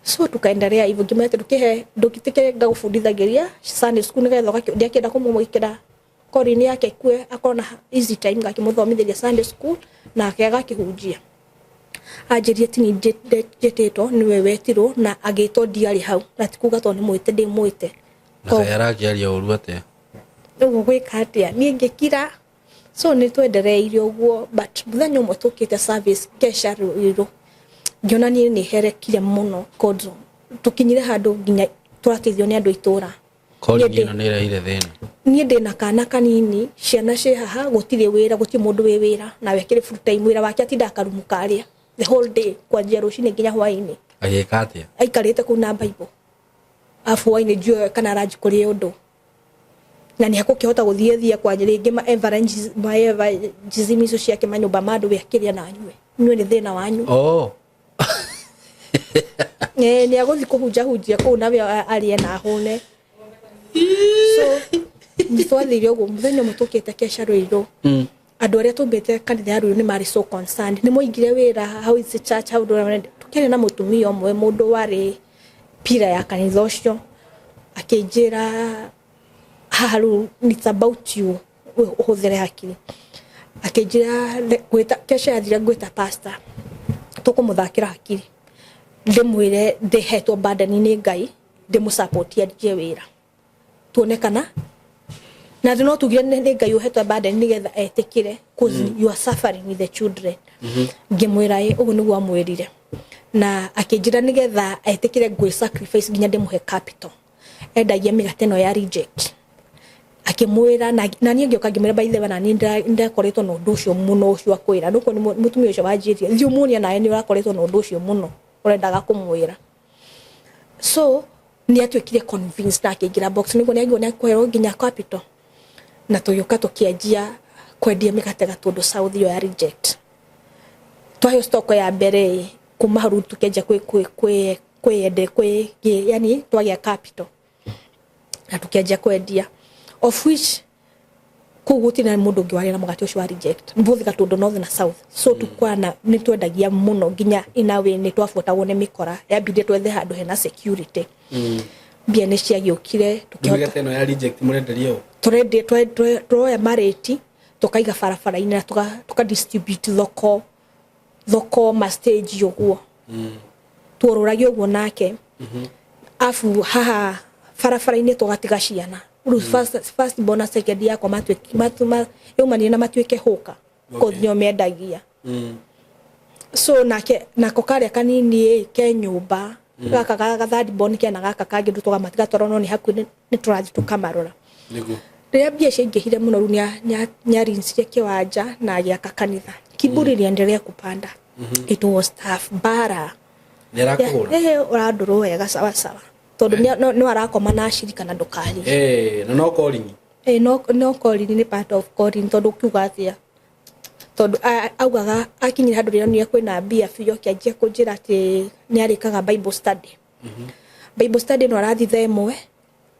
so tukaendelea hivyo. Ngĩmwĩra atĩ ndũkĩhe ndũgĩtĩkĩre ngagũbundithagĩria Sunday school nĩgetha ndiakĩenda kũmwĩkĩra korini yake kue akorwo na easy time, ngakĩmũthomithĩria Sunday school nake agakĩhunjia. Anjĩrie tini njĩtĩtwo nĩwe wetirwo na agĩtwo, ndiarĩ hau, na ti kuga tondũ nĩ mwĩte ndĩ mwĩte. Na kaĩ arakĩaria ũru atĩa? Ũguo gwĩka atĩa, niĩ ngĩkira. So nĩ twendereirie ũguo, but mũthenya ũmwe tũkĩte service kesha Ruiru, ngĩona niĩ nĩ herekire mũno, cause tũkinyire handũ nginya tũrateithio nĩ andũ a itũra. Kori Niĩ ĩno nĩ ĩrehire thĩna. Niĩ ndĩ na kana kanini, ciana ciĩ haha, gũtirĩ wĩra, gũtirĩ mũndũ wĩ wĩra, nawe akĩrĩ full time wĩra wake atindaga karumu karĩa the whole day, kwanjia rũcinĩ nginya hwaĩ-inĩ. Agĩka atĩa? Aikarĩte kũu na Bible, abu hwaĩ-inĩ ndiũĩ kana aranji kũrĩa ũndũ na nĩ akũkĩhota gũthiĩ thiĩ kwanja rĩngĩ ma evangelism icio ciake, manyũmba ma andũ, we akĩrĩa na anyue nyue nĩ thĩna wanyu. Nĩ agũthiĩ kũhunja hunjia kũu nawe arĩe na ahũne. So nĩ twathire ũguo, mũthenya ũmwe tũkĩte kesha Ruiru, andũ arĩa tũmbĩte kanitha ya Ruiru nĩ marĩ so concerned, nĩ moigire wĩra, how is the church, how do I... Tũkĩaria na mũtumia ũmwe, mũndũ warĩ pira ya kanitha ũcio, akĩnjĩra haha rĩu it's about you ũhũthĩre hakiri. Akĩnjĩra ngwĩta kesha yathira, ngwĩta pastor, tũkũmũthakĩra hakiri, ndĩmwĩre ndĩhetwo burden nĩ Ngai, ndĩmũ anjie wĩra, tuone kana na no tugire nĩ Ngai ũhetwo burden nĩgetha etĩkĩre, cause you are suffering with the children. Ngĩmwĩra ĩ, ũguo nĩguo amwĩrire, na akĩnjĩra nĩgetha etĩkĩre ngwĩ sacrifice nginya ndĩmũhe capital endagia mĩgate ĩno ya reject. Akĩmwĩra na niĩ ngĩũka ngĩmwĩra, by the way, na niĩ ndakoretwo na ũndũ ũcio mũno ũcio akwĩra nũkuo nĩ mũtumia ũcio wanjĩrire thiĩ ũmuonie, nawe nĩ ũrakoretwo na ũndũ ũcio mũno ũrendaga kũmwĩra. So nĩ atuĩkire convinced na akĩingĩra box nĩguo nĩ aigua nĩ akũherwo nginya capital, na tũgĩũka tũkĩanjia kwendia mĩgate Gatũndũ South ĩyo ya reject. Twaheo stock ya mbere ĩ, kuma hau rĩu tũkĩanjia kwĩ kwĩ kwĩ kwĩyende kwĩ yani twagĩa capital na tũkĩanjia kwendia, of which kũu gũtirĩ na mũndũ ũngĩ warĩ na mũgate ũcio wa reject, both Gatũndũ North na South. So tukwana nĩ twendagia mũno nginya in a way nĩ twabuatagwo nĩ mĩkora, yambire twethe handũ hena security. Mbia nĩ ciagĩũkire, tũkĩhota. Mĩgate ĩno ya reject mũrenderia ũ? Tũrendia, tũroya marĩti tũkaiga barabara-inĩ na tũka distribute thoko thoko, ma stage ũguo, tuorũragia ũguo nake abu haha barabara-inĩ, tũgatiga ciana rĩu first born na second yakwa yaumanire na matuĩke hũka. Okay. Nĩo mendagia. So nake nako karĩa kanini ĩ, ke nyũmba gaka ga third born kena gaka kangĩ, rĩu tũgamatiga tondũ no nĩ hakuhĩ, nĩ tũrathiĩ tũkamarora. Nĩguo. Rĩrĩa mbia ciaingĩhire mũno rĩu nĩarincirie kĩwanja na agĩaka kanitha. Kiburi iliendelea kupanda. It was tough bara. Nĩ arakũhũra? Ũrandũrwo wega sawa sawa, tondũ no arakoma na acirika na ndũkarie. Na no calling. No no calling, nĩ part of calling, tondũ ũkiuga atĩa, tondũ augaga akinyire handũ rĩrĩa onire kwĩna mbia biũ, akĩanjia kũnjĩra atĩ nĩ arĩkaga Bible study. Bible study no arathiĩ 1:00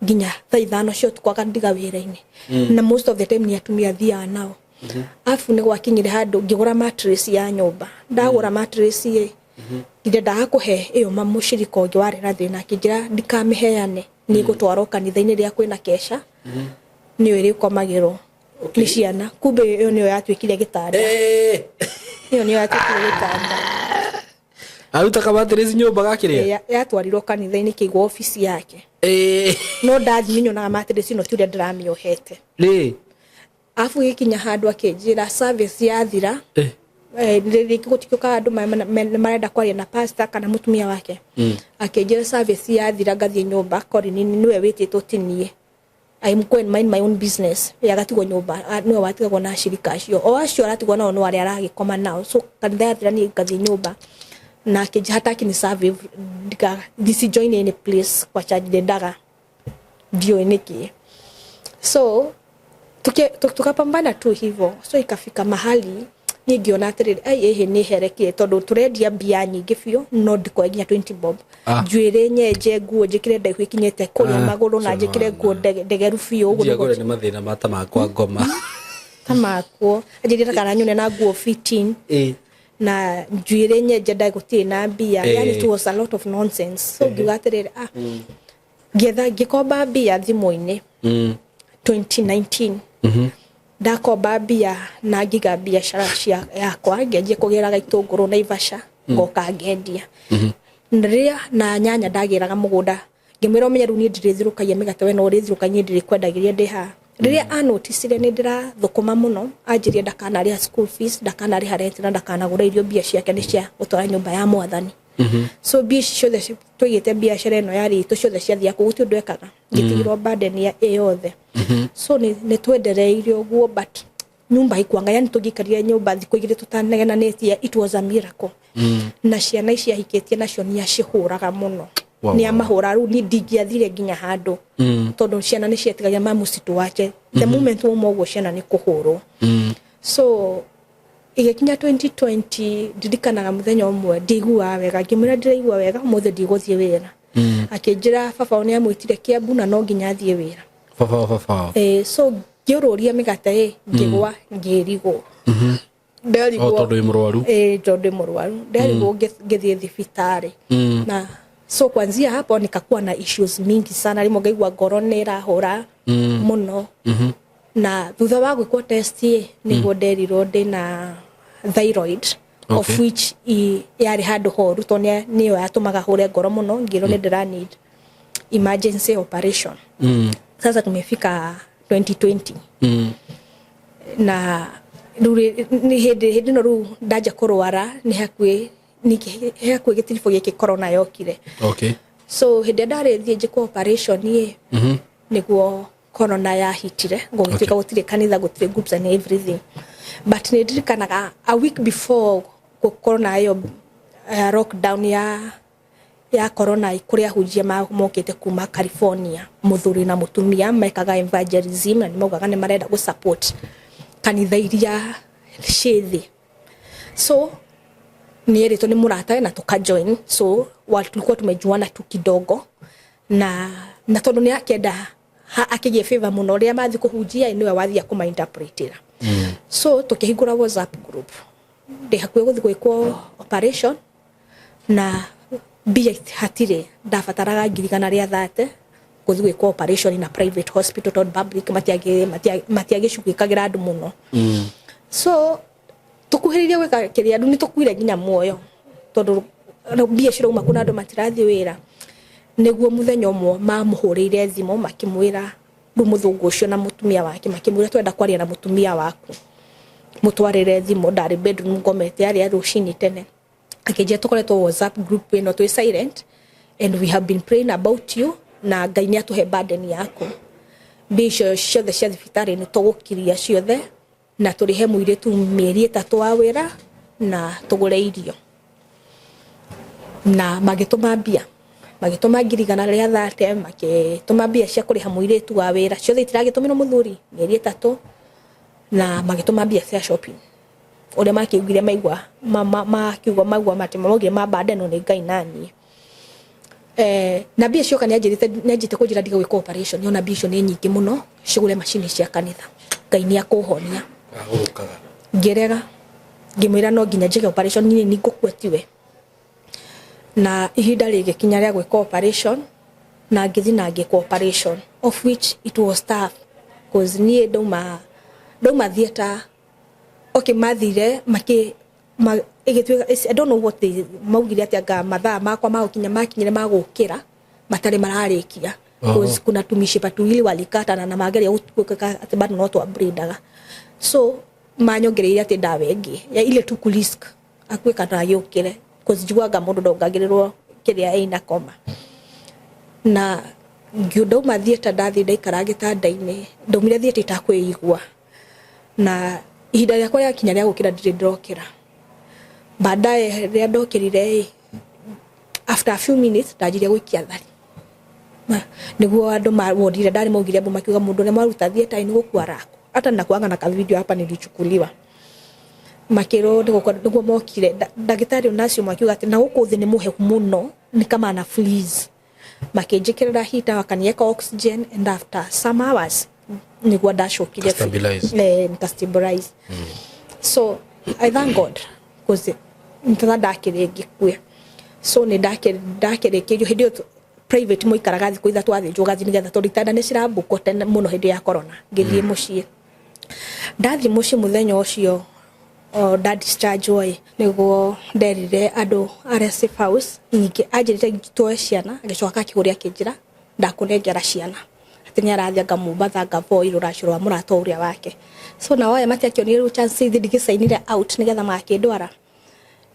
nginya 5:00 cia ũtukũ, akandiga wĩra-inĩ, na most of the time nĩ atumia athiaga nao. Afu nĩ gwakinyire handũ ngĩgũra mattress ya nyũmba. Ndagũra mattress ĩ, ndendaga kũhe ĩyo mũcirika ũngĩ warĩ na thĩna, akĩnjĩra ndikamĩheane, nĩ ĩgũtwarwo kanitha-inĩ rĩrĩa kwĩna kesha, nĩyo ĩrĩkomagĩrwo nĩ ciana. Kumbe ĩyo nĩyo yatuĩkire gĩtanda. Ĩyo nĩyo yatuĩkire gĩtanda. Aruta kamattress nyũmba gakĩrĩa? Yatwarirwo kanitha-inĩ, kĩigwo obici yake. No ndathiĩ nyonaga mattress ĩno ti ũrĩa ndĩramĩohete. Rĩ. Afu gĩkinya handũ akĩnjĩra service yathira, rĩngĩ gũtikĩũkaga andũ marenda kwaria na pastor kana mũtumia wake. Akĩnjĩra service yathira ngathiĩ nyũmba, Colin nĩwe wĩtĩtwo, ti niĩ. I'm go and mind my own business. Ye agatigwo nyũmba, nĩwe watigagwo na acirika acio, o acio aratigwo nao no arĩa aragĩkoma nao. So kanitha yathira niĩ ngathiĩ nyũmba, na akĩnjĩra hataki ni serve ndisi join any place kwa church, ndendaga ndiũĩ nĩkĩ. So tukapambana tu hivyo. So ikafika mahali niĩ ngĩona atĩrĩrĩ, ai, ĩhĩ nĩ herekire, tondũ tũrendia mbia nyingĩ biũ no ndikoe nginya 20 bob. Njuĩrĩ nyenje, nguo njĩkĩre ndaihu ikinyĩte kũrĩa magũrũ, na njĩkĩre nguo ndegeru biũ ũguo. Ndiagũre nĩ mathĩna mata makwa ngoma. Ta makwo anjĩrĩra kana nyone na nguo fitting na njuĩrĩ nyenje, ndai gũtirĩ na mbia. Yani it was a lot of nonsense. So ngiuga atĩrĩrĩ, ngĩetha, ngĩkomba mbia thimũ-inĩ 2019. Ndakomba mbia na ngiga biacara cia yakwa, ngĩanjia kũgĩraga itũngũrũ Naivasha, ngoka ngendia. Na rĩrĩa na nyanya ndagĩraga mũgũnda, ngĩmwĩra ũmenye rĩu niĩ ndirĩthirũkagia mĩgate, we no ũrĩthirũkagia, niĩ ndirĩkwendagĩria ndĩ haha. Rĩrĩa anoticire nĩ ndĩrathũkũma mũno, anjĩrire ndakanarĩha school fees, ndakanarĩha rent na ndakanagũra irio, mbia ciake nĩ cia gũtwara nyũmba ya Mwathani. So mbia ici ciothe tũigĩte biacara ĩno yarĩ itũ, ciothe ciathiaga kũu, gũtirĩ ũndũ ekaga, ngĩtigĩrwo burden ya ĩ yothe. So nĩ twendereire ũguo, but nyumba haikuanga, yani tũngĩikarire nyũmba thikũ 2 tũtanegenanĩtie, it was a miracle. Na ciana ici ahikĩtie nacio nĩ acihũraga mũno. Nĩ amahũra rĩu niĩ ndingĩathire nginya handũ, tondũ ciana nĩ cietigagia mamu wake. The moment wauma ũguo, ciana nĩ kũhũrwo. So igĩkinya 2020, ndirikanaga mũthenya ũmwe ndiguaga wega, ngĩmwĩra ndĩraigua wega ũmũthĩ, ndigũthiĩ wĩra. Akĩnjĩra baba wao nĩ amwĩtire Kiambu na no nginya athiĩ wĩra. Baba baba. So ngĩũrũria mĩgate ĩ, ngĩgwa, ngĩrigwo, nderigwo. O tondũ wĩ mũrwaru. Tondũ ndĩ mũrwaru, nderigwo, ngĩthiĩ thibitarĩ. Na so kuanzia hapo nikakuwa na issues mingi sana, rĩmwe ngaigua ngoro nĩ ĩrahũra mũno. Na thutha wa gwĩkwo test ĩ, nĩguo nderirwo ndĩna thyroid, of which yarĩ handũ horu, tondũ nĩyo yatũmaga hũre ngoro mũno. Ngĩrwo nĩ ndĩra need emergency operation. Sasa tumefika 2020. Na rĩu nĩ hĩndĩ ĩno rĩu ndanja kũrwara, nĩ hakuhĩ gĩtiribũ gĩkĩ corona yokire. So hĩndĩ ĩrĩa ndarĩ thiĩ njĩkwo operation ĩ, nĩguo corona yahitire, gũgĩtuĩka gũtirĩ kanitha, gũtirĩ groups and everything. But nĩ ndirikanaga a week before corona ĩyo, lockdown ya corona, kũrĩa ahunjia mokĩte kuma California, mũthuri na mũtumia mekaga evangelism, na nĩ maugaga nĩ marenda gũ support kanitha iria ciĩ thĩ. So nĩ erĩtwo nĩ mũratawe na tukajoin. So tulikuwa tumejuana tu kidogo, na tondũ nĩ akĩenda akĩgĩa favor mũno, rĩrĩa mathiĩ kũhunjia nĩwe wathia kũmainterpretĩra. So tũkĩhingũra WhatsApp group, ndĩ hakuhĩ gũthiĩ gwĩkwo operation na mbia hatirĩ, ndabataraga 130,000 gũthiĩ gwĩkwo operation na private hospital, tondũ public matiagĩcugĩkagĩra andũ mũno. So tũkuhĩrĩrie gwĩka kĩrĩa, andũ nĩ tũkuire nginya muoyo, tondũ mbia cirauma kuna andũ matirathiĩ wĩra. Nĩguo mũthenya ũmwe mamũhũrĩire thimũ, makĩmwĩra rĩu mũthũngũ ũcio na mũtumia wake, makĩmwĩra twenda kwaria na mũtumia waku, mũtwarĩre thimũ. Ndarĩ bedroom ngomete, yarĩ ya rũcinĩ tene. Akĩnjĩra tũkoretwo WhatsApp group ĩno twĩ silent and we have been praying about you, na Ngai nĩ atũhe burden yaku. Mbia icio ciothe cia thibitarĩ nĩ tũgũkiria ciothe na tũrĩhe mũirĩtu mĩeri 3 wa wĩra na tũgũre irio. Na magĩtũma mbia, magĩtũma 130,000, magĩtũma mbia cia kũrĩha mũirĩtu wa wĩra ciothe itiragĩtũmĩrwo mũthuri mĩeri 3, na magĩtũma mbia cia shopping. Ũrĩa makiugire maigua makiuga maigua mati maugire mabandeno nĩ Ngai naniĩ. Na mbia cioka nĩanjĩrĩte kũnjĩra ndige gwĩka operation, ona mbia icio nĩ nyingĩ mũno cigũre macini cia kanitha, Ngai nĩ akũhonia. Ngĩrega, ngĩmwĩra no nginya njĩke operation niĩ nĩ ngũkua tiwe. Na ihinda rĩgĩkinya rĩa gwĩka operation na ngĩthiĩ na ngĩkwo operation, of which it was tough cause niĩ ndauma theatre. Okay, mathire maki ĩgĩtuĩka I don't know what they maugire atĩ anga mathaa makwa ma gũkinya makinyire ma gũkĩra matarĩ mararĩkia. Cause kuna tumishipa tuwili walikata na mageria gũtuĩka atĩ bado no twabreedaga, so manyongereire atĩ ndawa ĩngĩ ya ile tu ku risk akue kana agĩũkĩre, cause njiguaga mũndũ ndongagĩrĩrwo kĩrĩa ĩna koma. Na ndauma theatre ndathiĩ ndaikara gĩtanda-inĩ, ndaumire theatre itakwĩigua, na ihinda rĩakwa rĩakinya rĩa gũkĩra ndirĩ ndĩrokĩra. Baadaye rĩrĩa ndokĩrire ĩ, after a few minutes ndanjirie gũikia thari, nĩguo andũ mawodire ndarĩ maugire ambo makiuga mũndũ ũrĩa mwaruta theatre nĩ gũkua arakua. Hata nakuanga na ka video hapa nilichukuliwa, makĩrwo nĩguo mokire ndagĩtarĩ nacio makiuga atĩ na gũkũ thĩ nĩ mũhehu mũno, nĩ kama ana freeze. Makĩnjĩkĩrĩra heater, wakanieka oxygen, and after some hours nĩguo ndacokire. Stabilize. Nika stabilize. So I thank God cause nitha ndakĩrĩ ngĩkue. So nĩ ndakĩrĩkĩrio hĩndĩ ĩyo private mũikaraga thikũ 3 athĩnjwo gathi nĩgetha tondũ itanda nĩ cirambukwo tene mũno hĩndĩ ya corona. Ngĩthiĩ mũciĩ, ndathiĩ mũciĩ mũthenya ũcio o nda discharge ĩ, nĩguo nderire andũ arĩa safe house. Ningĩ anjĩrĩte tuoe ciana, agĩcoka akĩhũria akĩnjĩra ndakũnengera ciana atĩ nĩ arathiĩ anga Mombatha anga Voi rũracio rwa mũrata ũrĩa wake. So nao aya matiakĩonire rĩu chance ithi ndigĩcainire out nĩgetha magakĩndwara.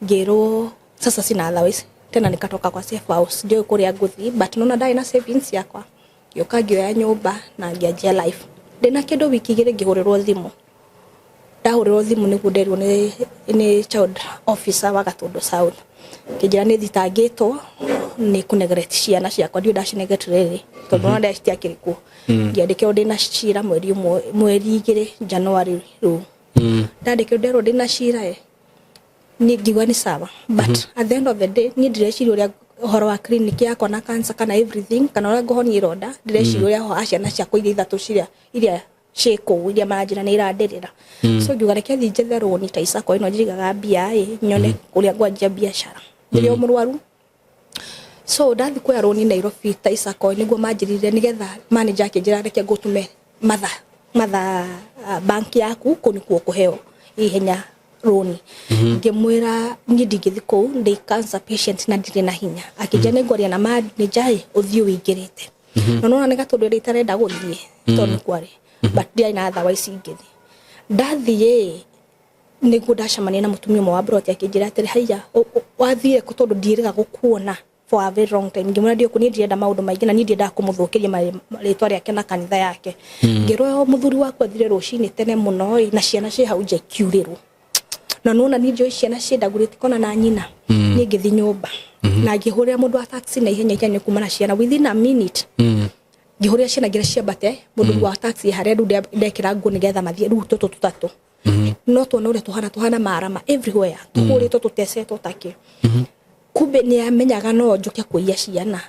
Ngĩrwo sasa sina otherwise tena, nikatoka kwa safe house, ndiũĩ kũrĩa ngũthiĩ, but nona ndarĩ na savings yakwa, ngĩũka ngĩoya nyũmba na ngĩanjia life. Ndĩna kĩndũ wiki 2 ngĩhũrĩrwo thimũ. Ndahũrĩrwo thimũ nĩguo nderirwo nĩ child officer wa Gatũndũ South, kĩnjĩra nĩ thitangĩtwo nĩ kũ neglect ciana ciakwa. Ndiũĩ ndaci neglect rĩrĩ tondũ nona citiakĩrĩ kuo. Ngĩandĩkĩrwo ndĩna cira mweri 1 mweri 2 January rĩu. Ndandĩkĩrwo nderwo ndĩna cira ĩ, niĩ ngiuga nĩ sawa, but at the end of the day niĩ ndireciria ũrĩa ũhoro wa clinic yakwa na cancer kana everything kana ũrĩa ngũhonia ironda, ndĩreciria ũrĩa wa ciana ciakwa iria ithatũ ciria iria ciĩ kũu iria maranjĩra nĩ irandĩrĩra. So ngiuga reke thiĩ njethe rũni ta icako ĩno njigaga mbia ĩ, nyone kũrĩa ngwanjia biacara ndĩrĩ o mũrwaru. So ndathi kuoya rũni Nairobi ta icako nĩguo manjĩrire nĩgetha manager akĩnjĩra reke ngũtũme matha bank yaku kũu nĩkuo ũkũheo ihenya rũni. Ngĩmwĩra niĩ ndingĩthi kũu, ndĩ cancer patient na ndirĩ na hinya. Akĩnjĩra nĩ ngwaria na manager ĩ, ũthiĩ ũingĩrĩte. Na nona nĩ gatũndũ ĩrĩa itarenda gũthiĩ tondũ nĩ kwarĩ, but ndiarĩ na otherwise ingĩthiĩ. Ndathiĩ nĩguo ndacemania na mũtumia ũmwe wa broti, akĩnjĩra atĩrĩ, haiya, wathire kũ tondũ ndiĩrĩga gũkuona for a very long time. Ngĩmwĩra ndiũkũ, niĩ ndirenda maũndũ maingĩ na niĩ ndiendaga kũmũthũkĩria rĩtwa rĩake na kanitha yake. Ngĩrwo mũthuri waku athire rũcinĩ tene mũno ĩ, na ciana ciĩ hau nja ikiurĩrwo, na nona niĩ njũĩ ciana ciĩndagũrĩte kona na nyina. Niĩ ngĩthiĩ nyũmba na ngĩhũrĩra mũndũ wa taxi na ihenya ihenya kuma na ciana within a minute. Ngĩhũrĩra ciana ngira ciambate mũndũ wa taxi harĩa rĩu ndekĩra nguo nĩgetha mathiĩ rĩu tũtũ tũtatũ no tuona ũrĩa tuhana marama everywhere, tũhũrĩtwo tũtecetwo takĩ. Kumbe nĩ amenyaga no njũke kũiya ciana.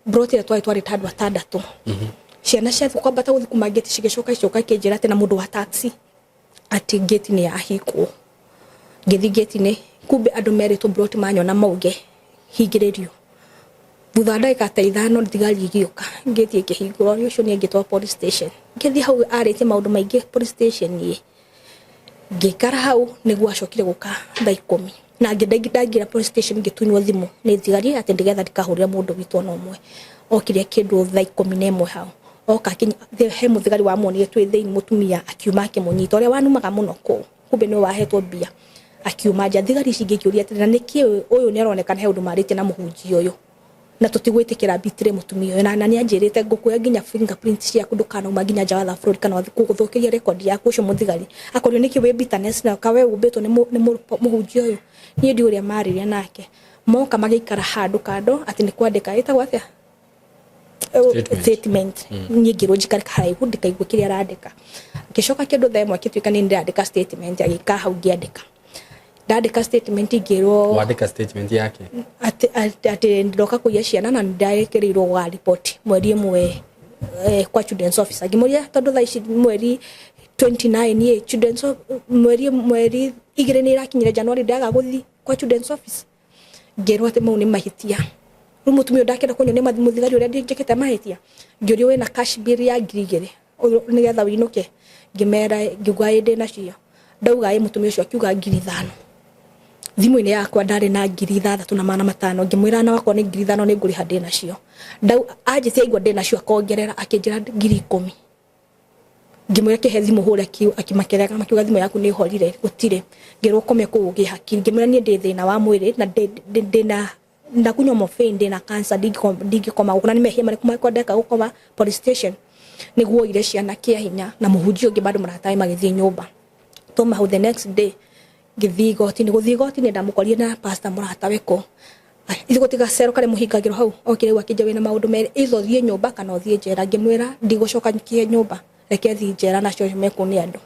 Broti ĩrĩa twarĩ ta andũ atandatũ. Ciana ciathiĩ kwambata gũthiĩ kuma ngĩti cigĩcoka icoka ikĩnjĩra atĩ na mũndũ wa taxi atĩ ngĩti nĩ yahingwo. Ngĩthiĩ ngĩti-inĩ, kumbe andũ merĩtwo broti manyona mauge hingĩrĩrio. Thutha wa ndagĩka ta 5 thigari igĩũka, ngĩti ĩkĩhingũrwo, ũrĩa ũcio nĩ angĩtwo police station. Ngĩthiĩ hau arĩtie maũndũ maingĩ police station ĩ, ngĩikara hau nĩguo acokire gũka thaa 10 na ndaingĩra police station ngĩtunywo thimũ nĩ thigari atĩ ndĩgetha ndikahũrĩre mũndũ witũ ona ũmwe. Okire kĩndũ thaa 11 hau oka he mũthigari wamuonire twĩ thĩinĩ, mũtumia akiuma akĩmũnyita ũrĩa wanumaga mũno kũu, kumbe nĩwe wahetwo mbia, akiuma nja. Thigari ici ingĩ ikĩũria atĩrĩ, na nĩkĩ ũyũ nĩ aronekana he ũndũ marĩtie na mũhunjia ũyũ? Na tũtigwĩtĩkĩra bitire mũtumia ũyũ, na nĩ anjĩrĩte ngũkuoya nginya fingerprint ciaku, ndũkanauma nginya nja wa bũrũri kana gũthũkĩria record yaku. Ũcio mũthigari akorio nĩkĩ wĩ bitterness na kawe ũmbĩtwo nĩ mũhunjia ũyũ. Niĩ ndi ũrĩa marĩria nake moka magĩikara handũ kando atĩ nĩ kwandĩka ĩtagwo atĩa? Statement. Statement. Niĩ ngĩrwo njikare haraihu ndikaigue kĩrĩa arandĩka. Ngĩcoka kĩndũ thaa 1 akĩtuĩka nĩ ndĩrandĩka statement, agĩka hau ngĩandĩka. Ndandĩka statement ngĩrwo Wandĩka statement yake? Atĩ ndoka kũiya ciana na nĩndekĩrĩirwo gwa report mweri 1 kwa children's officer. Ngĩmũria tondũ thaa ici mweri 29 ĩ children's mweri 2 nĩ ĩrakinyire January, ndaga gũthiĩ kwa children's office. Ngĩrwo atĩ mau nĩ mahĩtia. Rĩu mũtumia ũyũ ndakĩenda kũnyonia mũthigari ũrĩa njĩkĩte mahĩtia. Ngĩũrio, "Wĩna cash bill ya 2000 nĩgetha wĩinũke?" Ngĩmera, ngiuga ĩ ndĩ nacio. Ndauga ĩ, mũtumia ũcio akiuga 5000. Thimũ-inĩ yakwa ndarĩ na 6500. Ngĩmwĩra na wakwa nĩ 5000 nĩ ngũrĩha, ndĩ nacio. Anjĩtie aigua ndĩ nacio, akongerera akĩnjĩra 10,000. Ngĩmwĩra kĩhe thimũ hũre, akĩmakerega makiuga thimũ yaku nĩ ĩhorire, gũtirĩ. Ngĩrwo kome kũu ũgĩe hakiri. Ngĩmwĩra niĩ ndĩ thĩna wa mwĩrĩ na ndĩna ndakunywa morphine, ndĩna cancer, ndingĩkoma gũkũ. Na nĩ mehia marĩkũ makwa ndeka gũkoma police station? Nĩguo oire ciana kĩa hinya na mũhunjia ũngĩ bado mũratawe magĩthiĩ nyũmba. Toma hau, the next day ngĩthiĩ igoti-inĩ. Gũthiĩ igoti-inĩ ndamũkorire na pastor mũratawe kũ ithuĩ gũtiga cero karĩa mũhingagĩrwo hau. Okire rĩu akĩnjia, "Wĩna maũndũ merĩ, either ũthiĩ nyũmba kana ũthiĩ njera." Ngĩmwĩra ndigũcoka nyikie nyũmba, reke thiĩ njera nacio mekwo nĩ andũ.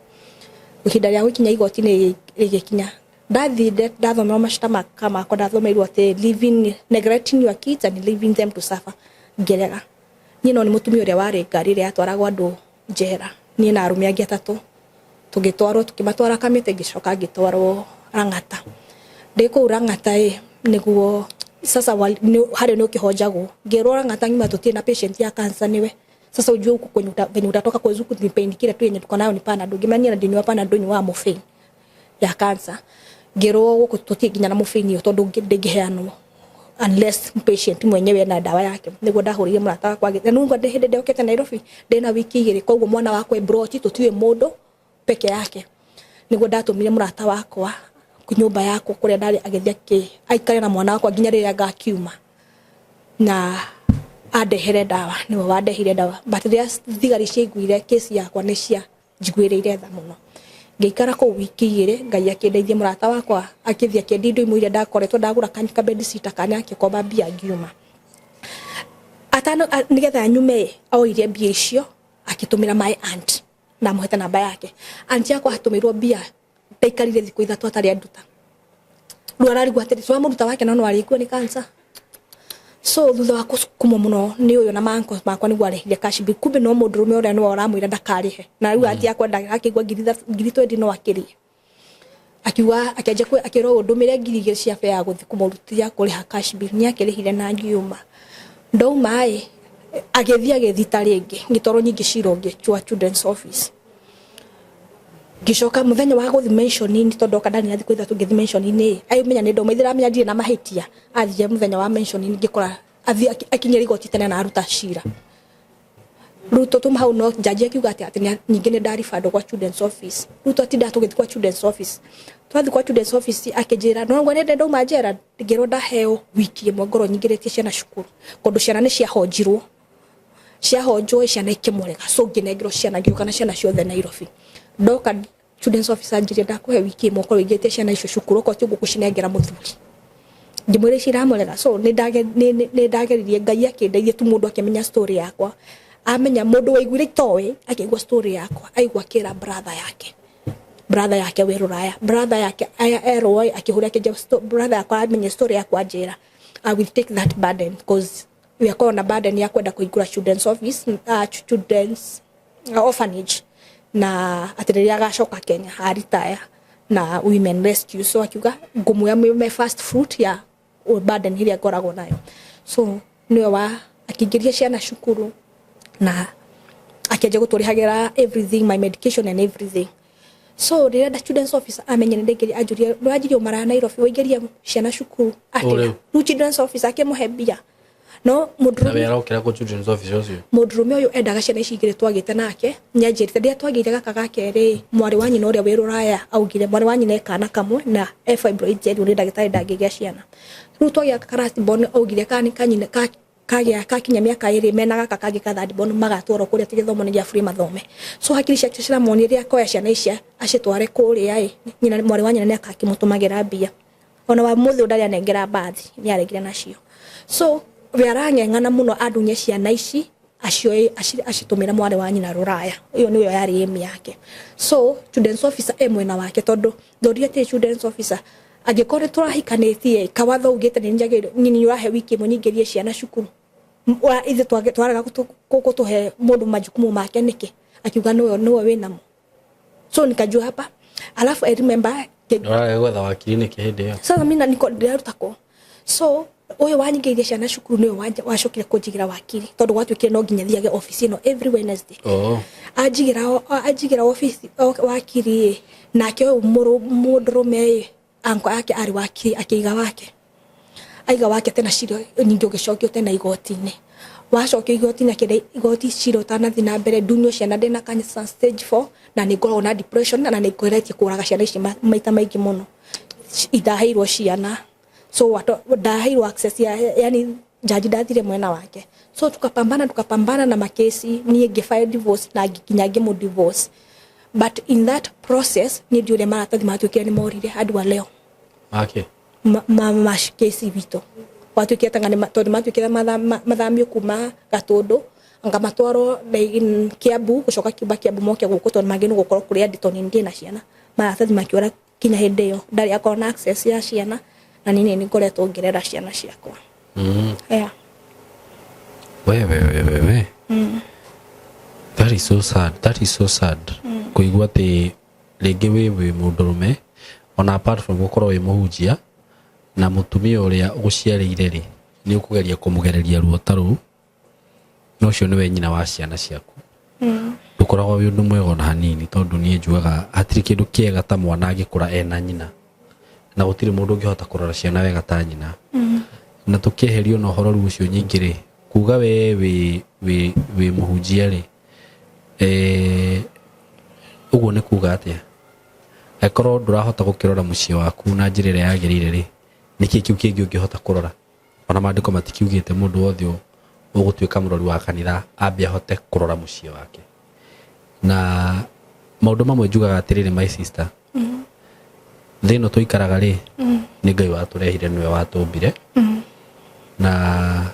Ihinda rĩa gũkinya igoti-inĩ rĩgĩkinya. Ndathire ndathomerwo macita makwa. Ndathomeirwo atĩ living, neglecting your kids and leaving them to suffer. Ngĩrega. Niĩ no nĩ mũtumia ũrĩa warĩ ngari ĩrĩa yatwaragwo andũ njera, niĩ na arũme angĩ atatũ tũgĩtwarwo, tũkĩmatwara Kamĩtĩ, ngĩcoka ngĩtwarwo Lang'ata. Ndĩ kũu Lang'ata ĩ nĩguo sasa harĩa nĩ ũkĩhonjagwo. Ngĩrwo Lang'ata ng'ima tũtirĩ na patient ya cancer niwe. Sasa ujue huku kwenye venye utatoka kwa huku ni pain kile tu yenye tuko nayo ni Panadol. Ngĩmenya na ndinyua Panadol, nyua morphine ya cancer. Ngĩrwo gũkũ tũtirĩ nginya na morphine ĩyo tondũ ndĩngĩheanwo unless patient mwenyewe ena ndawa yake. Nĩguo ndahũrĩire mũrata wakwa na nungwa ndĩ hĩndĩ ndokĩte Nairobi ndĩna wiki 2, koguo mwana wakwa e broti tũtiũĩ mũndũ peke yake. Nĩguo ndatũmire mũrata wakwa nyũmba yakwa kũrĩa ndarĩ, agĩthiĩ aikare na mwana wakwa nginya rĩrĩa ngakiuma na andehere ndawa. Nĩwe wandehire ndawa, but rĩrĩa thigari ciaiguire kesi yakwa nĩ cia njiguĩrĩire tha mũno. Ngĩikara kũu wiki 2, Ngai akĩndeithia. Mũrata wakwa akĩthiĩ akĩendia indo imwe iria ndakoretwo ndagũra, ka bedsitter kana akĩkomba mbia ngiuma atano nĩgetha nyume. Oire mbia icio akĩtũmĩra my aunt, ndamũhete namba yake. Aunt yakwa atũmĩirwo mbia, ndaikarire thikũ 3 atarĩ anduta. Rĩu ararigwo atĩrĩ, twamũruta wake no no arĩkua nĩ cancer. So thutha wa gũsukumwo mũno nĩ ũyũ na manko makwa, nĩguo arehire cash bill. Kumbe no mũndũrũme ũrĩa nĩwe ũramwĩra ndakarĩhe, na rĩu auntie yakwa akĩigua 20,000 no akĩrĩe. Akiuga akĩanjia akĩrwo ndũmĩre 2000 cia fare ya gũthiĩ kũmũrutia kũrĩha cash bill. Nĩ akĩrĩhire na ngiuma. Ndauma ĩ agĩthiĩ agĩthita rĩngĩ, ngĩtwarwo nyingĩ cira ũngĩ kwa children's office. Ngĩcoka mũthenya wa gũthiĩ mentioning, tondũ ndoka ndarĩ na thikũ 3, ngĩthiĩ mentioning ĩ aimenya nĩ ndauma, ithiramenya ndirĩ na mahĩtia. Athiĩ mũthenya wa mentioning ngĩkora athiĩ akinyia igoti tene na aruta cira. Rĩu tũtuma hau no jaji akiuga atĩ ningĩ nĩ ndaribandwo kwa children's office. Rĩu twatinda tũgĩthiĩ kwa children's office. Twathiĩ kwa children's office akĩnjĩra no ngwe nĩ ndauma njera. Ngĩrwo ndaheo wiki 1 ngorwo nyingĩrĩtie ciana cukuru, kũndũ ciana nĩ ciahonjirwo, ciahonjwo ciana ikĩmũrega. So ngĩnengerwo ciana, ngĩũka na ciana ciothe Nairobi. Ndoka children's officer anjĩria, "Ndakũhe wiki 1 ũkorwo ũingĩrĩtie ciana icio cukuru, okorwo ti ũguo ngũcinengera mũthuri." Ngĩmwĩra ici iramũrega. So nĩ ndageririe, Ngai akĩndeithia tu. Mũndũ akĩmenya story yakwa, amenya mũndũ waiguire itoĩ, akĩigua story yakwa, aigua akĩra brother yake, brother yake wĩ rũraya. Brother yake aya erwo akĩhũra akĩnjia brother yakwa amenya story yakwa, anjĩra, "I will take that burden," because we akorwo na burden ya kwenda kũhingũra children's office, children's orphanage, na atĩ rĩrĩa agacoka Kenya aritaya na women rescue. So akiuga ngũmuoya my first fruit ya burden ĩrĩa ngoragwo nayo. So nĩwe wa akĩingĩria ciana cukuru na akĩanjia gũtũrĩhagĩra everything, my medication and everything. So rĩrĩa the children's officer amenye nĩ ndaingĩria, anjũria, "Ndũranjirie ũmara Nairobi waingĩria ciana cukuru atĩa?" Ũrĩu. Rĩu children's officer akĩmũhe mbia no Na mũndũrũme wĩra ũkĩra kũ children's office ũcio? Mũndũrũme ũyũ endaga ciana ici igĩrĩ twagĩte nake. Nĩanjĩrĩte rĩrĩa twagĩire gaka ga kerĩ, mwarĩ wa nyina ũrĩa wĩ rũraya augire mwarĩ wa nyina e kana kamwe na e fibroid, njerũ nĩ ndagĩtarĩ ndangĩgĩa ciana. Rĩu twagĩa gaka last born, augire kana nĩ kanyina ka Kagĩa kakinya mĩaka 2 mena gaka kangĩ ka third born, magatwarwo kũrĩa ti gĩthomo nĩ gĩa free mathome. So hakiri ciake ciramuonia rĩrĩa akoya ciana ici acitware kũrĩa ĩ, nyina, mwarĩ wa nyina nĩ akakĩmũtũmagĩra mbia. Ona wa mũthĩ ũyũ ndarĩ anengera mbathi, nĩ aregire nacio. So we arang'eng'ana mũno andunye ciana ici acioe acitũmĩra mwarĩ wa nyina rũraya. Ĩyo nĩyo yarĩ aim yake. So children's officer e mwena wake, tondũ ndorire atĩ children's officer, angĩkorwo nĩ tũrahikanĩtie, kawatho ugĩte nĩ njagĩrĩirwo nini ũrahe wiki ĩmwe nyingĩrie ciana cukuru. Ithuĩ twarega gũtũhe mũndũ majukumu make nĩkĩ? Akiuga nĩwe wĩnamo. So nikajua hapa, alafu I remember Ũrarega gwetha wakiri nĩkĩ hĩndĩ ĩyo? Sasa mimi na niko ndĩraruta kũ? So ũyũ wanyingĩirie ciana cukuru nĩwe wacokire kũnjigĩra wakiri, tondũ gwatuĩkire no nginya thiage ofici ĩno every Wednesday. Anjigĩra ofici wakiri ĩ, nake ũyũ mũndũrũme ĩ, anko yake arĩ wakiri, akĩiga wake, aiga wake tena. Cira nyingĩ ũgĩcokio tena igoti-inĩ, wacokio igoti-inĩ, akĩenda igoti cira ũtanathiĩ na mbere ndunywo ciana. Ndĩna cancer stage 4 na nĩ ngoragwo na depression na nĩ ngoretie kũraga ciana ici maita maingĩ mũno. Ndaheirwo ciana, so ndaheirwo access ya, yani jaji ndathire mwena wake. So tukapambana, tukapambana na makesi, niĩ ngĩfile divorce na nginya ngĩmũ divorce. But in that process niĩ ndiũrĩa maratathi matuĩkire nĩ morire hadi wa leo. Make. Ma kesi witũ gwatuĩkire tanga tondũ matuĩkire mathamio kuma Gatũndũ, anga matwarwo Kiambu, gũcoka kiumba Kiambu moke gũkũ, tondũ mangĩ nĩ gũkorwo kũrĩa ndĩ, tondũ nĩ ndĩ na ciana. Maratathi makĩũra, kinya hĩndĩ ĩyo ndarĩ akorwo na access ya ciana, na niĩ nĩ ngoretwo ngĩrera ciana ciakwa. Yeah. We we we we we. That is so sad. That is so sad. Kũigua atĩ rĩngĩ wĩ mũndũrũme, ona apart from gũkorwo wĩ mũhunjia, na mũtumia ũrĩa ũgũciarĩire rĩ, nĩ ũkũgeria kũmũgereria ruo ta rũu, na ũcio nĩwe nyina wa ciana ciaku. Ndũkoragwo wĩ ũndũ mwega ona hanini, tondũ niĩ njugaga hatirĩ kĩndũ kĩega ta mwana agĩkũra ena nyina, na gũtirĩ mũndũ ũngĩhota kũrora ciana wega ta nyina. Na tũkĩeherio na ũhoro rĩu ũcio nyingĩ rĩ, kuga we wĩ mũhunjia rĩ, ũguo nĩ kuga atĩa? Angĩkorwo ndũrahota gũkĩrora mũciĩ waku na njĩra ĩrĩa yagĩrĩire rĩ, nĩkĩ kĩu kĩngĩ ũngĩhota kũrora? Ona maandĩko matikiugĩte mũndũ wothe ũgũtuĩka mũrori wa kanitha ambe ahote kũrora mũciĩ wake. Na maũndũ mamwe njugaga atĩrĩrĩ, my sister, thĩ ĩno tũikaraga rĩ, nĩ Ngai watũrehire, nĩwe watũmbire, na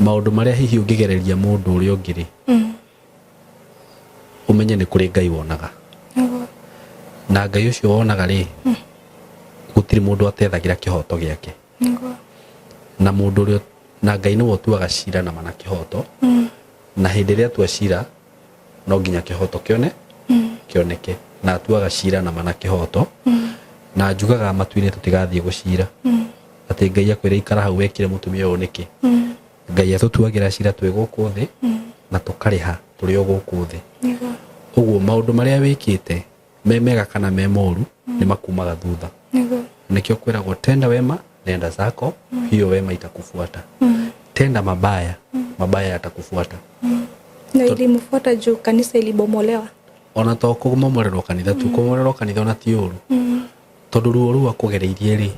maũndũ marĩa hihi ũngĩgereria mũndũ ũrĩa ũngĩ rĩ, ũmenye nĩ kũrĩ Ngai wonaga, na Ngai ũcio wonaga rĩ, gũtirĩ mũndũ atethagĩra kĩhoto gĩake. Na mũndũ ũrĩa na Ngai nĩwe ũtuaga cira na mana kĩhoto, na hĩndĩ ĩrĩa atua cira no nginya kĩhoto kĩone kĩoneke, na atuaga cira na mana kĩhoto. Na njugaga matu-inĩ tũtigathiĩ gũcira atĩ Ngai akwĩre ikara hau wekire mũtumia ũyũ nĩkĩ. Ngai atũtuagĩra cira twĩ gũkũ thĩ na tũkarĩha tũrĩ o gũkũ thĩ. Ũguo maũndũ marĩa wĩkĩte, me mega kana me moru, nĩ makumaga thutha. Nĩkĩo kwĩragwo tenda wema nenda zako, hiyo wema itakufuata, tenda mabaya, mabaya yatakufuata. Na ilimfuata juu kanisa ilibomolewa. Ona to kũmomorerwo kanitha tu, kũmomorerwo kanitha ona ti ũru, tondũ ruo rũu akũgereirie rĩ,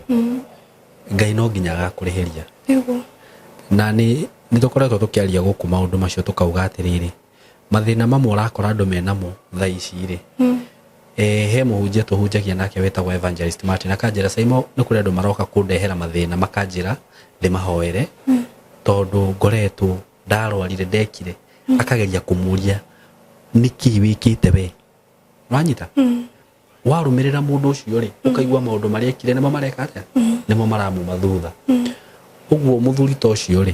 Ngai no nginya agakũrĩhĩria. Na nĩ tũkoretwo tũkĩaria gũkũ maũndũ macio, tũkauga atĩrĩrĩ, mathĩna mamwe ũrakora andũ menamo thaa ici rĩ, he mũhunjia tũhunjagia nake wĩtagwo Evangelist Martin, akanjĩra, "Saimo, nĩ kũrĩ andũ maroka kũndehera mathĩna, makanjĩra ndĩmahoere tondũ ngoretwo ndarwarire ndekire." Akageria kũmũria, "Nĩkĩ wĩkĩte we?" Wanyita warũmĩrĩra mũndũ ũcio rĩ, ũkaigua maũndũ marĩa ekire nĩmo mareka atĩa, nĩmo maramuma thutha. Ũguo mũthuri ta ũcio rĩ,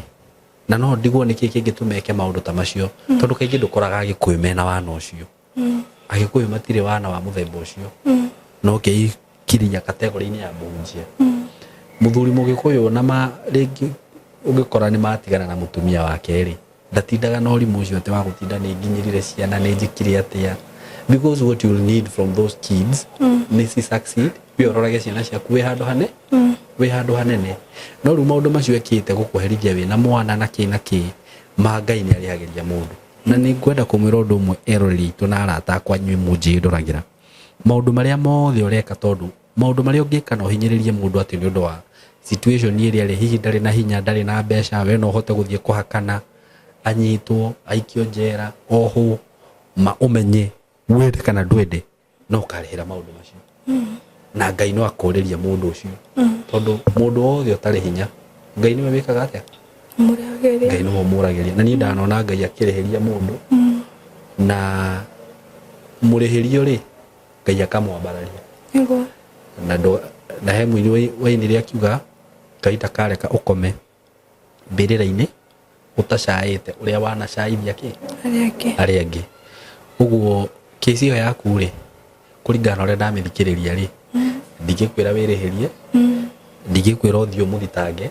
na no ndigwo nĩkĩ kĩngĩtũma eke maũndũ ta macio, tondũ kaingĩ ndũkoraga Agĩkũyũ mena wana ũcio. Agĩkũyũ matirĩ wana wa mũthemba ũcio, no keikiria kategori-inĩ ya mũhunjia. Mũthuri Mũgĩkũyũ na ma rĩngĩ ũngĩkora nĩ matigana na mũtumia wake rĩ, ndatindaga na ũrimũ ũcio atĩ wa gũtinda nĩ nginyĩrire ciana, nĩ njĩkire atĩa, because what you will need from those kids nĩ ci succeed. We ũrorage ciana ciaku wĩ handũ hane, wĩ handũ hanene. No rĩu maũndũ macio ekĩte gũkũherithia wĩna mwana na kĩ na kĩ, ma Ngai nĩ arĩhagĩria mũndũ. Na nĩ ngwenda kũmwĩra ũndũ ũmwe, eroreri aitũ na arata akwa, inyuĩ mũnjĩĩ ndoragĩra maũndũ marĩa mothe ũreka, tondũ maũndũ marĩa ũngĩka na ũhinyĩrĩrie mũndũ atĩ nĩ ũndũ wa Situation ĩrĩa rĩ, hihi ndarĩ na hinya, ndarĩ na mbeca, we no ũhote gũthiĩ kũhakana, anyitwo, aikio njera, ohwo, ma ũmenye wende kana ndwende no ũkarĩhĩra maũndũ macio. Na Ngai no akũrĩria mũndũ ũcio, tondũ mũndũ wothe ũtarĩ hinya, Ngai nĩwe wĩkaga atĩa? Mũragĩria. Ngai nĩwe ũmũragĩria. Na niĩ ndanona Ngai akĩrĩhĩria mũndũ, na mũrĩhĩrio rĩ, Ngai akamwambararia. Nĩguo. Na ndo na he mũini wainire akiuga Ngai ndakareka ũkome mbĩrĩra-inĩ ũtacaĩte ũrĩa wanacaithia kĩ arĩa angĩ. Arĩa angĩ. Ũguo kĩci ĩyo yaku rĩ, kũringana na ũrĩa ndamĩthikĩrĩria rĩ, ndingĩkwĩra wĩrĩhĩrie, ndingĩkwĩra ũthiĩ ũmũthitange,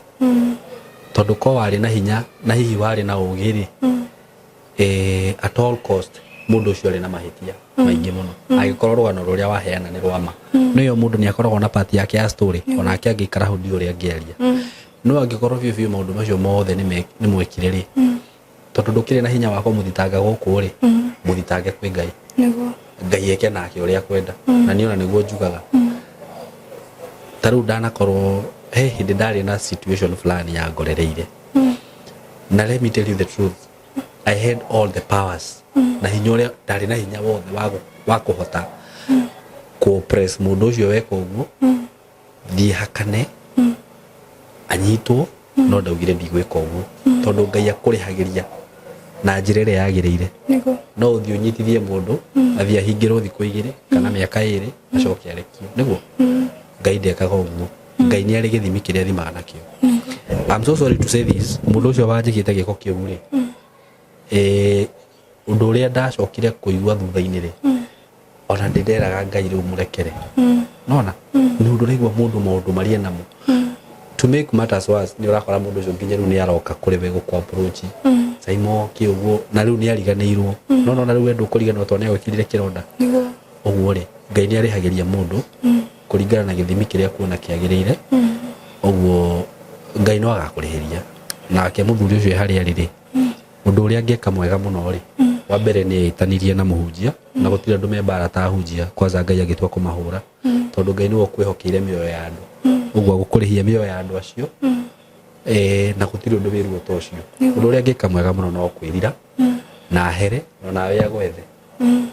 tondũ ko warĩ na hinya na hihi warĩ na ũgĩ rĩ, at all cost mũndũ ũcio arĩ na mahĩtia maingĩ mũno, angĩkorwo rũgano rũrĩa waheana nĩ rwa ma. No ĩyo mũndũ nĩ akoragwo na part yake ya story, onake angĩikara hau ndiũ ũrĩa angĩaria. No angĩkorwo biũ biũ maũndũ macio mothe nĩ mwekire rĩ, tondũ ndũkĩrĩ na hinya wa kũmũthitanga gũkũ rĩ, mũthitange kwĩ Ngai. Nĩguo. Ngai eke nake ũrĩa akwenda. Na niĩ ona nĩguo njugaga. Ta rĩu ndanakorwo he hĩndĩ ndarĩ na situation fulani yangorereire, na let me tell you the truth, I had all the powers na hinya ũrĩa ndarĩ na hinya wothe wa kũhota kũ-oppress mũndũ ũcio weka ũguo, thiĩ hakane, anyitwo. No ndaugire ndigwĩka ũguo, tondũ Ngai akũrĩhagĩria na njĩra ĩrĩa yagĩrĩire. Nĩguo. No ũthiĩ ũnyitithie mũndũ, athiĩ ahingĩrwo thikũ 2 kana mĩaka 2, acoke arekio. Nĩguo Ngai ndekaga ũguo. Ngai nĩ arĩ gĩthimi kĩrĩa athimaga nakĩo. I'm so sorry to say this, mũndũ ũcio wanjĩkĩte gĩko kĩu rĩ, ũndũ ũrĩa ndacokire kũigua thutha-inĩ rĩ, ona ndĩnderaga Ngai rĩu mũrekere. Nona nĩ ũndũ ũraigua mũndũ maũndũ marĩa namo. To make matters worse, nĩ ũrakora mũndũ ũcio nginya rĩu nĩ aroka kũrĩ we gũkũ approach Saimo kĩ ũguo, na rĩu nĩ ariganĩirwo. No nona rĩu we ndũkũriganĩrwo, tondũ nĩ agwĩkĩrire kĩronda. Nĩguo. Ũguo rĩ, Ngai nĩ arĩhagĩria mũndũ kũringana na gĩthimi kĩrĩa kuona kĩagĩrĩire. Ũguo Ngai no agakũrĩhĩria. Nake mũthuri ũcio harĩa arĩ rĩ, ũndũ ũrĩa angĩka mwega mũno rĩ, wa mbere nĩ etanirie na mũhunjia, na gũtirĩ andũ me mbara ta ahunjia. Kwanza Ngai agĩtua kũmahũra, tondũ Ngai nĩwe ũkwĩhokeire mĩoyo ya andũ, ũguo agũkũrĩhia mĩoyo ya andũ acio. Na gũtirĩ ũndũ wĩ ruo ta ũcio. Ũndũ ũrĩa angĩka mwega mũno no kwĩrira na ahere, na nawe agwethe,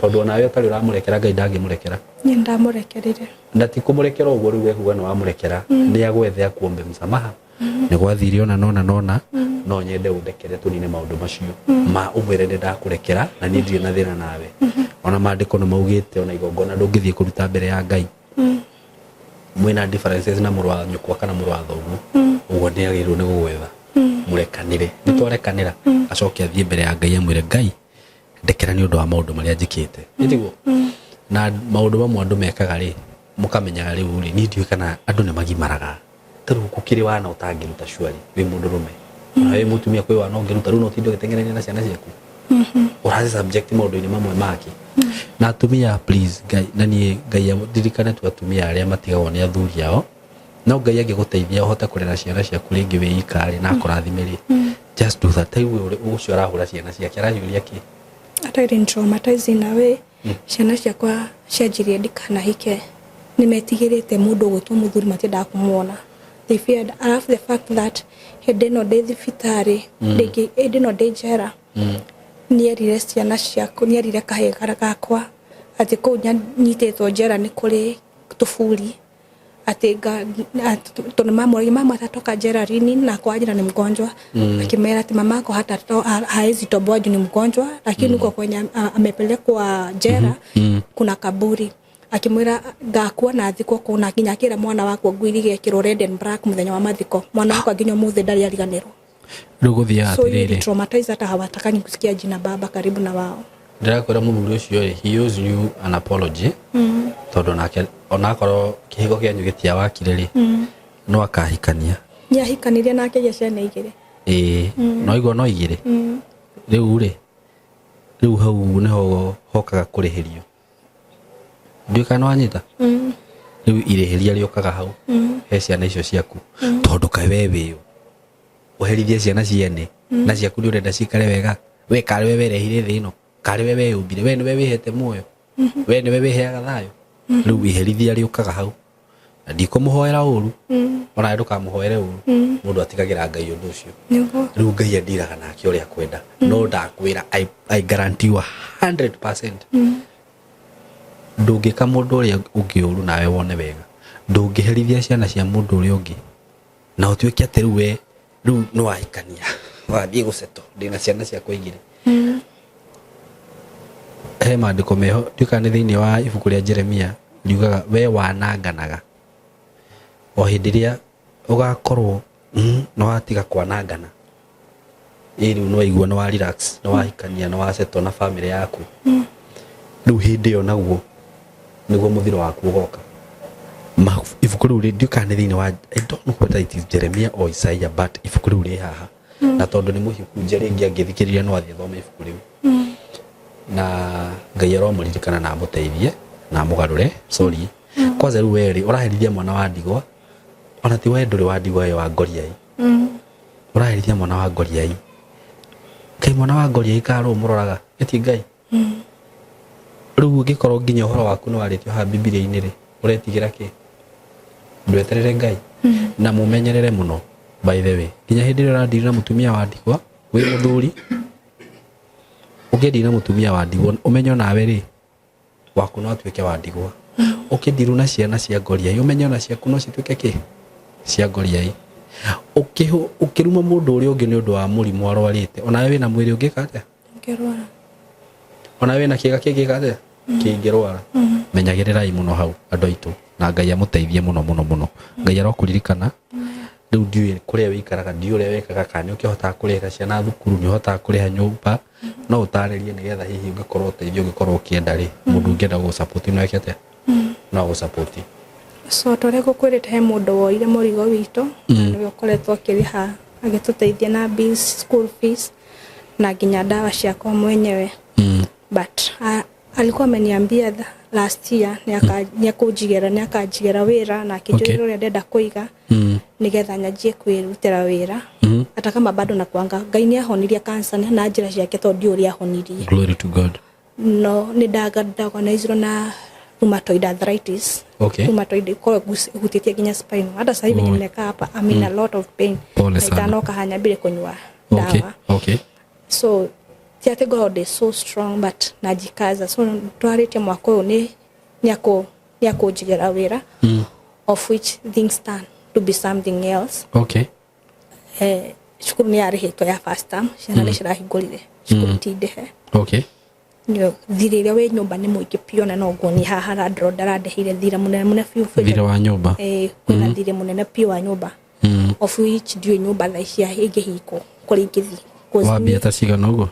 tondũ onawe ũtarĩ ũramũrekera, Ngai ndangĩmũrekera. Niĩ ndamũrekerire. Na ti kũmũrekera ũguo rĩu ekuga nĩ wamũrekera, nĩ agwethe akuombe msamaha, nĩ gwathire ona nona nona, no nyende ũndekere tũnine maũndũ macio, ma ũmwĩre nĩ ndakũrekera na niĩ ndirĩ na thĩna nawe. Ona maandĩko nĩ maugĩte ona igongona ndũngĩthiĩ kũruta mbere ya Ngai mwĩna differences na mũrũ wa nyũkwa kana mũrũ wa thoguo. Ũguo nĩ agĩrĩirwo nĩ gũgwetha mũrekanĩre, nĩ twarekanĩra, acoke athiĩ mbere ya Ngai amwĩre, "Ngai, ndekera nĩ ũndũ wa maũndũ marĩa njĩkĩte." Nĩ tiguo? Na maũndũ mamwe andũ mekaga rĩ, mũkamenyaga rĩu rĩ, niĩ ndiũĩ kana andũ nĩ magimaraga. Ta rĩu gũkĩrĩ wana ũtangĩruta surely wĩ mũndũ rũme, ona wĩ mũtumia kwĩ wana ũngĩruta. Rĩu no ũtinde ũgĩteng'erania na ciana ciaku, ũraci subject maũndũ-inĩ mamwe make. Na atumia, please, Ngai na niĩ Ngai ndirikane tu atumia arĩa matigagwo nĩ athuri ao. No Ngai angĩgũteithia ũhote kũrera ciana ciaku rĩngĩ wĩ ika rĩ, na akũrathime rĩ, just do that. Rĩu ũcio arahũra ciana ciake araciũria kĩ? Atarĩ traumatized in a way. Ciana ciakwa cianjirie ndikanahike, nĩ metigĩrĩte mũndũ ũgwĩtwo mũthuri, matiendaga kũmuona. They feared. Alafu the fact that hĩndĩ ĩno ndĩ thibitarĩ, hĩndĩ ĩno ndĩ njera, nĩerire ciana ciakwa, nĩerire kahĩĩ karĩa gakwa atĩ kũu nyitĩtwo njera nĩ kũrĩ tũburi, atĩ tondũ mamũragia, "Mama atatoka jela lini?" Na kwa ajili ni mgonjwa. Akimera ati mamako hata haezi toboa juu ni mgonjwa, lakini huko kwenye amepelekwa jela kuna kaburi. Akimwira ngakua na thikwo kũu, na nginya akĩra mwana wakwa nguo iria igekĩrwo red and black mũthenya wa mathiko. Mwana wakwa nginya ũmũthĩ ndarĩ ariganĩrwo. Rĩu gũthiaga So hiyo atĩrĩrĩ, traumatized, hata hawatakangi kusikia jina baba karibu na wao. Ndĩrakwĩra mũthuri ũcio rĩ, he owes you an apology, tondũ nake onakorwo kĩhiko kĩanyu gĩtiawakire rĩ, no akahikania. Nĩ ahikanirie na akĩgĩa ciana 2. Ĩĩ, no igua no 2. Rĩu rĩ, rĩu hau nĩho hokaga kũrĩhĩrio. Ndiũĩ kana nĩwanyita. Rĩu irĩhĩria rĩũkaga hau he ciana icio ciaku, tondũ kaĩ we wĩũ ũherithie ciana ciene na ciaku nĩ ũrenda cikare wega? We karĩ we werehire thĩ ĩno? Karĩ we weyũmbire? We nĩwe wĩhete muoyo? We nĩwe wĩheaga thayũ? Rĩu iherithia rĩũkaga hau. Na ndikũmũhoera ũru, onawe ndũkamũhoere ũru. Mũndũ atigagĩra Ngai ũndũ ũcio. Nĩguo. Rĩu Ngai andiraga nake ũrĩa kwenda, no ndakwĩra, I guarantee you 100%, ndũngĩka mũndũ ũrĩa ũngĩ ũru nawe wone wega. Ndũngĩherithia ciana cia mũndũ ũrĩa ũngĩ na ũtuĩke atĩ rĩu we rĩu nĩ wahikania, wathiĩ gũcetwo, ndĩna ciana ciakwa igĩrĩ. He maandĩko meho, ndiũĩ kana nĩ thĩinĩ wa ibuku rĩa Jeremia, riugaga we wananganaga o hĩndĩ ĩrĩa ũgakorwo nĩ watiga kwanangana. Ĩ rĩu nĩ waigua nĩ wa relax, nĩ wahikania, nĩ wasetwo na famĩlĩ yaku, rĩu hĩndĩ ĩyo naguo nĩguo mũthiro waku ũgoka. Ibuku rĩu ndiũĩ kana nĩ thĩinĩ wa, I don't know whether it is Jeremiah or Isaiah, but ibuku rĩu rĩ haha, na tondũ nĩ mũhunjia rĩngĩ angĩthikĩrĩria no athiĩ athome ibuku rĩu. Na Ngai aromũririkana na amũteithie na amũgarũre. Sorry, kwanza rĩu werĩ ũraherithia mwana wa ndigwa, ona ti we ndũrĩ wa ndigwa, ĩyo wa ngoriai. Ũraherithia mwana wa ngoriai. Kaĩ mwana wa ngoriai karũ mũroraga ĩti Ngai? Rĩu ũngĩkorwo nginya ũhoro waku nĩ warĩtio haha Bibilia-inĩ rĩ, ũretigĩra kĩ? Ndweterere Ngai na mũmenyerere mũno. By the way, nginya hĩndĩ ĩrĩa ũrandiri na mũtumia wa ndigwa, wĩ mũthuri ũkĩndiri na mũtumia wa ndigwa, ũmenye onawe rĩ, waku no atuĩke wa ndigwa. Ũkĩndiru na ciana cia ngoriai, ũmenye ona ciaku no cituĩke kĩ cia ngoriai. Ũkĩruma mũndũ ũrĩa ũngĩ nĩ ũndũ wa mũrimũ arwarĩte, onawe wĩna mwĩrĩ ũngĩka atĩa? Ngĩrwara. Onawe wĩna kĩga kĩngĩka atĩa? Kĩngĩrwara. Menyagĩrĩrai mũno hau, andũ aitũ, na Ngai amũteithie mũno mũno mũno. Ngai arokũririkana. Rĩu ndiũĩ kũrĩa wĩikaraga, ndiũĩ ũrĩa wĩkaga, kana nĩ ũkĩhotaga kũrĩhĩra ciana thukuru, nĩ ũhotaga kũrĩha nyũmba. No ũtarĩrie nĩgetha hihi ũngĩkorwo ũteithio ũngĩkorwo ũkĩenda rĩ, mũndũ ũngĩenda gũgũsupport no eke atĩa? No agũsupport. So ta ũrĩa ngũkwĩrĩte, he mũndũ woire mũrigo witũ na nĩwe ũkoretwo akĩrĩha, agĩtũteithia na bills, school fees na nginya ndawa ciakwa mwenyewe. But alikuwa ameniambia last year nĩakanjigĩra wĩra na akĩnjĩra ũrĩa ndenda kũiga nĩgetha nyanjie kwĩrutĩra wĩra, hata kama bado nakuanga. Ngai nĩ ahonirie cancer na njĩra ciake, tondũ ndiũĩ ũrĩa ahonirie. Glory to God. No nĩ ndadiagnosirwo na rheumatoid arthritis. Rheumatoid ĩkoragwo ĩhutĩtie nginya spine. Hata sasa hivi nimekaa hapa, I'm in a lot of pain. Pole Na sana. itanoka hanyambire kunywa dawa. So ti atĩ God is so strong, but najikaza. So twarĩtie mwaka ũyũ nĩ nĩakũnjigĩra wĩra, of which things turn to be something else. Cukuru nĩ yarĩhĩtwo ya first term, ciana nĩ cirahingũrire cukuru, ti ndĩhe. Nĩ thirĩ ũrĩa wĩ nyũmba nĩ mũingĩ biũ, na no nguonie haha landlord arandeheire thirĩ mũnene mũnene biũ biũ. Thirĩ wa nyũmba. Kwĩna thirĩ mũnene biũ wa nyũmba, of which ndiũĩ nyũmba thaa ici ĩngĩhingwo kũrĩa ingĩthiĩ. 'Cause Wambia ta cigana ũguo?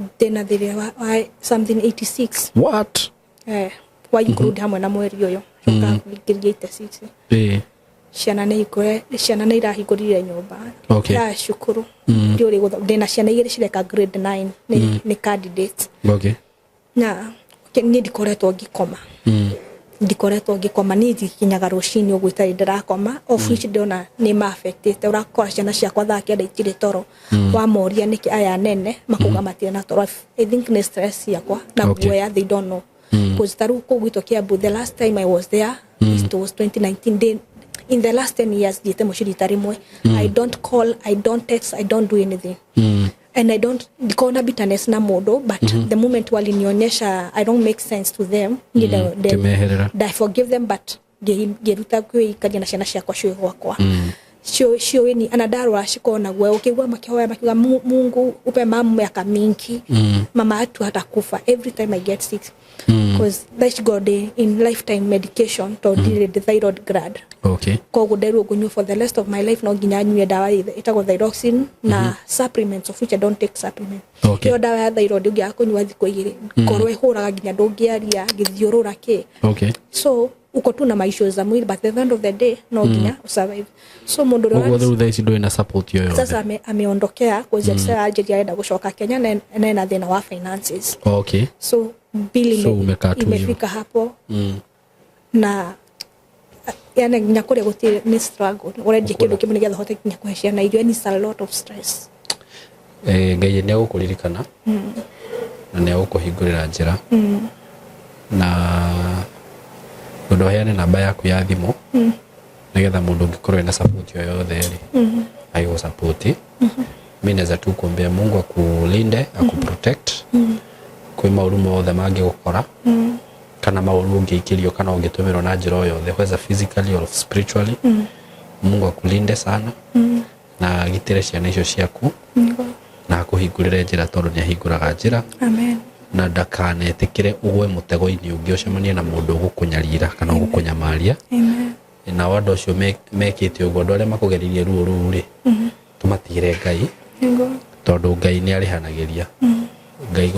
Ndĩna thirĩ wa something 86. What? Wa include hamwe na mweri ũyũ coka ngiri 86. Ciana nĩ hingũre, ciana nĩ irahingũrire nyũmba ya cukuru. Ndiũrĩ ndĩna ciana igĩrĩ cireka grade 9, nĩ candidates. Na niĩ ndikoretwo ngĩkoma, ndikoretwo ngĩkoma. Niĩ ngikinyaga rũcinĩ ũguo itarĩ ndĩrakoma, of which ndĩrona nĩ ma-affectĩte. Ũrakora ciana ciakwa thaa 9 itirĩ toro. Wamoria nĩkĩ, aya nene makuga matirĩ na toro. I think nĩ stress ciakwa na guoya, they don't know. Cause ta rĩu kũu gwitũ Kiambu, the last time I was there, it was 2019. In the last 10 years thiĩte mũciĩ rita rĩmwe. I don't call, I don't text, I don't do anything and I don't, ndikoragwo na bitterness na mũndũ, but the moment walinionyesha I don't make sense to them, niĩ Kĩmeherera. I forgive them, but ngĩruta kwĩikaria na ciana ciakwa ciũĩ gwakwa, ciũĩ ni ana ndarora cikorwo na guoya, ũkĩigua makĩhoya makiuga, "Mungu upe mamu miaka mingi, mama atu hatakufa." Every time I get sick, because that's God in lifetime medication, tondũ ndirĩ ndĩ thyroid gland. Koguo nderirwo ngũnyua for the rest of my life, no nginya nyue ndawa ĩtagwo thyroxine na supplements, of which I don't take supplement. Ĩyo ndawa ya thyroid ũngĩaga kũnyua thikũ 2, ngoro ĩhũraga nginya ndũngĩaria, gĩthiũrũra kĩ. So uko tu na maissues za mwili, but at the end of the day no nginya usurvive. So mũndũ ũrĩa Ũguo rĩu thaa ici ndũrĩ na support yoyothe? Sasa ameondokea cause mm. Algeria arenda gũcoka Kenya na ena thĩna wa finances. So bill So umekaa tu hivyo. imefika hapo na yani nginya kũrĩa gũtirĩ, nĩ struggle, ũrendia kĩndũ kĩmwe nĩgetha ũhote nginya kũhe ciana irio, and it's a lot of stress. Ngai nĩ agũkũririkana na nĩ agũkũhingũrĩra njĩra, na ũndũ ũheane namba yaku ya thimũ. Nigetha mundu ungikorwo ena support yoyothe ri, aigo support. Mi naweza tu kuombea Mungu akulinde, akuprotect kwĩ maũru mothe mangĩgũkora kana maũru ũngĩikĩrio kana ũngĩtũmĩrwo na njĩra o yothe, whether physically or spiritually. Mungu akulinde sana na agitĩre ciana icio ciaku na akũhingũrĩre njĩra, tondũ nĩ ahingũraga njĩra. Amen. Na ndakanetĩkĩre ũgwe mũtego-inĩ ũngĩ, ũcemanie na mũndũ ũgũkũnyarira kana ũgũkũnyamaria. Amen. Nao andũ acio mekĩte ũguo, andũ arĩa makũgeririe ruo rũu rĩ, tũmatigĩre Ngai, tondũ Ngai nĩ arĩhanagĩria. Ngai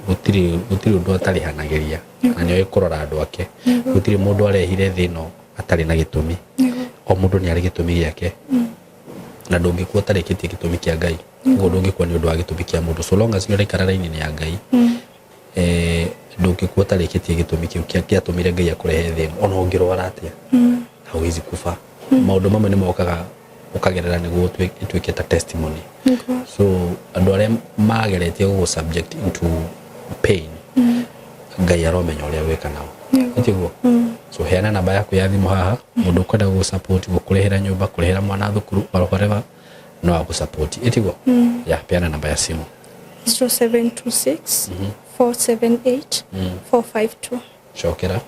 gũtirĩ ũndũ atarĩhanagĩria, na nĩ oĩ kũrora andũ ake. Gũtirĩ mũndũ arehire thĩ ĩno atarĩ na gĩtũmi. O mũndũ nĩ arĩ gĩtũmi gĩake, na ndũngĩkua ũtarĩkĩtie gĩtũmi kĩa Ngai. Ũguo ndũngĩkua nĩ ũndũ wa gĩtũmi kĩa mũndũ, so long as nĩ ũraikara raini-inĩ ya Ngai, ndũngĩkua ũtarĩkĩtie gĩtũmi kĩu kĩatũmire Ngai akũrehe thĩ ĩno. Ona ũngĩrwara atĩa, hauwezi kufa. Maũndũ mamwe nĩ mokaga ũkagerera nĩguo ĩtuĩke ta testimony. So andũ arĩa mageretie gũgũ subject into pain, Ngai aromenya ũrĩa gwĩka nao. Tiguo? So heana namba yaku ya thimũ haha, mũndũ ũkwenda gũgũ support, gũkũrĩhĩra nyũmba, kũrĩhĩra mwana thukuru or whatever, no agũ support. Ĩtiguo? Ya, peana namba ya simu. 0726 478 452. Cokera.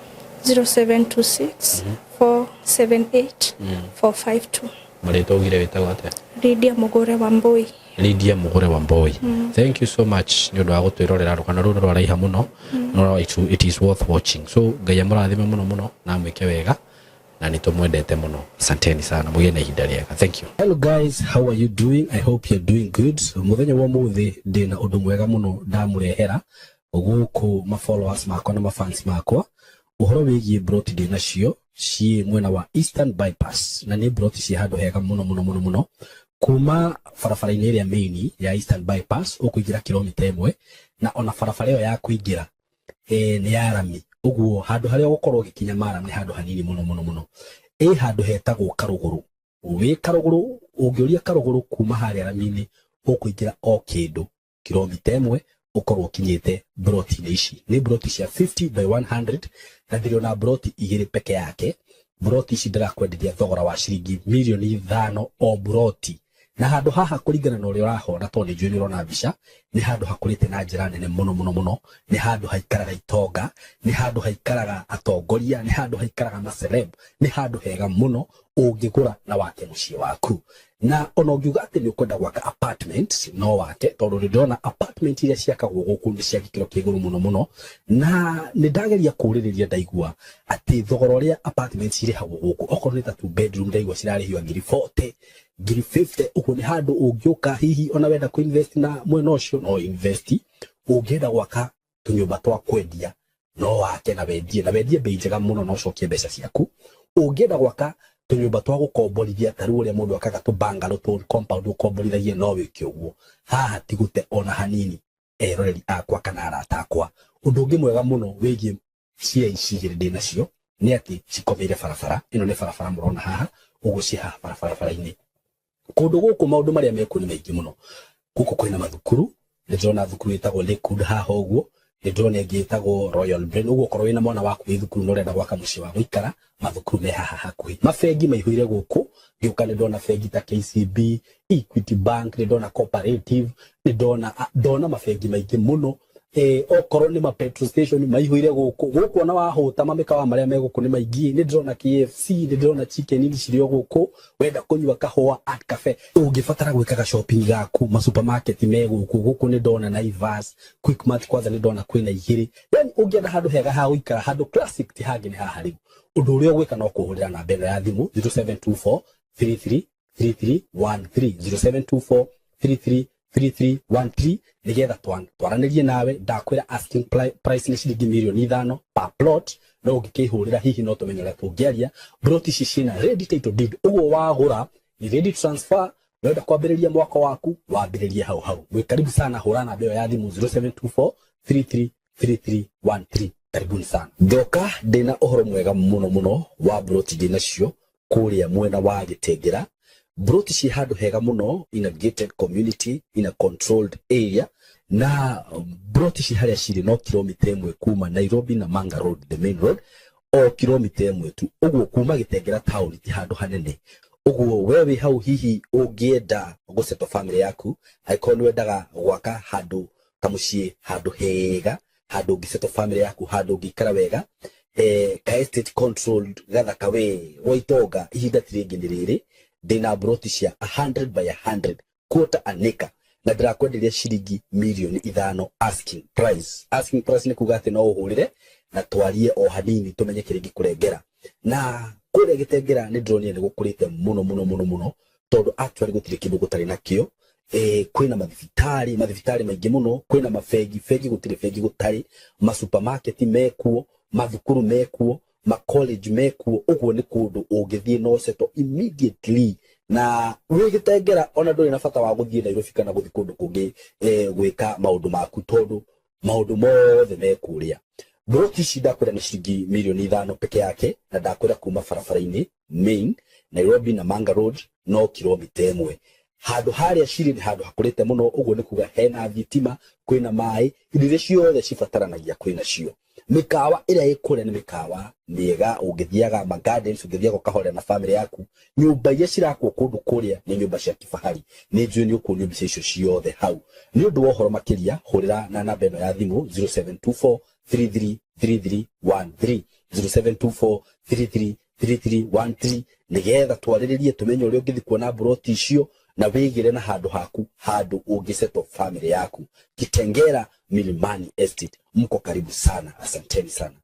0726 478 452. Marĩtwa ugire wĩtagwo atĩa? Lydia Mugure wa Mbui. Lydia Mugure wa Mboi, thank you so much nĩ ũndũ wa gũtwĩrorera. Rũgano rũu nĩ rwaraiha mũno, no it is worth watching. So Ngai amũrathime mũno mũno na amwĩke wega, na nĩ tũmwendete mũno. Asanteni sana, mũgĩe na ihinda rĩega. Thank you. Hello guys, how are you doing? I hope you're doing good. Muthenya wa muthi ndina undu mwega muno ndamurehera guku ma followers makwa na ma fans makwa, uhoro wigie broti ndina cio ciĩ mwena wa Eastern Bypass, na nĩ broti ciĩ handũ hega mũno mũno mũno mũno. Kuma barabara-inĩ ĩrĩa main ya Eastern Bypass ũkũingĩra kilomita 1, na ona barabara ĩyo ya kũingĩra nĩ ya rami. Ũguo handũ harĩa ũgũkorwo ũgĩkinya maram nĩ handũ hanini mũno mũno mũno. Ĩ handũ hetagwo Karũgũrũ. Wĩ Karũgũrũ, ũngĩũria Karũgũrũ kuma harĩa rami-inĩ, ũkũingĩra o kĩndũ kilomita 1, ũkorwo ũkinyĩte broti-inĩ ici. Nĩ broti cia 50 by 100, na ndĩrĩ ona broti igĩrĩ peke yake. Broti ici ndĩrakwenderia thogora wa ciringi mirioni 5 o broti. Na handũ haha, kũringana na ũrĩa ũrahona, tondũ nĩ njũĩ nĩ ũrona mbica, nĩ handũ hakũrĩte na njĩra nene mũno mũno mũno. Nĩ handũ haikaraga itonga, nĩ handũ haikaraga atongoria, nĩ handũ haikaraga maceleb. Nĩ handũ hega mũno ũngĩgũra na wake mũciĩ waku. Na ona ũngiuga atĩ nĩ ũkwenda gwaka apartment, no wake, tondũ nĩ ndĩrona apartment iria ciakagwo gũkũ nĩ cia gĩkĩro kĩa igũrũ mũno mũno. Na nĩ ndageria kũũrĩrĩria, ndaigua atĩ thogora ũrĩa apartment cirĩhagwo gũkũ, okorwo nĩ ta two bedroom, ndaigua cirarĩhio ngiri 40, ngiri 50. Ũguo nĩ handũ ũngĩũka, hihi ona wenda kũ invest na mwena ũcio, no invest. Ũngĩenda gwaka tũnyũmba twa kwendia, no wake na wendie bei njega mũno na ũcokie mbeca ciaku. Ũngĩenda gwaka tũnyũmba twa gũkomborithia, ta rĩu ũrĩa mũndũ akaga tũ bungalow, tũ compound ũkomborithagie, no wĩke ũguo. Haha ti gũte ona hanini, eroreri akwa kana arata akwa. Ũndũ ũngĩ mwega mũno wĩgiĩ cia ici igĩrĩ ndĩ nacio nĩ atĩ cikomeire barabara ĩno. Nĩ barabara mũrona haha ũguo, ciĩ haha barabara-inĩ. Kũndũ gũkũ maũndũ marĩa mekuo nĩ maingĩ mũno. Gũkũ kwĩna mathukuru. Nĩ ndĩrona thukuru ĩtagwo Lakewood haha ũguo, nĩ ndĩrona ĩngĩ ĩtagwo Royal Brain. Ũguo okorwo wĩna mwana waku wĩ thukuru na ũrenda gwaka mũciĩ wa gũikara, mathukuru me haha hakuhĩ. Mabengi maihũire gũkũ. Ngĩũka nĩ ndona bengi ta KCB, Equity Bank, nĩ ndona Cooperative, nĩ ndona mabengi maingĩ mũno. Okorwo nĩ ma petrol station maihũire gũkũ. Gũkũ ona wahũta, mamĩkawa marĩa me gũkũ nĩ maingĩ. Nĩ ndĩrona KFC, nĩ ndĩrona Chicken Inn cirĩ o gũkũ. Wenda kũnyua kahũa, Art Cafe. Ũngĩbatara gwĩkaga shopping gaku, ma supermarket me gũkũ. Gũkũ nĩ ndona Naivas, Quickmart, kwanza nĩ ndona kwĩna igĩrĩ. Yani ũngĩenda handũ hega ha gũikara, handũ classic, ti hangĩ nĩ haha. Rĩu ũndũ ũrĩa ũgwĩka no kũhũrĩra namba ĩno ya thimũ, 0724 33 3313, 0724 33 3313, nigetha twaranĩrie nawe. Ndakwĩra asking price nĩ ciringi mirioni 5 per plot, no ũngĩkĩhũrĩra hihi no tũmenye ũrĩa tũngĩaria. Plot ici ciĩna ready title deed, ũguo wagũra ni ready transfer. Wenda kwambĩrĩria mwaka waku, wambĩrĩrie hau hau. Mwĩ karibu sana. Hũra namba ĩyo ya thimũ, 0724 33 3313. Karibuni sana. Ndoka ndĩna ũhoro mwega mũno mũno wa broti ndĩ nacio kũrĩa mwena wa Gĩtengera. Broti ciĩ handũ hega mũno, in a gated community, in a controlled area. Na broti ci harĩa cirĩ no kilomita 1 kuma Nairobi na Manga Road, the main road. O kilomita 1 tu ũguo kuma Gĩtengera taũni, ti handũ hanene ũguo. We wĩ hau, hihi ũngĩenda gũsettle family yaku, angĩkorwo nĩ wendaga gwaka handũ kamũciĩ, handũ hega, handũ ũngĩsettle family yaku, handũ ũngĩikara wega, ka estate controlled gathaka we gwa itonga, ihinda ti rĩngĩ nĩ rĩrĩ. Ndĩna broti cia 100 by 100, quarter an acre, na ndĩrakwenderia ciringi mirioni 5 asking price. Asking price nĩ kuga atĩ no ũhũrĩre na twarie o hanini tũmenye kĩrĩa ingĩkũrengera. Na kũrĩa Gĩtengera nĩ ndĩronire nĩ gũkũrĩte mũno mũno mũno mũno, tondũ actually gũtirĩ kĩndũ gũtarĩ nakĩo. Kwĩna mathibitarĩ, mathibitarĩ maingĩ mũno, kwĩna mabengi, bengi gũtirĩ bengi gũtarĩ, masupermarket mekuo, mathukuru mekuo, macollege mekuo. Ũguo nĩ kũndũ ũngĩthiĩ no settle immediately na wĩ Gĩtengera, ona ndũrĩ na bata wa gũthiĩ Nairobi kana gũthiĩ kũndũ kũngĩ gwĩka maũndũ maku, tondũ maũndũ mothe me kũrĩa. Broti ici ndakwĩra nĩ ciringi mirioni 5 peke yake, na ndakwĩra kuma barabara-inĩ main Nairobi na Manga Road no kilomita 1. Handũ harĩa cirĩ nĩ handũ hakũrĩte mũno. Ũguo nĩ kuga hena thitima, kwĩna maĩ, indo iria ciothe cibataranagia kwĩna cio. Mĩkawa ĩrĩa ĩ kũrĩa nĩ mĩkawa mĩega, ũngĩthiaga ma gardens, ũngĩthiaga ũkahorera na family yaku. Nyũmba iria cirakwo kũndũ kũrĩa nĩ nyũmba cia kifahari. Nĩ njũĩ nĩ ũkuonio mbica icio ciothe hau. Nĩ ũndũ wa ũhoro makĩria, hũrĩra na namba ĩno ya thimũ, 0724 333313, 0724 333313, nĩgetha twarĩrĩrie tũmenye ũrĩa ũngĩthiĩ kuona mburoti icio na wĩgĩre na handũ haku, handũ ũngĩsettle family yaku. Kitengera Milimani Estate, mko karibu sana. Asanteni sana.